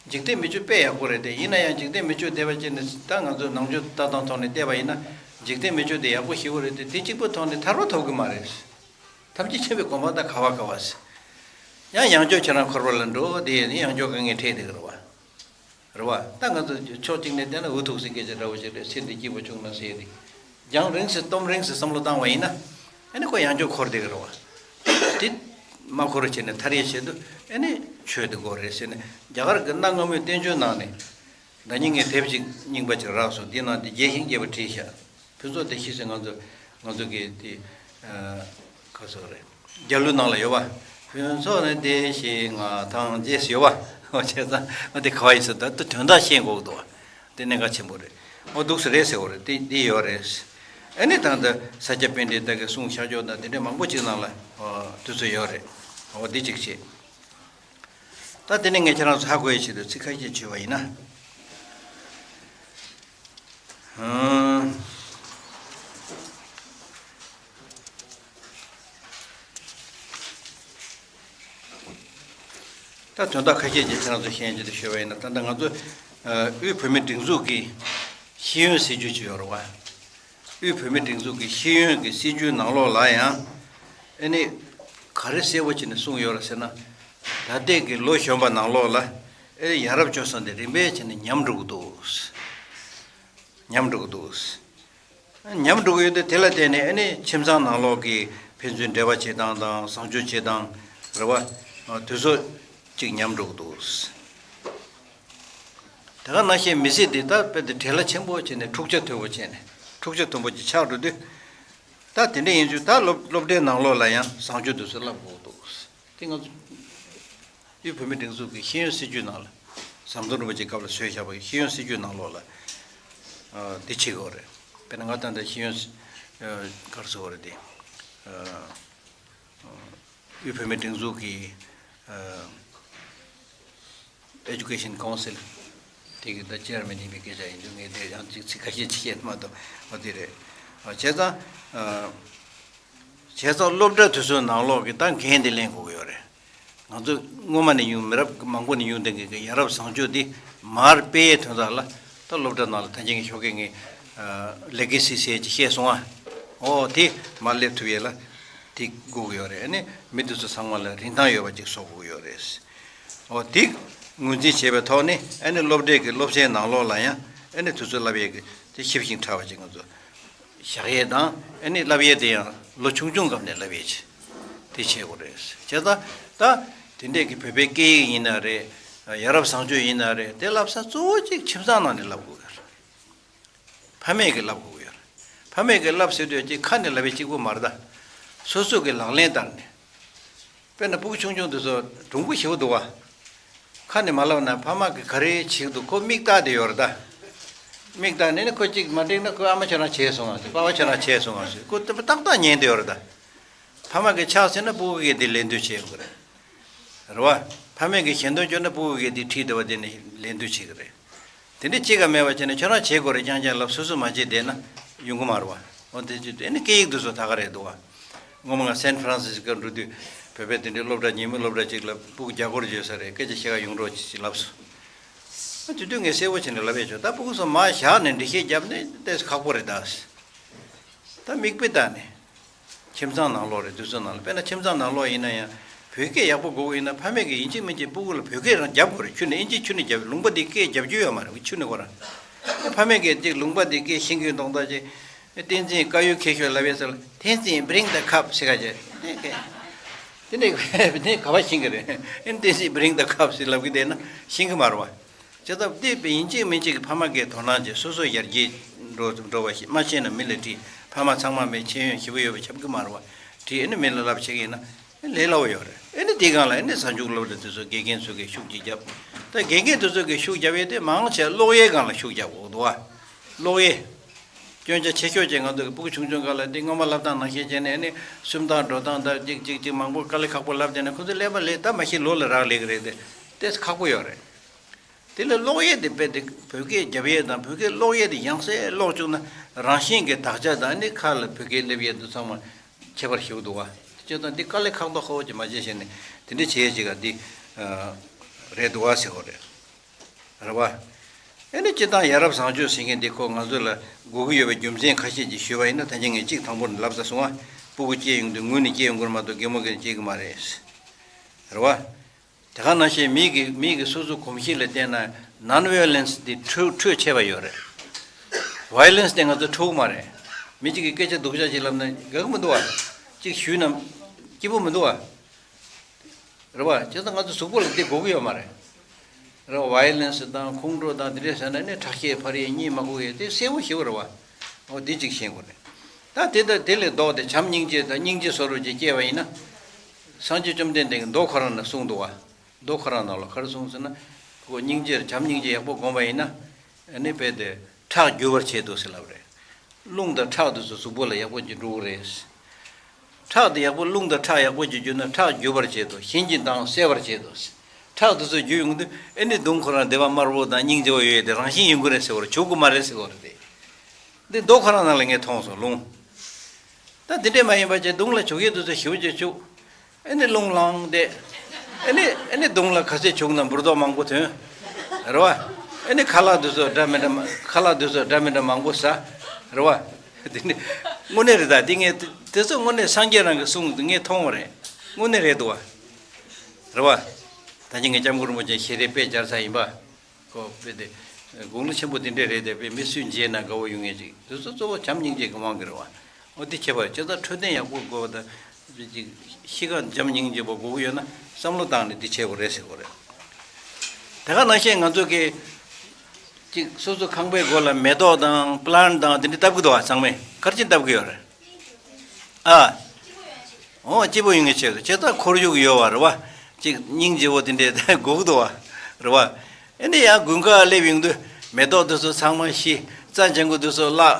འཇིག་རྟེན་མི་ཆོས་དཔེ་ཡག་པོ་རེད་དེ། ཡིན་ན་ཡང་འཇིག་རྟེན་མི་ཆོས་བསྡད་པ་ཅིག་ནི་ད་ང་ཚོས་ནང་ཆོས་ལྟ་སྟངས་ཐོག་ནས་བལྟས་པ་ཡིན་ན། འཇིག་རྟེན་མི་ཆོས་དེ་ཡག་པོ་ཞེ་པོ་རེད་དེ། དེ་གཅིག་པོ་ཐོག་ནས་ཐར་པ་ཐོབ་ཀྱི་མ་རེད། ཐམས་ཅད་མཁྱེན་པའི་གོ་འཕང་དང་ག་བ་ག་བ་ཟེར། ཡང་ཡང་བསྐྱར་ཁྱེད་རང་འཁོར་བ་ལ་འགྲོ་དེ་ནི་ཡང་བསྐྱར་དཀའ་ངལ་འཕྲད་བསྡད་ཀྱི་རེད་བ། རེད་བ། ད་ང་ཚོ་ཕྱོགས་གཅིག་ནས་བལྟས་ན་འུ་ཐུག་སེ་སྐད་ཆ་འདྲ་བོ་ཞིག་རེད། ཚེ་འདི་སྐྱིད་པོ་བྱུང་ན་ཟེར་ཏེ། རྒྱང་རིང་སེ་སྟོབས་རིང་སེ་བསམ་བློ་བཏང་བ་ཡིན་ན། ཨ་ནི་ཁོ་ཡང་བསྐྱར་འཁོར་བསྡད་ཀྱི་རེད་བ། དེ་མ་འཁོར་བ་བྱས་ནས་ཐར་ཡས་ཆེད་དུ་ཨ་ནི་ཆོས་དེ་དགོས་རེད་ཟེར་ནས། རྒྱ་གར་གྱི་གནའ་སྔ་མོའི་བསྟན་བཅོས་ནང་ནས། ད་ནི་ངས་དེབ་ཅིག་རྙིང་པ་ཅིག་རག་སོང་། འདི་ནང་དེ་རྒྱས་ཤིང་རྒྱས་པ་བྲིས་ཤག་ཕུན་ཚོགས་བདེ་སྐྱིད་ཟེར། ང་ཚོ་ང་ཚོ་གི་དེ་ཨ་ག་ཟེར་རེད། རྒྱ་གླུ་ནང་ལ་ཡོད་པ། ཕུན་ཚོགས་ནི་བདེ་གཤེགས་མངའ་ཐང་རྒྱས་ཟེར་ཡོད་པ། འོ་བྱས་ཙང་འོ་དེ་ག་བ་ཡིན་ཟེར་ད་དུ་དོན་དག་ཤེས་དགོས་འདུག་བ། དེ་གནད་འགག་ཆེན་པོ་རེད། འོ་འདུག་སེ་རེད་ཟེར་བ་རེད། དེ་དེ་ཡོད་རེད། ཨ་ནི་ད་ལྟ་ས་སྐྱ་པཎྜི་ཏ་གི་གསུང་བཤད་ཕྱོགས་དང་དེ་འདྲ་མང་པོ་ཅིག་ནང་ལ་འོ་དུས་ཚོད་ཡོད་རེད། འོ་འདི་གཅིག་བྱས། ད་དེ་ནས་ངས་ཁྱེད་རང་ཚོ་ཧ་གོ་ཡའི་ཆེད་དུ་ཚིག་ཁ་ཤས་བརྗོད་པ་ཡིན་ན། ཧུམ། ད་དོན་དག་ཁ་ཤས་ཅིག་ཁྱེད་རང་ཚོ་ཤེས་ཡོན་ཆེད་དུ་ཞུས་པ་ཡིན་ན། ད་ལྟ་ང་ཚོ་ཨ་དབུས་བོད་མིའི་སྒྲིག་འཛུགས་ཀྱི་ཤེས་ཡོན་སྲིད་བྱུས་ཅིག་ཡོད་རེད་བ། དབུས་བོད་མིའི་སྒྲིག་འཛུགས་ཀྱི་ཤེས་ཡོན་གྱི་སྲིད་བྱུས་ནང་ལོགས་ལ་ཡང་ཨ་ནི་ག་རེ་གསལ་པོ་བྱས་ནས་གསུངས་ཡོད་རེད་ཟེར་ན། ད་ལྟའི་གི་ལོ་གཞོན་པ་ནང་ལོགས་ལ་ཨེ་ཡ་རབས་སྤྱོད་བཟང་དེ་རིམ་པས་བྱས་ནས་ཉམས་འགྲོ་གི་འདུག་ཉམས་འགྲོ་གི་འདུག་ཉམས་འགྲོ་གི་ཡོད་དུས་དེ་ལ་བརྟེན་ནས་ཨ་ནི་ཁྱིམ་ཚང་ནང་ལོགས་ཀྱི་ཕན་ཚུན་འབྲེལ་བ་བྱེད་སྟངས་དང་བཟང་སྤྱོད་བྱེད་སྟངས་རེད་བ། དེ་ཚོ་ཅིག་ཉམས་འགྲོ་གི་འདུག་དེ་ག་ནང་བཞིན་མི་ཚེ་འདི་ད་དཔེ་དེ་བྲེལ་བ་ཆེན་པོ་བྱས་ནས་འཁྲུག་ཆ་དོད་པོ་བྱས་ནས་འཁྲུག་ཆ་དོད་པོ་ཅིག་ཆགས་འགྲོ་དུས། ད་དེ་འདྲ་ཡིན་དུས་ད་སློབ་སློབ་གྲྭའི་ནང་ལོགས་ལ་ཡང་བཟང་སྤྱོད་དེ་ཚོ་བསླབ་དགོས་འདུག་དེ་ང་ཚོ་དབུས་བོད་མིའི་སྒྲིག་འཛུགས་ཀྱི་ཤེས་ཡོན་སྲིད་བྱུས་ནང་ལ། ཟམ་གདོང་རིན་པོ་ཆེའི་སྐབས་ལ་བཟོས་བཞག་པའི་ཤེས་ཡོན་སྲིད་བྱུས་ནང་ལོགས་ལ་ཨ་འདི་བྱེད་དགོས་རེད། དཔེར་ན་ང་ད་ལྟ་ཤེས་ཡོན་ཨ་ག་རེ་ཟེར་དགོས་རེད་དེ། ཨ་དབུས་བོད་མིའི་སྒྲིག་འཛུགས་ཀྱི་ཨ་Education Council དེ་གི་ད་ཅེར་མེན་ཡིན་པའི་སྐད་ཆ་ཡིན་དུས། ངས་དེ་ཡང་ཅིག་ཚིག་ཁ་ཤས་ཅིག་བཤད་མ་ཐུབ། འོ་དེ་རེད། ཨ་བྱས་ཙང་ཨ་བྱས་ཙང་སློབ་གྲྭ་དེ་ཚོའི་ནང་ལོགས་ཀྱི་ད་འགན་དེ་ལེན་དགོས་ཀྱི་ཡོད་རེད། ང་ཚོ་སྔོན་མ་ནས་ཡོང་། མི་རབས་མང་པོ་ནས་ཡོང་བསྡད་མཁན་གྱི་ཡ་རབས་བཟང་སྤྱོད་འདི་མར་སྤེལ་ཡས་དོན་དག་ལ། ད་སློབ་གྲྭ་ནང་ལ་ད་ཅིང་ཞོགས་ཀས་ངས་ཨ་Legacy ཟེར་ཅིག་བཤད་སོང་ཨ། འོ་དེ་མར་སླེབས་ཐུབ་ཡས་ལ་དེ་དགོས་ཀྱི་ཡོད་རེད། ཨ་ནི་མི་དེ་ཚོ་ཚང་མ་ལ་རིན་ཐང་ཡོད་པ་ཅིག་བཟོ་དགོས་ཀྱི་ཡོད་རེད། འོ་དེ་ངོས་འཛིན་བྱས་པའི་ཐོག་ནས་ཨ་ནི་སློབ་གྲྭའི་གི་སློབ་ཚན་ནང་ལོགས་ལ་ཡང་ ཨ་ནི་དུས་ཚོད་བསླབ་ཡས་ཀྱི་དེ་ཞིབ་ཅིང་ཕྲ་བ་ཅིག་ང་ཚོ་བཞག་ཡས་དང་། ཨ་ནི་བསླབ་ཡས་དེ་ཡང་ལོ་ཆུང་ཆུང་སྐབས་ནས་བསླབ་ཡས་ཅིག་དེ་བྱེད་དགོས་རེད། བྱས་ཙང་ད་དེ་འདྲས་ཀྱི་བོད་པའི་སྐད་ཡིག་ཡིན་ན་རེད། ཡ་རབས་བཟང་སྤྱོད་ཡིན་ན་རེད། དེ་བསླབ་ས་གཙོ་བོ་གཅིག་ཁྱིམ་ཚང་ནང་ནས་བསླབ་དགོས་ཀྱི་རེད། ཕ་མས་ཀྱིས་བསླབ་དགོས་ཀྱི་ཡོད་རེད། ཕ་མས་ཀྱིས་བསླབ་ཟེར་དུས་གཅིག་ཁ་ནས་ལབ་ཡས་གཅིག་པོ་མ་རེད་ད། སོ་སོ་གི་ལག་ལེན་བསྟར་ནས། དཔེར་ན་སྤུ་གུ་ཆུང་ཆུང་དེ་ཚོ་གྲུང་པོ་ཞེ་པོ་འདུག་བ། ཁ་ནས་མ་ལབ་ན་ཕ་མ་གིས་ག་རེ་བྱེད་ཀྱི་འདུག་ཁོ་མིག་ལྟ་བསྡད་ཡོད་རེད་ད། མིག་ལྟ་ནས་ནི་ཁོ་གཅིག་མ་འགྲིག་ན་ཁོ་ཨ་མ་ཁྱོད་རང་བྱས་སོང་ང་ཟེར། པ་ཕ་ཁྱོད་རང་བྱས་སོང་ང་ཟེར། ཁོ་ཏག་ཏག་ཉན་བསྡད་ཡོད་རེད་ད། ཕ་མ་གིས་ཆགས་ཟེར་ན་སྤུ་གུ་གིས་དེ་ལད་ཟློས་བྱེད་དགོས་རེད། རེད་བ། ཕ་མས་ཀྱིས་ཞལ་འདོན་བསྐྱོན་ན་སྤུ་གུ་གིས་དེ་ཁྲིད་བསྡད་པ་དེ་ནི་ལད་ཟློས་བྱེད་ཀྱི་རེད། དེ་འདྲ་གཅིག་ཀ་མེད་པ་བྱས་ན་ཁྱོད་རང་བྱེད་དགོས་རེད། རྐྱང་རྐྱང་ལབ། སོ་སོས་མ་བྱས་བསྡད་ན་ཡོང་གི་མ་རེད་བ། འོ་དེ་ཅི་ཨ་ནི་སྐད་ཡིག་དེ་ཚོ་ད་ག་རེད་འདུག་བ། སྔོན་མ་ང་སན་ཧྥ་རན་སིས་ཀོ་འགྲོ་དུས་བོད་པའི་དེ་འདྲའི་སློབ་གྲྭ་ཉིན་མོའི་སློབ་གྲྭ་གཅིག་ལ་སྤུ་གུ་རྒྱ་སྒོར་བརྗོད་ས་རེད། སྐད་ཆ་བཤད་ག་ཡོང་རོགས་ཅིག་ཅེས་ལབ་སོང་། ཨ་དེ་དུས་ངས་གསལ་པོ་བྱས་ནས་ལབ་ཡས་བྱུང་། ད་སྤུ་གུ་ཚོ་མར་བཞག་ནས་འགྲེལ་བཤད་བརྒྱབ་ནས་ཏོག་ཙམ་ཁག་པོ་རེད་ད། ད་མིག་དཔེ་ལྟ་ནས། ཁྱིམ་ཚང་ནང་ལོགས་རེད། དུས་ཚོད་ནང་ལ། དཔེར་ན་ཁྱིམ་ཚང་ནང་ལོགས་ཡིན་ན་ཡང་བོད་སྐད་ཡག་པོ་དགོས་ཀྱི་ཡིན་ན་ཕ་མས་ཀྱིས་ཡིན་གཅིག་མིན་གཅིག་སྤུ་གུ་ལ་བོད་སྐད་རང་རྒྱབ་དགོས་རེད། ཁྱོན་ནས་ཨིན་ཇི་ཁྱོན་ནས་རྒྱབ། ལུང་པ་འདིའི་སྐད་རྒྱབ་རྒྱུ་ཡོད་མ་རེད། ཁྱོན་ནས་ཁོ་རང་། ཕ་མས་ཀྱིས་ཅིག་ལུང་པ་འདིའི་སྐད་ཤེས་ཀྱི་ཡོད་མདོག་མདོག་ཅིག་བསྟན་འཛིན་དཀར་ཡོལ་མཁས་ཤོས་ལབ་ཡས་ཟེར་ལ། བསྟན་འཛིན་bring the cup ཟེར་ག་བྱས། དེ་ནས་དེ་ག་བ་ཤེས་ཀྱི་རེད། ཨེ་བསྟན་འཛིན་bring the cup ཟེར་ལབ་ཀྱི་བསྡད་ན་ཤེས་ཀྱི་མ་རེད་བ། བྱས་ཙང་དེ་ཡིན་གཅིག་མིན་གཅིག་གི་ཕ་མ་གིས་དོ་སྣང་བྱས། སོ་སོ་ཡར་རྒྱས་འགྲོ་འགྲོ་བ་ཞིག་མ་ཤེས་ན་མི་ལ་དྲིས། ཕ་མ་ཚང་མ་མི་ཤེས་ཡོན་ཞེ་པོ་ཡོད་པ་ཁྱབ་ཀྱི་མ་རེད་བ། དྲིས། ཨེ་ནི་མི་ལ་ལབ་བྱེད་ཀྱི་ཡིན་ན་ལས་སླ་བོ་ཡོད་རེད། ཨེ་ནི་དེའི་སྒང་ལ་ཨེ་ནི་གཟའ་མཇུག་སློབ་གྲྭ་དེ་ཚོ་དགེ་རྒན་ཚོ་གིས་ཤུགས་ཅིག་བརྒྱབ། ད་དགེ་རྒན་དེ་ཚོ་གིས་ཤུགས་བརྒྱབ་ཡས་དེ་མང་ཆེ་ཀློག་ཡས་སྒང་ལ་ཤུགས་བརྒྱབ་དགོས་འདུག་བ། ཀློག་ཡས། སྐྱོན་ཆ་ཆེ་ཤོས་ཅིག་ང་ཚོ་གི་སྤུ་གུ་ཆུང་ཆུང་སྒང་ལ་འདི་སྔོན་མ་ལབ་སྟངས་ནང་བཞིན་བྱས་ནས། ཨ་ནི་སུམ་རྟགས་འགྲོ་སྟངས་དང་ཅིག་ཅིག་ཅིག་མང་པོ་དཀའ་ལས་ཁག་པོ་ལབ་བསྡད་ན་ཁོ་ཚོ་ཀླད་པ་ལས་ད་མ་གཞི་ལོ་ལ་རག་ལས་ཀྱི་རེད་དེ། ཏོག་ཙམ་ཁག་པོ་ཡོད་རེད། དེ་ལས་ཀློག་ཡས་དེ་དཔེ་དེ་བོད་སྐད་རྒྱབ་ཡས་དང་བོད་སྐད་ཀློག་ཡས་དེ་ཡང་སེ་ཀློག་བཅུག་ན་རང་བཞིན་གྱི་དག་ཆ་དང་། ཨ་ནི་ཁ་ལ་བོད་སྐད་སླེབས་ཡས་དེ་ཚང་མ་ཁྱད་པར་ཞེ་པོ་འདུག་བ། བྱས་ཙང་འདི་དཀའ་ལས་ཁག་པོ་ཁག་པོ་ཅིག་མ་བྱས་བྱས་ནས་དེ་འདྲ་བྱས་ཅིག་ག་འདི་རེད་འདུག་བ་ཟེར་དགོས་རེད། རེད་བ། ཨེ་ནི་སྤྱིར་བཏང་ཡ་རབས་བཟང་སྤྱོད་ཟེར་མཁན་འདི་ཁོ་ང་ཚོ་ལ་དགོས་ཀྱི་ཡོད་པའི་རྒྱུ་མཚན་ཁ་ཤས་ཅིག་ཞུས་པ་ཡིན་ན། ད་ཅི་ངས་གཅིག་དང་པོ་ནས་ལབ་ཚར་སོང་ང་། སྤུ་གུ་སྐྱེ་ཡོང་དུས་ངུས་ནས་སྐྱེ་ཡོང་གི་རེད་མ་གཏོགས་རྒན་མོ་གིས་སྐྱེ་གི་མ་རེད། རེད་བ། དེ་ག་ནང་བཞིན་མི་གི་མི་གི་སོ་སོ་གོམས་གཤིས་ལ་བལྟས་ན་non violence འདི་འཕྲོད་འཕྲོད་ཆེ་བ་ཡོད་རེད། violence དེ་ང་ཚོ་འཕྲོད་གི་མ་རེད། མི་གཅིག་གིས་སྐད་ཆ་སྡུག་ཅག་ཅིག་ལབ་ན་དགའ་གི་མི་འདུག་བ། གཅིག་ཞུས་ན་སྐྱིད་པོ་མི་འདུག་བ། རེད་བ། བྱས་ཙང་ང་ཚོ་གཟུགས་པོ་ལ་དེ་དགོས་ཀྱི་ཡོད་མ་རེད། རེད་བ། violence དང་ཁོང་ཁྲོ་དང་དེ་འདྲས་ཟེར་ན་ནི་ཁྲག་ཤེད་འཕར་ཡས་གཉིད་མ་ཁུག་ཡས་དེ་གསལ་པོ་ཞེ་པོ་རེད་བ། འོ་དེ་གཅིག་ཤེས་དགོས་རེད། ད་དེ་ད་དེ་ལས་ལྡོག་སྟེ་བྱམས་སྙིང་རྗེ་དང་སྙིང་རྗེ་བཟོ་འདྲ་ཅིག་སྐྱེས་པ་ཡིན་ན། སངས་རྒྱས་བཅོམ་ལྡན་འདས་ཀྱིས་མདོ་ཁོ་རང་ན་གསུངས་འདུག་བ། མདོ་ཁོ་རང་ནང་ལ་ག་རེ་གསུངས་ཟེར་ན། ཁོ་སྙིང་རྗེ་བྱམས་སྙིང་རྗེ་ཡག་པོ་བསྒོམས་པ་ཡིན་ན། ཨ་ནི་རྦད་དེ་ཁྲག་རྒྱུ་བར་བྱེད་དོ་ཟེར་ལབ་རེད། རླུང་དང་ཁྲག་དེ་ཚོ་གཟུགས་པོ་ལ་ཡག་པོ་ཅིག་འགྲོ་གི་རེད། ཁྲག་དེ་ཡག་པོ། རླུང་དང་ཁྲག་ཡག་པོ་ཅིག་རྒྱུ་ན་ཁྲག་རྒྱུ་བར་བྱེད་དོ། གཞན་གྱི་མདངས་གསལ་བར་བྱེད་དོ། ཁྲག་དེ་ཚོ་རྒྱུ་ཡོང་དུས་ཨེ་ནི་གདོང་ཁོ་རང་བདེ་བ་དམར་པོ་དང་སྙིང་རྗེ་བོ་ཡོད་ཡས་དེ་རང་བཞིན་ཡོང་གི་རེད་ཟེར་བ་རེད། བྱུང་གི་མ་རེད་ཟེར་བ་རེད་དེ། འདི་མདོ་ཁོ་རང་ནང་ལ་ངས་མཐོང་སོང་། རླུང་། ད་འདི་འདྲས་མ་ཡིན་པ་བྱས་གདོང་ལ་བྱུག་ཡས་དེ་ཚོ་ཞེ་པོ་ཅིག་བྱུག་ཨེ་ནི་རླུང་ལངས་ཏེ། ཨེ་ནི་ཨེ་ནི་གདོང་ལ་ག་ཚད་བྱུག་ན་འབུར་ཏོག་མང་པོ་ཐོན། རེད་བ། ཨེ་ནི་ཁ་ལག་དེ་ཚོ་འདྲ་མི་འདྲ་མ། ཁ་ལག་དེ་ཚོ་འདྲ་མི་འདྲ་མང་པོ་ཟ། རེད་བ། དེ་ནི་དངོས་གནས་རེད་ད། དེ་ངས་དེ་ཚོ་དངོས་གནས་སངས་རྒྱས་རང་གིས་གསུངས་ངས་མཐོང་བ་རེད། དངོས་གནས་རེད་འདུག་བ། རེད་བ། ད་ཅི་ངས་སྐྱབས་མགོན་རིན་པོ་ཆེ་ཞལ་རས་དཔེ་སྦྱར་ཚར་ཡིན་པ། ཁོ་དཔེ་དེ་དགུང་ལོ་ཆེན་པོ་དེ་འདྲས་རེད་དེ། དཔེ་མི་སུས་མཇལ་ན་དགའ་བོ་ཡོང་ངེས་ཅིག་དེ་ཚོ་གཙོ་བོ་བྱམས་སྙིང་རྗེ་གི་དབང་གིས་རེད་བ། འོ་དེ་ཁྱད་པར། བྱས་ཙང་འཕྲོད་བསྟེན་ཡག་པོ་དགོས་པ་དང་། ཅིག་གཤིས་ཀ་བྱམས་སྙིང་རྗེ་པོ་དགོས་ཀྱི་ཡོད་ན་བསམ་བློ་བཏང་ནས་འདི་བྱེད་དགོས་རེད་ཟེར་དགོས་རེད། དེ་ག་ནང་བཞིན་ང་ཚོ་གི་ཅིག་སོ་སོ་ཁང་པའི་སྒོ་ལ་མེ་ཏོག་དང་པི་ལན་དང་དེ་འདྲ་བཏབ་གི་འདུག་བ། ཚང་མས་ག་རེ་བྱས་བཏབ་གི་ཡོད་རེད། ཨ། འོ་སྐྱིད་པོ་ཡོང་ངེས་ཆེད་དུ། བྱས་ཙང་ཁོར་ཡུག་ཡོད་བ་རེད་བ། ཅིག་སྙིང་རྗེ་པོ་དེ་འདྲས་དགོས་ཀྱི་འདུག་བ། རེད་བ། ཨ་ནི་ཡང་དགུན་ཁ་སླེབས་ཡོང་དུས་མེ་ཏོག་དེ་ཚོ་ཚང་མ་ཤི། རྩྭ་ལྗང་ཁུ་དེ་ཚོ་བརླག་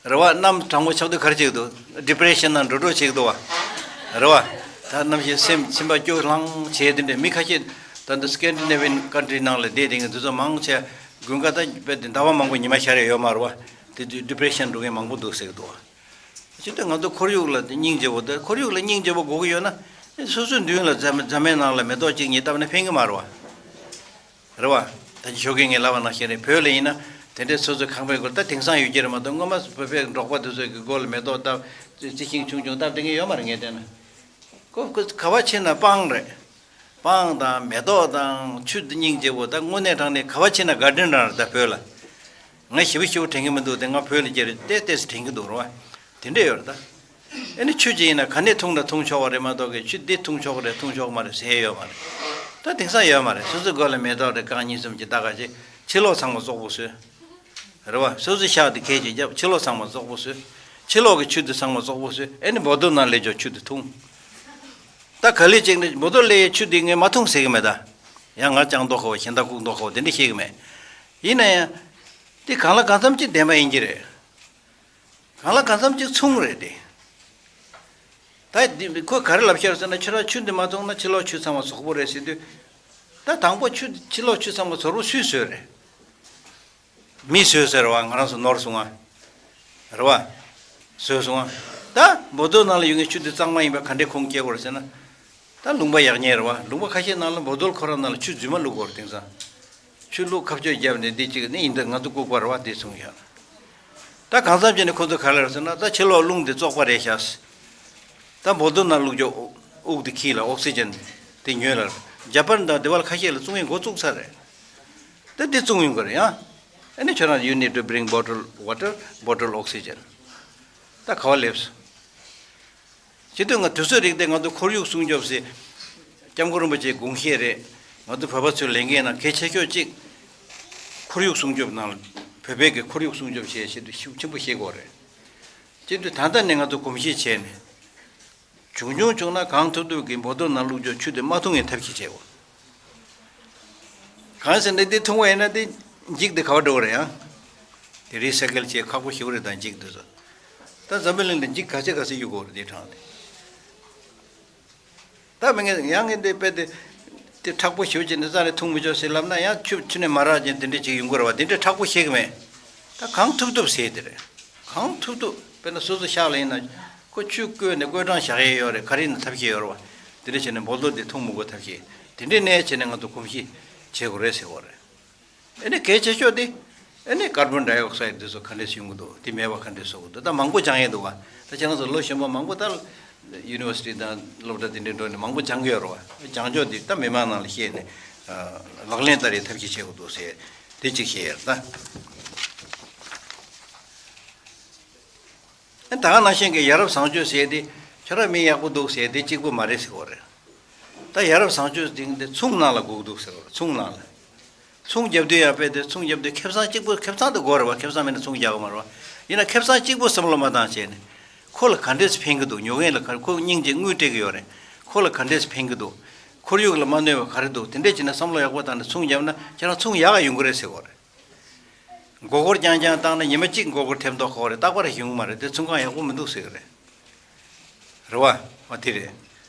རེད་བ། གནམ་གྲང་མོ་ཆགས་དུས་ག་རེ་བྱེད་ཀྱི་འདུག་ཌི་པི་རེ་ཤན་ནང་འགྲོ་འགྲོ་བྱེད་ཀྱི་འདུག་བ། རེད་བ། ད་གནམ་གཤིས་སེམས་སེམས་པ་སྐྱོ་ལྷང་བྱས་དེ་འདྲས། མི་ཁ་ཤས་ད་འདི་སི་ཀེན་ཌི་ནེ་ཝི་ཡན་ཀན་ཊི་རི་ནང་ལ་བསྡད་དེ་ངས་དེ་ཚོ་མང་ཆེ་དགུན་ཁ་ད་དཔེ་དེ་ཟླ་བ་མང་པོ་ཉི་མ་ཤར་ཡ་ཡོད་མ་རེད་བ། དེ་དུས་ཌི་པི་རེ་ཤན་འགྲོ་མཁན་མང་པོ་འདུག་ཟེར་གྱི་འདུག་བ། ཅི་སྟེ་ང་ཚོ་ཁོར་ཡུག་ལ་སྙིང་རྗེ་བོ་དེ། ཁོར་ཡུག་ལ་སྙིང་རྗེ་བོ་དགོས་ཀྱི་ཡོད་ན། སོ་སོའི་མདུན་ལ་རྫ་མ་རྫ་མའི་ནང་ལ་མེ་ཏོག་གཅིག་གཉིས་བཏབ་ན་ཕན་གྱི་མ་རེད་བ། རེད་བ། ད་ཅི་ཞོགས་ཀས་ངས་ལབ་པ་ནང་བཞིན་རེད། བོད་ལ་ཡིན་ན་དེ་འདྲའི་སོ་སོའི་ཁང་པའི་སྒོ་ལ། ད་དེང་སང་ཡོད་ཀྱི་རེད་མ་གཏོགས། སྔོན་མ་བོད་པའི་འབྲོག་པ་དེ་ཚོ་གི་སྒོ་ལ་མེ་ཏོག་བཏབ། རྩི་ཤིང་ཆུང་ཆུང་བཏབ་བསྡད་མཁན་ཡོད་མ་རེད་ངས་བལྟས་ན། ཁོ་ཁོ་ག་པར་ཕྱིན་ན་སྤང་རེད། སྤང་དང་མེ་ཏོག་དང་ཆུ་སྙིང་རྗེ་བོ། ད་དངོས་གནས་དྲང་གནས་ག་པར་ཕྱིན་ན་གར་ཌེན་རང་རེད་ད་བོད་ལ། ང་ཞེ་པོ་ཞེ་པོ་དྲན་གྱི་མི་འདུག་དེ་ང་བོད་ལ་སྐྱེས་རེད་ཏེ་ཏེས་དྲན་གྱི་འདུག་རེད་བ། དེ་འདྲས་ཡོད་རེད་ད། ཨེ་ནི་ཆུ་ཅིག་ཡིན་ན་ག་ནས་འཐུང་ན་འཐུང་ཆོག་པ་རེད་མ་གཏོགས་གི་ཆུ་འདི་འཐུང་ཆོག་གི་རེད་འཐུང་ཆོག་གི་མ་རེད་ཟེར་ཡས་ཡོད་མ་རེད། ད་དེང་སང་ཡོད་མ་རེད། སོ་སོའི་སྒོ་ལ་མེ་ཏོག་རེད་རྐང་གཉིས་གསུམ་གྱི་ད་ག་ཅིག་ཕྱི་ལོགས་ཚང་མ་བཙོག་པོ་བཟོས། རེད་བ། སོ་སོའི་ཤག་དེ་གས་ཅིག་བརྒྱབ་ཕྱི་ལོགས་ཚང་མ་བཙོག་པོ་བཟོས། ཕྱི་ལོགས་ཀྱི་ཆུ་དེ་ཚང་མ་བཙོག་པོ་བཟོས་ཨེ་ནི་འབོ་ཏོ་ནང་སླེབས་ཆོག་ཆུ་དེ་འཐུང་། ད་ག་ལེ་ཅིག་ནི་འབོ་ཏོ་སླེབས་ཡས་ཆུ་དེ་ངས་མ་འཐུང་ཟེར་གི་མེད་ད། ཡང་ང་ལྕང་མདོག་ཁ་བོ་གཞན་དག་ལྐུགས་མདོག་ཁ་བོ་དེ་འདྲ་བཤད་གི་མེད། ཡིན་ན་ཡང་། དེ་གང་ལ་གང་འཚམ་ཅིག་བདེན་པ་ཡིན་གྱི་རེད། གང་ལ་གང་འཚམ་ཅིག་མཚུངས་རེད་དེ། ད་འདི་ཁོས་ག་རེ་ལབ་ཤར་ཟེར་ན་ཁྱོད་རང་ཆུ་འདི་མ་འཐུང་ན་ཕྱི་ལོགས་ཆུ་ཚང་མ་བཙོག་པོ་རེད་ཟེར་དུས། ད་དང་པོ་ཆུ་ཕྱི་ལོགས་ཆུ་ཚང་མ་བཙོག་པོ་སུས་བཟོས་རེད། མིས་བཟོས་ཟེར་བ་ང་རང་ཚོ་ནོར་སོང་ང་། རེད་བ། བཟོས་སོང་ང་། ད་འབོ་ཏོ་ནང་ལ་ཡོད་མཁན་ཆུ་འདི་གཙང་མ་ཡིན་པ་ག་འདྲས་ཁུངས་སྐྱེལ་དགོས་རེད་ཟེར་ན། ད་ལུང་པ་ཡག་ཉེས་རེད་བ། ལུང་པ་ཁ་ཤས་ནང་ལ་འབོ་ཏོ་ཁོ་རང་ནང་ལ་ཆུ་རྫུན་མ་བླུགས་དགོས་རེད་དེང་སང་། ཆུ་བླུགས་ཁ་གཅོད་བརྒྱབ་ནས་འདི་གཅིག་ནི་ཡིན་ད་ང་ཚོ་ལྐུགས་པ་རེད་བ་འདི་གསུངས་ཤག་ད་གང་འཚམ་བྱས་ནས་ཁོ་ཚོ་ག་རེ་ལབ་ཟེར་ན་ད་ཕྱི་ལོགས་རླུང་འདི་བཙོག་པ་རེད་ཤག་ད་འབོ་ཏོ་ནང་བླུགས་རྒྱུ་དབུགས་འདི་འཁྱིལ་ལ་ཨོག་སི་ཇན་འདི་ཉོས་ལ། འཇར་པན་དང་དེ་བ་ལ་ཁ་ཤས་ལ་བཙོང་ཡས་འགོ་བཙུགས་ཚར་རེད། ད་འདི་བཙོང་ཡོང་གི་རེད་ཡང་། ཨ་ནི་ཁྱོད་རང་you need to bring bottle water, bottle oxygen. ད་ག་བ་སླེབས་སོང་། སྤྱི་འཐུས་ང་དུས་ཚོད་རིག་སྟེ་ང་ཚོ་ཁོར་ཡུག་སྲུང་སྐྱོབ་ཟེར། སྐྱབས་མགོན་རིན་པོ་ཆེའི་དགོངས་བཞེད་རེད། ང་ཚོ་བོད་པ་ཚོའི་ལས་འགན་ནང་གལ་ཆེ་ཤོས་གཅིག་ཁོར་ཡུག་སྲུང་སྐྱོབ་ནང་བོད་པའི་གི་ཁོར་ཡུག་སྲུང་སྐྱོབ་བྱེད་ཆེད་དུ་ཤུགས་ཆེན་པོ་བྱེད་དགོས་རེད། སྤྱི་འཐུས་ད་ལྟ་ནས་ང་ཚོ་གོམས་གཤིས་བྱས་ནས། བྱུང་བྱུང་བྱུང་ན་གང་ཐུབ་ཐུབ་ཀྱིས་འབོ་ཏོ་ནང་བླུགས་རྒྱུ་ཆུ་དེ་མ་འཐུང་བའི་ཐབས་ཤེས་བྱེད་དགོས། གང་ཟེར་ན་དེ་འཐུང་བ་ཡིན་ན་དེ་འགྱིག་དེ་ག་བ་འགྲོ་གི་རེད་ཡང་། དེ་རི་སའི་ཀལ་བྱེད་ཁག་པོ་ཞེ་པོ་རེད་ད་འགྱིག་དེ་ཚོ། ད་འཛམ་བུ་གླིང་ལ་འགྱིག་ག་ཚད་ག་ཚད་གཡུག་དགོས་རེད་དེ་གྲངས་དེ། ད་མི་ངན་ཡང་ངན་དེ་དཔེ་དེ། དེ་མཁྲེགས་པོ་ཞེ་པོ་བྱས་ནས་རྩ་ནས་འཐུང་མི་ཆོག་ཟེར་ལབ་ན་ཡང་ཆུ་ཆུ་ནས་མ་རག་ཅིང་དེ་འདྲས་ཅིག་ཡོང་གི་རེད་བ། དེ་འདྲས་མཁྲེགས་པོ་ཤེས་གི་མེད། ད་གང་ཐུབ་ཐུབ་ཟེར་དེ་རེད། གང་ཐུབ་ཐུབ་དཔེར་ན་སོ་སོ་ཤག་ལ་ཡིན་ན། ཁོ་ཆུ་བསྐོལ་ནས་བསྐོལ་གྲང་བཞག་ཡས་ཡོད་རེད། ག་རེ་ཡིན་ན་ཐབས་ཤེས་ཡོད་རེད་བ། དེ་འདྲ་བྱས་ནས་འབོ་ཏོ་དེ་འཐུང་མི་དགོས་ཐབས་ཤེས། དེ་འདྲའི་གནས་བྱས་ནས་ང་ཚོ་གོམས་གཤིས་བྱེད་དགོས་རེད་ཟེར་བ་རེད། ཨ་ནི་གལ་ཆེ་ཤོས་དེ། ཨ་ནི་ཀར་བོན་ཌའི་ཨོག་སའིད་དེ་ཚོ་ག་འདྲས་ཡོང་གི་འདུག་དེ་མེད་པ་ག་འདྲས་བཟོ་གི་འདུག་ད་མང་པོ་སྦྱང་ཡས་འདུག་བ། ད་ཁྱེད་རང་ཚོ་ལོ་གཞོན་པ་མང་པོ་ད་ཡུ་ནི་ཝར་སི་ཊི་དང་སློབ་གྲྭ་དེ་འདྲས་འགྲོ་ནས་མང་པོ་སྦྱང་གི་ཡོད་རེད་བ། སྦྱང་ཕྱོགས་དེ་ད་མི་མང་ནང་ལ་བཤད་ནས། ལག་ལེན་བསྟར་ཡས་ཐབས་ཤེས་བྱེད་དགོས་འདུག་ཟེར། དེ་གཅིག་བཤད་ཡས་རེད་ད། ད་ག་ནང་བཞིན་གྱི་ཡ་རབས་བཟང་སྤྱོད་ཟེར་དེ་ཁྱོད་རང་མི་ཡག་པོ་འདུག་ཟེར་དེ་གཅིག་པུ་མ་རེད་ཟེར་གོ་རེད། ད་ཡ་རབས་བཟང་སྤྱོད་དེ་འདི་ཚོང་ནང་ལ་དགོས་འདུག་ཟེར་གོ་རེད། ཚོང་ནང་ལ། ཚོང་རྒྱབ་དུས་ཡང་དཔེ་དེ་ཚོང་རྒྱབ་དུས་ཁེ་བཟང་གཅིག་པུ་ཁེ་བཟང་དེ་དགོས་རེད་བ། ཁེ་བཟང་མེད་ན་ཚོང་རྒྱག་གི་མ་རེད་བ། ཡིན་ན་ཁེ་བཟང་གཅིག་པུ་བསམ་བློ་མ་བཏང་བྱས་ནས། ཁོ་ལ་ག་འདྲས་སེ་ཕན་གྱི་འདུག་ཉོ་མཁན་ལ་ག་རེ་ཁོ་སྙིང་རྗེ་དངུལ་སྤྲད་ཀྱི་ཡོད་རེད། ཁོ་ལ་ག་འདྲས་སེ་ཕན་གྱི་འདུག་ཁོར་ཡུག་ལ་མ་གནོད་པ་ག་རེ་འདུག་དེ་འདྲས་བྱས་ན་བསམ་བློ་ཡག་པོ་བཏང་ནས་ཚོང་རྒྱབ་ན་ཁྱེད་རང་ཚོང་ཡག་ག་ཡོང་གི་རེད་ཟེར་གོ་རེད། མགོ་སྐོར་རྐྱང་རྐྱང་བཏང་ན་ཉི་མ་གཅིག་མགོ་སྐོར་ཐེབས་མདོག་ཁ་པོ་རེད། རྟག་པར་ཡོང་གི་མ་རེད་དེ། ཚོང་ཁང་ཡག་པོ་མི་འདུག་ཟེར་གི་རེད། རེད་བ། འོ་དེ་རེད།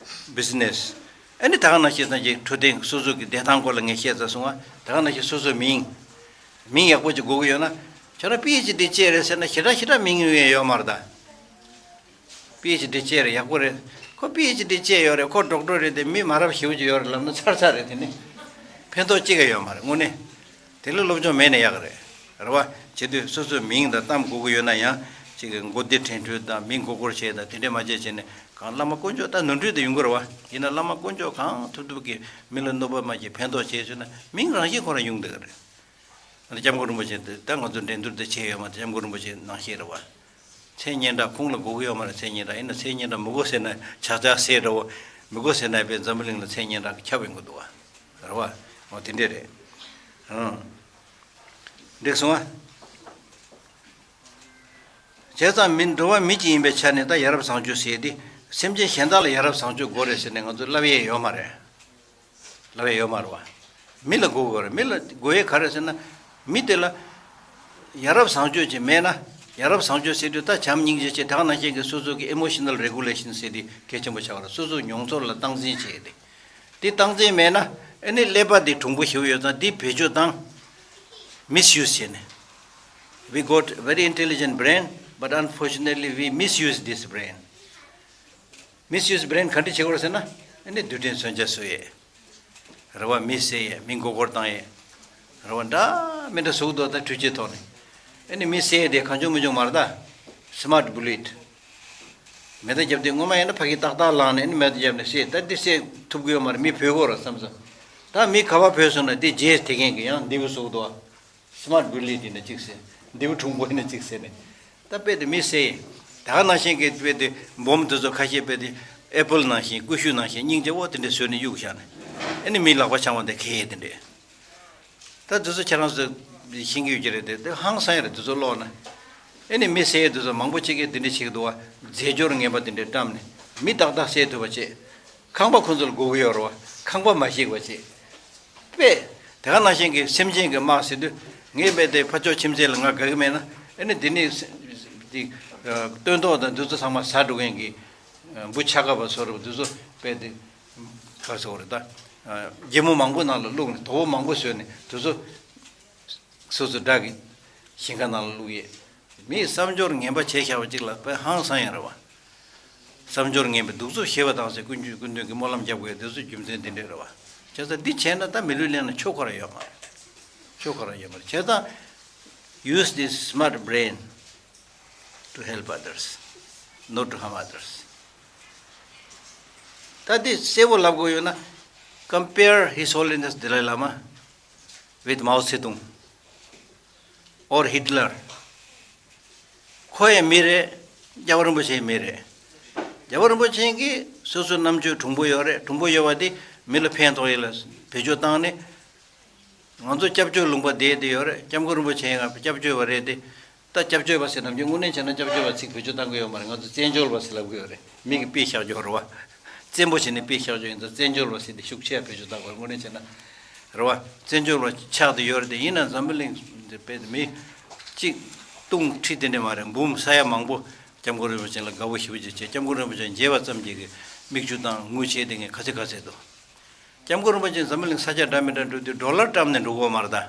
བི་ཛི་ནེ་སི། ཨ་ནི་ད་ག་ནང་བཞིན་སངས་རྒྱས་འཕྲོད་བསྟེན་སོ་སོ་གི་བདེ་ཐང་སྐོར་ལ་ངས་བཤད་ཚར་སོང་ང་། ད་ག་ནང་བཞིན་སོ་སོའི་མིང་། མིང་ཡག་པོ་ཅིག་དགོས་ཀྱི་ཡོད་ན། ཁྱོད་རང་པི་ཨེཆ་ཌི་བྱས་རེད་ཟེར་ན་ཞེ་དྲག་ཞེ་དྲག་མིང་ཡོང་ཡས་ཡོད་མ་རེད་ད། པི་ཨེཆ་ཌི་བྱས་རེད་ཡག་པོ་རེད། ཁོ་པི་ཨེཆ་ཌི་བྱས་ཡོད་རེད། ཁོ་ཌོག་ཊར་རེད་དེ་མི་མ་རབས་ཞེ་པོ་ཅིག་ཡོད་རེད་ལབ་ན་ཚར་ཚར་རེད། དེ་ནི་ཕན་ཐོགས་གཅིག་ཀྱང་ཡོད་མ་རེད་དངོས་གནས། དེ་ལ་སློབ་སྦྱོང་མེད་ན་ཡག་རེད། རེད་བ། བྱེད་དུས་སོ་སོའི་མིང་དང་གཏམ་དགོས་ཀྱི་ཡོད་ན་ཡང་ཅིག་གི་མགོ་བདེ་དྲན་འཕྲུལ་དང་མིང་མགོ་སྐོར་བྱས་དང་དེ་འདྲས་མ་བྱས་བྱས་ནས་གང་བླ་མ་དཀོན་མཆོག་ད་ནོར་འཁྲུལ་དེ་ཡོང་གི་རེད་བ། ཡིན་ན་བླ་མ་དཀོན་མཆོག་གང་ཐུབ་ཐུབ་ཀྱིས་མི་ལ་གནོད་པ་མ་བྱེད་ཕན་ཐོགས་བྱས་ཟེར་ན་མིང་རང་བཞིན་ཁོ་རང་ཡོང་བསྡད་ཀྱི་རེད། ཨ་ནི་སྐྱབས་མགོན་རིན་པོ་ཆེ་འདི་ད་ང་ཚོ་འགྲན་བསྡུར་དེ་བྱས་ཡོད་མ་རེད། སྐྱབས་མགོན་རིན་པོ་ཆེ་ནང་བཞིན་རེད་བ། མཚན་སྙན་གྲགས་ཁོང་ལ་དགོས་ཀྱི་ཡོད་མ་རེད། མཚན་སྙན་གྲགས་ཡིན་ན་མཚན་སྙན་གྲགས་མི་དགོས་ཟེར་ན་ཆག་ཆག་ཟེར་འདྲ་བོ། མི་དགོས་ཟེར་ན་དཔེ་འཛམ་བུ་གླིང་ལ་མཚན་སྙན་གྲགས་ཁྱབ་ཡོང་གི་འདུག་བ། རེད་བ། འོ་དེ་འདྲས་རེད། ཨང་། འགྲིག་སོང་ཨ། བྱས་ཙང་མི་འགྲོ་བ་མི་གཅིག་ཡིན་པའི་ཆ་ནས་ད་ཡ་རབས་བཟང་སྤྱོད་ཟེར་དེ་སེམས་ཅན་གཞན་དག་ལ་ཡ་རབས་བཟང་སྤྱོད་དགོས་རེད་ཟེར་ནས་ང་ཚོས་ལབ་ཡས་ཡོད་མ་རེད། ལབ་ཡས་ཡོད་མ་རེད་བ། མི་ལ་དགོས་དགོས་རེད། མི་ལ་དགོས་ཡས་ག་རེ་ཟེར་ན། མི་དེ་ལ་ཡ་རབས་བཟང་སྤྱོད་ཅིག་མེད་ན། ཡ་རབས་བཟང་སྤྱོད་ཟེར་དུས་ད་བྱམས་སྙིང་རྗེ་ཅིག་ད་ག་ནང་བཞིན་གྱི་སོ་སོ་གི་emotional regulation ཟེར་དེ་གལ་ཆེན་པོ་ཆགས་པ་རེད། སོ་སོའི་མྱོང་ཚོར་ལ་སྟངས་འཛིན་བྱེད་ཡས་དེ། དེ་སྟངས་འཛིན་མེད་ན་ཨ་ནི་ཀླད་པ་དེ་གྲུང་པོ་ཞེ་པོ་ཡོད་ཙང་དེ་བེད་སྤྱོད་བཏང་། Misuse བྱས་ནས། We got very intelligent brain, but unfortunately we misuse this brain. Misuse brain ག་འདྲ་བྱེད་དགོས་རེད་ཟེར་ན། ཨ་ནི་རྡུལ་ཕྲན་མཚོན་ཆ་བཟོ་ཡས། རེད་བ། མི་བསད་ཡས། མི་མགོ་སྐོར་བཏང་ཡས། རེད་བ། འདྲ་མི་འདྲ་བཟོ་གི་འདུག་ད་འཕྲུལ་ཆས་ཐོག་ནས། ཨ་ནི་མི་བསད་ཡས་དེ་གང་བྱུང་མི་བྱུང་མ་རེད་ད། Smart bullet། མེ་མདའ་བརྒྱབ་དུས་སྔོན་མ་ཡིན་ན་ཕ་གི་ཏག་ཏག་ལངས་ནས་ཨ་ནི་མེ་མདའ་བརྒྱབ་ནས་བསད། ད་འདི་བསད་ཐུབ་ཀྱི་ཡོད་མ་རེད། མི་བོས་ཀྱི་ཡོད་རེད་བསམ་སོང་། ད་མི་ག་པར་བོས་སོང་ན་དེ་རྗེས་དེད་མཁན་གྱི་ཡང་འདི་གི་བཟོ་གི་འདུག་བ། Smart bullet ཡིན་ན་གཅིག་བསད། འདེའུ་གྲུང་པོ་ཡིན་ན་གཅིག་ཟེར་ནས། ད་དཔེ་དེ་མི་ཟེར་ཡིན། ད་ག་ནང་བཞིན་གྱི་དཔེ་དེ་སྦོམ་དེ་ཚོ་ཁ་ཤས་དཔེ་དེ་ཨེ་པལ་ནང་བཞིན་ཀུ་ཤུ་ནང་བཞིན་སྙིང་རྗེ་བོ་དེ་འདྲ་བཟོས་ནས་གཡུག་བཞག་ནས། ཨེ་ནི་མི་ལག་པ་འཆང་བ་དེ་ཁེ་ཡས་དེ་འདྲས། ད་དེ་ཚོ་ཁྱེད་རང་ཚོ་ཤེས་ཀྱི་ཡོད་ཀྱི་རེད་དེ། དེ་ཧང་སང་ཡ་རེད། དེ་ཚོ་ཀློག་ན། ཨེ་ནི་མི་ཟེར་ཡས་དེ་ཚོ་མང་པོ་ཅིག་གིས་དེ་འདྲས་བྱེད་ཀྱི་འདུག་བ། རྫས་སྦྱོར་ངན་པ་དེ་འདྲས་བཀྲམ་ནས་མི་ཏག་ཏག་བསད་ཐུབ་པ་བྱེད། ཁང་པ་ཁོ་ཚོ་ལ་དགོས་ཀྱི་ཡོད་རེད་བ། ཁང་པ་མ་ཞིག་པ་བྱེད། དཔེ། དེ་ག་ནང་བཞིན་གྱི་སེམས་ཅན་གྱི་དམག་ཟེར་དུས། ངས་དཔེ་དེ་ཕར་ཕྱོགས་ཁྱིམ་མཚེས་ལ་ང་དགའ་གི་མེད་ན། ཨེ་ནི་དེ་ནི་སེ་དེ་ཨ་སྟོན་ཐོག་དང་དེ་ཚོ་ཚང་མ་ཟ་འགྲོ་མཁན་གྱི་ཨ་འབུ་ཆ་ག་པ་བཟོ་འདྲ་པོ་དེ་ཚོ་དཔེ་དེ་ག་ཟེར་དགོས་རེད་ད། ཨ་སྒྱེ་མོ་མང་པོ་ནང་ལ་བླུགས་ནས་དོ་པོ་མང་པོ་བཟོས་ནས་དེ་ཚོ་སོ་སོ་དགྲ་གི་ཞིང་ཁ་ནང་ལ་བླུགས་ཡས། མིས་བསམ་སྦྱོར་ངན་པ་བྱས་བཞག་པ་ཅིག་ལ་དཔེ་ཧང་སང་ཡ་རེད་བ། བསམ་སྦྱོར་ངན་པའི་གདུག་རྩུབ་ཞི་བ་དང་ཟེར་ཀུན་སྤྱོད་ཀུན་འདུན་གྱི་སྨོན་ལམ་རྒྱབ་དགོས་དེ་ཚོ་རྒྱུ་མཚན་དེ་འདྲས་རེད་བ། བྱས་ཙང་འདི་བྱས་ན་ད་མི་ལུས་ལེན་ན་ཆོ་ག་ར་ཡོད་མ་རེད། ཆོ་ག་ར་ཡོད་མ་རེད། བྱས་ཙང་Use this smart brain to help others, not to harm others. ད་འདི་གསལ་པོ་ལབ་དགོས་ཡོད་ན། Compare His Holiness Dalai Lama with Mao Zedong or Hitler. ཁོ་ཡང་མི་རེད། རྒྱལ་བ་རིན་པོ་ཆེ་ཡང་མི་རེད། རྒྱལ་བ་རིན་པོ་ཆེ་གིས་སོ་སོའི་རྣམ་དཔྱོད་གྲུང་པོ་ཡོད་རེད། གྲུང་པོ་ཡོད་པ་དེ་མི་ལ་ཕན་ཐོགས་ཡས་ལ་བེད་སྤྱོད་བཏང་ནས། ང་ཚོ་སྐྱབས་བཅོལ་ལུང་པ་བསྡད་དེ་ཡོད་རེད། སྐྱབས་མགོན་རིན་པོ་ཆེ་ཡང་སྐྱབས་བཅོལ་བ་རེད་དེ། ད་སྐྱབས་བཅོལ་བ་ཟེར་ནམ་རྒྱུན་དངོས་གནས་བྱས་ན་སྐྱབས་བཅོལ་བ་ཚིག་བེད་སྤྱོད་བཏང་གི་ཡོད་མ་རེད། ང་ཚོ་བཙན་བྱོལ་བ་ཟེར་ལབ་གི་ཡོད་རེད། མི་གིས་དཔེ་བཞག་རྒྱུ་རེད་བ། བཙན་པོ་བྱས་ནས་དཔེ་བཞག་རྒྱུ་ཡིན་ཙང་བཙན་བྱོལ་བ་ཟེར་ཏེ་ཤུགས་ཆེ་བ་བེད་སྤྱོད་བཏང་དགོས་རེད། དངོས་གནས་བྱས་ན་རེད་བ། བཙན་བྱོལ་བ་ཆགས་བསྡད་ཡོད་རེད་དེ། ཡིན་ན་འཛམ་བུ་གླིང་འདི་དཔེ་མི་གཅིག་སྟོང་ཁྲི་དེ་འདྲ་མ་རེད། འབུམ་ས་ཡ་མང་པོ་སྐྱབས་མགོན་རིན་པོ་ཆེ་ལ་དགའ་པོ་ཞེ་པོ་ཅིག་བྱས། སྐྱབས་མགོན་རིན་པོ་ཆེ་མཇལ་བ་ཙམ་གྱིས་མིག་ཆུ་བཏང་ངུ་བྱས་བསྡད་མཁན་ག་ཚོད་ག་ཚོད་འདུག་སྐྱབས་མགོན་རིན་པོ་ཆེ་འཛམ་བུ་གླིང་ས་ཆ་འདྲ་མི་འདྲ་འགྲོ་དུས་ཌོ་ལར་བཀྲམ་ནས་འགྲོ་གི་ཡོད་མ་རེད་ད།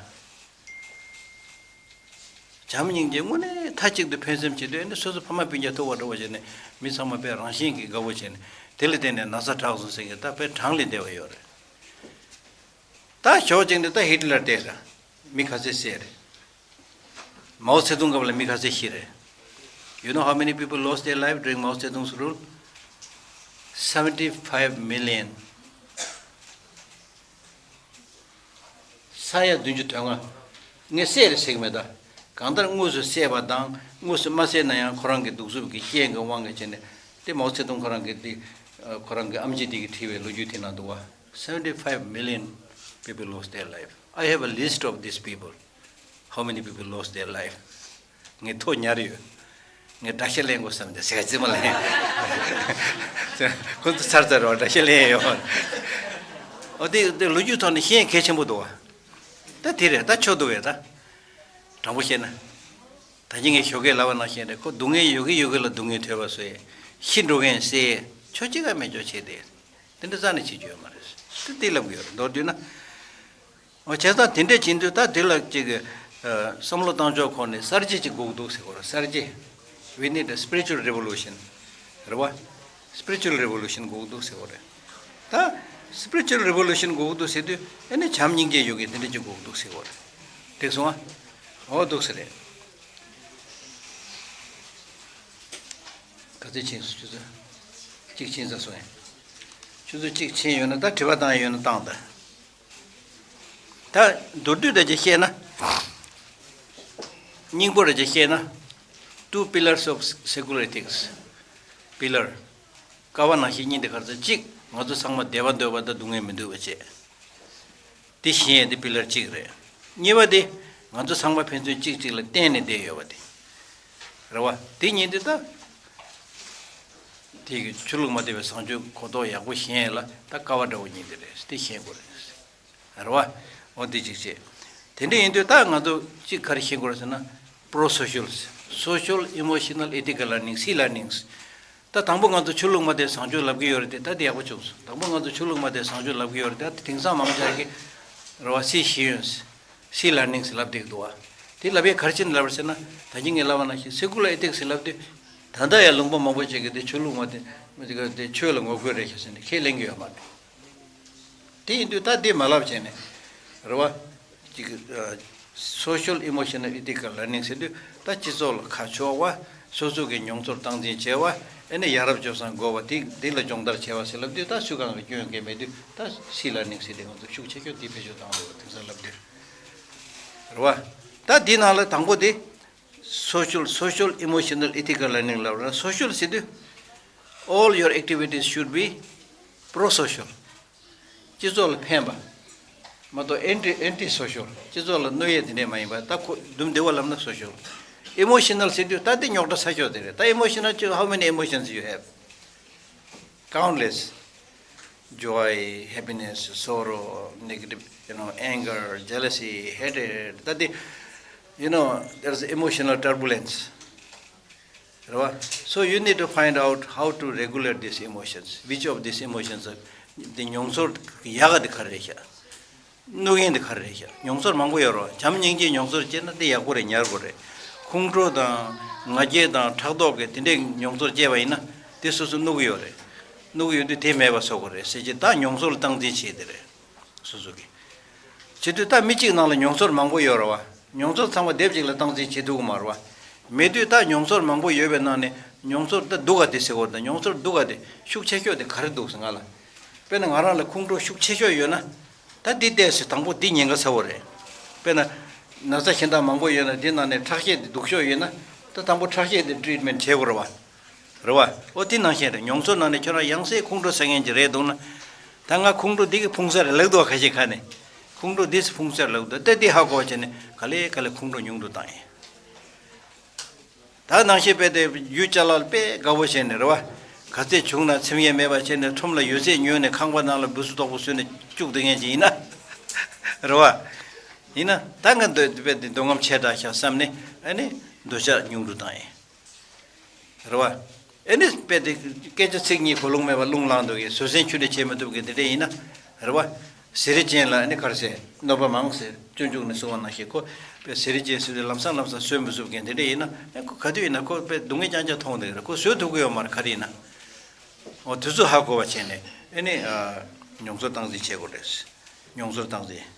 བྱམས་སྙིང་རྗེ་དངོས་གནས་མཐའ་གཅིག་ཏུ་ཕན་སེམས་བྱེད་དུས། ཨ་ནི་སོ་སོ་ཕ་མ་སྤུན་ཀྱག་ཐུག་པ་འདྲ་པོ་བྱས་ནས་མི་ཚང་མ་དཔེ་རང་བཞིན་གྱིས་དགའ་པོ་བྱས་ནས། དེ་ལ་བརྟེན་ནས་ན་ཚ་དྲག་སོང་ཟེར་མཁན་ད་དཔེ་གྲངས་ལས་འདས་པ་ཡོད་རེད། ད་ཞོགས་ཅིག་ནས་ད་ཧི་ཊི་ལར་བལྟས་ད། མི་ག་ཚོད་བསད་རེད། མའོ་ཙེ་ཏུང་སྐབས་ལ་མི་ག་ཚོད་ཤི་རེད། You know how many people lost their life during Mao Zedong's rule? Seventy five million. ས་ཡ་བདུན་ཅུ་དོན་ལྔ། ངས་བསད་རེད་ཟེར་གྱི་མེད་ད། གང་ལྟར་དངོས་སུ་བསད་པ་དང་དངོས་སུ་མ་བསད་ན་ཡང་ཁོ་རང་གི་གདུག་རྩུབ་ཀྱི་རྐྱེན་གྱི་དབང་གིས་བྱས་ནས། དེ་མའོ་ཙེ་ཏུང་ཁོ་རང་གི་དེ་ཁོ་རང་གི་ཨེམ་ཆི་དེ་གིས་བྲིས་པའི་ལོ་རྒྱུས་དེ་ནང་འདུག་བ། Seventy five million people lost their life. I have a list of these people. How many people lost their life? ངས་ཐོ་ཉར་ཡོད། ངས་དགྲ་ཤ་ལེན་དགོས་བསམ་སྟེ་ཟས་རྩིས་མ་ལེན། ཁོ་ཚོ་ཚར་ཚར་རོ་དགྲ་ཤ་ལེན་ཡོད། ཨོ་དེ་དེ་ལོ་རྒྱུས་ཐོག་ནས་ཤེས་ཡོན་གལ་ཆེན་པོ་འདུག་བ། ད་དེ་རེད། ད་ཆོག་འདུག་བས་ད། དྲང་པོ་བཤད་ན། ད་གིན་ངས་ཞོགས་ཀས་ལབ་པ་ནང་བཞིན་རེད། ཁོ་སྡུག་བསྔལ་ཡོད་གི་ཡོད་གི་ལ་སྡུག་བསྔལ་ཐོས་པ་བཟོས། ཤི་འགྲོ་མཁན་བསད། ཆོ་གཅིག་ག་མེད་ཆོག་བྱས་ཏེ། དེ་འདྲ་རྩ་ནས་བྱེད་རྒྱུ་ཡོད་མ་རེད། དེ་དེ་ལབ་གི་ཡོད་རེད། མདོར་བསྡུས་ན། འོ་བྱས་ཙང་དེ་འདྲས་བྱེད་དུས་ད་དེ་ལ་ཅིག་ཨ་བསམ་བློ་བཏང་ཕྱོགས་ཁོ་ནས་གསར་བརྗེ་ཅིག་དགོས་འདུག་ཟེར་གོ་ར། གསར་བརྗེ། We need a spiritual revolution. རེད་བ། Spiritual revolution དགོས་འདུག་ཟེར་གོ་རེད། ད་spiritual revolution དགོས་འདུག་ཟེར་དུས་ཨ་ནི་བྱམས་སྙིང་རྗེ་ཡོད་མཁན་དེ་འདྲས་ཅིག་དགོས་འདུག་ཟེར་གོ་རེད། འགྲིག་སོང་ཨ། འོ་འདུག་ཟེར་རེད། ག་ཚོད་ཕྱིན་སོང་། ཆུ་ཚོད་གཅིག་ཕྱིན་ཚར་སོང་ཡ། ཆུ་ཚོད་གཅིག་ཕྱིན་ཡོད་ན་ད་དྲི་བ་བཏང་ཡ་ཡོད་ན་བཏང་ད། ད་མདོར་བསྡུས་རེ་ཅིག་བཤད་ན། སྙིང་པོ་རེ་ཅིག་བཤད་ན། Two pillars of secular ethics. Pillar. ཀ་བ་ནང་བཞིན་གཉིས་དེ་ག་རེ་ཟེར། གཅིག་ང་ཚོ་ཚང་མ་བདེ་བ་འདོད་པ་དང་སྡུག་བསྔལ་མི་འདོད་པ་བྱས། དེ་བཞིན་དེ་པི་ལར་གཅིག་རེད། གཉིས་པ་དེ་ང་ཚོ་ཚང་མ་ཕན་ཚུན་གཅིག་གཅིག་ལ་བརྟེན་ནས་བསྡད་ཡོད་པ་དེ་རེད་བ། དེ་གཉིས་དེ་ད་དེ་གི་ཆོས་ལུགས་མ་དད་པའི་བཟང་སྤྱོད་གོ་རྟོགས་ཡག་པོ་ཤེས་ཡས་ལ་ད་ཀ་བ་འདྲ་བོ་གཉིས་དེ་རེད། དེ་ཤེས་དགོས་རེད། རེད་བ། འོ་དེ་གཅིག་བྱས། དེ་འདྲ་ཡིན་དུས་ད་ང་ཚོ་གཅིག་ག་རེ་ཤེས་དགོས་རེད་ཟེར་ན། Pro-social, social, emotional, ethical learning, C learnings. ད་དང་པོ་ང་ཚོ་ཆོས་ལུགས་མ་དད་བཟང་སྤྱོད་ལབ་ཀྱི་ཡོད་རེད་དེ། ད་དེ་ཡག་པོ་བྱུང་སོང་། དང་པོ་ང་ཚོ་ཆོས་ལུགས་མ་དད་བཟང་སྤྱོད་ལབ་ཀྱི་ཡོད་རེད་དེ། ད་དེང་སང་མང་ཆེ་གིས་རེད་བ། སི་ཤེས་ཡོན། སི་ལར་ནིང་ཟེར་ལབ་བསྡད་ཀྱི་འདུག་བ། དེ་ལབ་ཡས་ག་རེ་བྱས་ནས་ལབ་རེད་ཟེར་ན། ད་གིན་ངས་ལབ་པ་ནང་བཞིན་སེ་ཀུ་ལར་ཨེ་ཐིག་སི་ལབ་དུས། ད་ལྟ་ཡང་ལུང་པ་མང་པོ་ཅིག་གིས་དེ་ཆོས་ལུགས་མ་དད། དེ་ཆོས་ལ་ངོ་རྒོལ་རེད་ཤག་ཟེར་ནས་ཁས་ལེན་གྱི་ཡོད་མ་རེད། དེ་ཡིན་དུས་ད་དེ་མ་ལབ་བྱས་ནས། རེད་བ། ཅིག་ཨ། Social Emotional Ethical Learning ཟེར་དུས་ད་སྤྱི་ཚོགས་ལ་ཁ་ཕྱོགས་པ། སོ་སོ་གི་མྱོང་ཚོར་སྟངས་འཛིན་བྱས་པ། ཨེ་ནས་ཡ་རབས་སྤྱོད་བཟང་དགོས་པ་དེ་དེ་ལ་སྦྱོང་བརྡར་བྱས་པ་ཟེར་ལབ་དུས། ད་སུ་གང་གི་སྐྱོན་གང་མེད་དུས། ད་སི་ལར་ནིང་ཟེར་དེ་ང་ཚོ་ཤུགས་ཆེ་ཤོས་དེ་བེད་སྤྱོད་བཏང་འདུག་བ། དེང་སང་ལབ་དུས། རེད་བ། ད་དེ་ནང་ལ་དང་པོ་དེ། social, social emotional ethical learning ལབ་ར། social ཟེར་དུས། All your activities should be pro social. སྤྱི་ཚོགས་ལ་ཕན་པ། མ་གཏོགས་anti, anti social. སྤྱི་ཚོགས་ལ་གནོད་ཡས་དེ་འདྲས་མ་ཡིན་པ། ད་ཁོ་དུམ་བདེ་བ་ལབ་ན་social. emotional ཟེར་དུས་ད་དེ་རྙོག་དྲ་ཚ་ཤོས་དེ་རེད། ད་emotional ཅིག how many emotions you have? Countless. Joy, happiness, sorrow, negative, you know, anger, jealousy, hatred. ད་དེ། you know, there's emotional turbulence. རེད་བ། So you need to find out how to regulate these emotions. Which of these emotions are དེ་མྱོང་ཚོར་ཡག་ག་དེ་ག་རེ་རེད་ཤག་གནོད་མཁན་དེ་ག་རེ་རེད་ཤག་མྱོང་ཚོར་མང་པོ་ཡོད་རེད་བ། བྱམས་སྙིང་རྗེའི་མྱོང་ཚོར་སྐྱེས་ན་དེ་ཡག་པོ་རེད། ཉར་དགོས་རེད། ཁོང་ཁྲོ་དང་ང་རྒྱལ་དང་ཕྲག་དོག་གི་དེ་འདྲའི་མྱོང་ཚོར་སྐྱེས་པ་ཡིན་ན་དེ་སོ་སོ་གནོད་ཀྱི་ཡོད་རེད། གནོད་ཀྱི་ཡོད་དུས་དེ་མེད་པ་བཟོ་དགོས་རེད་ཟེར་གྱི། ད་མྱོང་ཚོར་ལ་སྟངས་འཛིན་བྱེད་དེ་རེད། སོ་སོ་གི། བྱེད་དུས་ད་མི་གཅིག་ནང་ལ་མྱོང་ཚོར་མང་པོ་ཡོད་རེད་བ། མྱོང་ཚོར་ཚང་མ་སྡེབ་གཅིག་ལ་སྟངས་འཛིན་བྱེད་ཐུབ་ཀྱི་མ་རེད་བ། མེད་དུས་ད་མྱོང་ཚོར་མང་པོ་ཡོད་པའི་ནང་ནས་མྱོང་ཚོར་ད་སྡུག་ག་དེ་ཟེར་དགོས་རེད། ད་མྱོང་ཚོར་སྡུག་ག་དེ་ཤུགས་ཆེ་ཤོས་དེ་ག་རེ་འདུག་ཟེར་ང་ལ། དཔེར་ན་ང་རང་ལ་ཁོང་ཁྲོ་ཤུགས་ཆེ་ཤོས་ཡོད་ན། ད་འདི་བལྟས་ཟེར་དང་པོ་འདི་ཉེན་ཁ་ཚ་བོ་རེད། དཔེར་ན། ན་ཚ་གཞན་དག་མང་པོ་ཡོད་ན་འདི་ནང་ནས་ཁྲག་ཤེད་དེ་སྡུག་ཤོས་ཡོད་ན། ད་དང་པོ་ཁྲག་ཤེད་དེ་ཊི་རིཊ་མེན་ཊི་བྱེད་དགོས་རེད་བ། རེད་བ། ཨོ་དེ་ནང་བཞིན་རེད། མྱོང་ཚོར་ནང་ནས་ཁྱོད་རང་ཡང་སེ་ཁོང་ཁྲོ་ཟ་མཁན་ཅིག་རེད་འདུག་ན། ད་ང་ཁོང་ཁྲོ་འདི་གི་ཕུང་ས་རེད་ལབ་འདུག་བ། ཁ་ཤས་ཁ་ནས། ཁོང་ཁྲོ་འདི་སི་ཕུང་ས་རེད་ལབ་འདུག་ད་འདི་ཧ་གོ་བྱས་ནས་ག་ལེ་ག་ལེ་ཁོང་ཁྲོ་ཉུང་དུ་བཏང་ཡིན། ད་ནང་བཞིན་དཔེ་དེ་ཡུལ་ཅ་ལག་དཔེ་དགའ་པོ་བྱས་ནས་རེད་བ། ག་ཚད་བྱུང་ན་ཚིམ་ཡས་མེད་པ་བྱས་ནས་ཁྲོམ་ལ་ཡོད་ཚད་ཉོས་ནས་ཁང་པ་ནང་ལ་འབུ་སུ་དོག་པོ་བཟོས་ནས་བཅུག་བསྡད་མཁན་ཅིག་ཡིན་ན། རེད་བ། ཡིན་ན་ད་ང་འདོད་དཔེ་དེ་འདོད་རྔམ་ཆེ་དྲགས་ཤག་བསམ་ནས་ཨ་ནི་འདོད་ཆགས་ཉུང་དུ་བཏང་ཡིན། རེད་བ། ཨེ་ནི་དཔེ་དེ་སྐད་ཆ་ཚིག་གཉིས་གོ་ལོང་མེད་པར་རླུང་ལངས་འདུག་གི། བཟོད་བསྲན་ཁྱོན་ནས་བྱེད་མི་ཐུབ་མཁན་དེ་འདྲས་ཡིན་ན། རེད་བ། ཟས་རིགས་ཅན་ལ་ཨེ་ནི་ག་རེ་ཟེར། གནོད་པ་མང་ཟེར། སྤྱོད་འཇུག་ནས་གསུངས་པ་ནང་བཞིན་ཁོ། དཔེ་ཟས་རིགས་ཅན་ཟེར་དུས་ལམ་སང་ལམ་སང་གསོད་མི་ཐུབ་མཁན་དེ་འདྲས་ཡིན་ན། ཨེ་ཁོ་ག་དུས་ཡིན་ན་ཁོ་དཔེ་སྡུག་བསྔལ་རྐྱང་རྐྱང་མཐོང་བསྡད་ཀྱི་རེད། ཁོ་བཟོད་ཐུབ་ཀྱི་ཡོད་མ་རེད་ག་རེ་ཡིན་ན། འོ་དེ་ཚོ་ཧ་གོ་བ་བྱས་ནས་ཨེ་ནི། མྱོང་ཚོར་སྟངས་འཛིན་བྱེད་དགོས་རེད། མྱོང་ཚོར་སྟངས་འཛིན།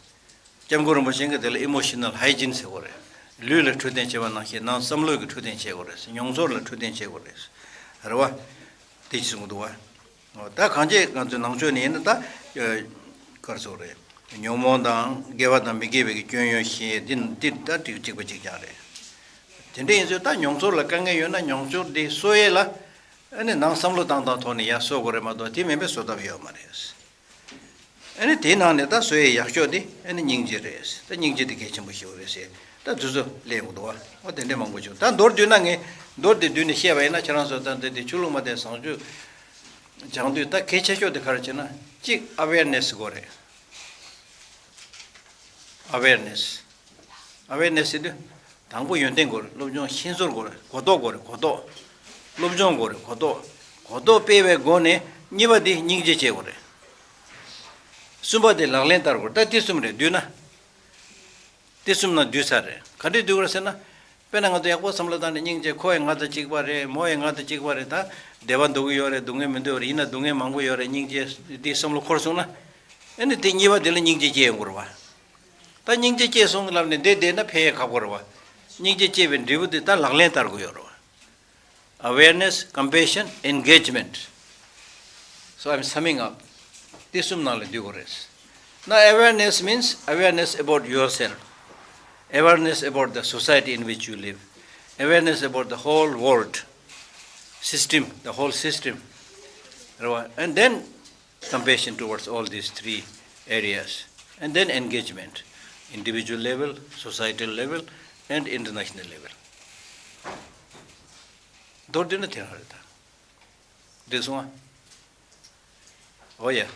སྐྱབས་མགོན་རིན་པོ་ཆེ་གིས་དེ་ལ་ཨི་མོ་ཤི་ནལ་ཧའི་ཇིན་ཟེར་གོ་རེད། ལུས་ལ་འཕྲོད་བསྟེན་བྱེད་པ་ནང་བཞིན་ནང་བསམ་བློ་གི་འཕྲོད་བསྟེན་བྱེད་དགོས་རེད། མྱོང་ཚོར་ལ་འཕྲོད་བསྟེན་བྱེད་དགོས་རེད། རེད་བ། དེ་ཅི་གསུང་གི་འདུག་བ། ད་གང་ཅི་ང་ཚོའི་ནང་ཆོས་ནས་ཡིན་ན་ད། ག་རེ་ཟེར་དགོས་རེད། ཉོན་མོངས་དང་དགེ་བ་དང་མི་དགེ་བའི་གི་སྐྱོན་ཡོན་ཞེས་འདི་འདི་ད་གཅིག་གཅིག་པ་གཅིག་རྐྱང་རེད། དེ་འདྲ་ཡིན་ཚུལ་ད་མྱོང་ཚོར་ལ་དཀའ་ངལ་ཡོད་ན་མྱོང་ཚོར་དེ་གསོ་ཡས་ལ། ཨ་ནི་ནང་བསམ་བློ་བཏང་སྟངས་ཐོག་ནས་ཡར་གསོ་དགོས་རེད་མ་གཏོགས་དེ་མིན་པའི་བཟོ་ཐབས་ཡོད་མ་རེད། ཨ་ནི་དེའི་ནང་ནས་ད་བཟོ་ཡས་ཡག་ཤོས་དེ་ཨ་ནི་སྙིང་རྗེ་རེད། ད་སྙིང་རྗེ་དེ་གལ་ཆེན་པོ་ཞིག་རེད་ཟེར། ད་དུས་ཚོད་སླེབས་ཡོང་གི་འདུག་བ། འོ་དེ་འདྲ་མང་པོ་བྱུང་། ད་མདོར་བསྡུས་ན་ངས་མདོར་དེ་བསྡུས་ནས་བཤད་པ་ཡིན་ན། ཁྱེད་རང་ཚོ་ད་འདི་དེ་ཆོས་ལུགས་མ་དེ་བཟང་སྤྱོད་སྦྱང་དུས་ད་གལ་ཆེ་ཤོས་དེ་ག་རེ་བྱས་ན། གཅིག་ཨ་ཝེར་ནེ་སི་དགོས་རེད། ཨ་ཝེར་ནེ་སི། ཨ་ཝེར་ནེ་སི་ཟེར་དུས། དང་པོ་ཡོན་ཏན་དགོས་རེད། སློབ་སྦྱོང་ཤེས་ཚོར་དགོས་རེད། གོ་རྟོགས་དགོས་རེད། གོ་རྟོགས། སློབ་སྦྱོང་དགོས་རེད། གོ་རྟོགས། གོ་རྟོགས་སྤེལ་བའི་སྒོ་ནས་གཉིས་པ་དེ་སྙིང་རྗེ་སྐྱེ་དགོས་རེད། གསུམ་པ་དེ་ལག་ལེན་བསྟར་དགོས་རེད། ད་དེ་གསུམ་རེད། བསྡུས་ན། དེ་གསུམ་ནང་བསྡུས་ཚར་རེད། ག་འདྲས་བསྡུས་དགོས་རེད་ཟེར་ན། དཔེར་ན་ང་ཚོ་ཡག་པོ་བསམ་བློ་བཏང་ནས་སྙིང་རྗེ། ཁོ་ཡང་ང་དང་གཅིག་པ་རེད། མོ་ཡང་ང་དང་གཅིག་པ་རེད། ད་བདེ་བ་འདོད་ཀྱི་ཡོད་རེད། སྡུག་བསྔལ་མི་འདོད་རེད། ཡིན་ན་སྡུག་བསྔལ་མང་པོ་ཡོད་རེད། སྙིང་རྗེ་དེ་བསམ་བློ་འཁོར་སོང་ན། ཨ་ནི་དེ་གཉིས་པ་དེ་ལ་སྙིང་རྗེ་སྐྱེ་ཡོང་གི་རེད་བ། ད་སྙིང་རྗེ་སྐྱེས་སོང་ལབ་ནས་འདི་བསྡད་ན་ཕན་ཡས་ཁག་པོ་རེད་བ། སྙིང་རྗེ་སྐྱེ་བའི་འབྲས་བུ་དེ་ད་ལག་ལེན་བསྟར་དགོས་ཡོད་རེད་བ། Awareness, compassion, engagement. So I'm summing up. དེ་གསུམ་ནང་ལ་འདུས་དགོས་རེད། Now awareness means awareness about yourself, awareness about the society in which you live, awareness about the whole world system, the whole system. རེད་བ། And then compassion towards all these three areas, and then engagement, individual level, societal level, and international level. མདོར་བསྡུས་ན་དེ་རང་རེད་ད། འགྲིག་སོང་ཨ། འོ་ཡ།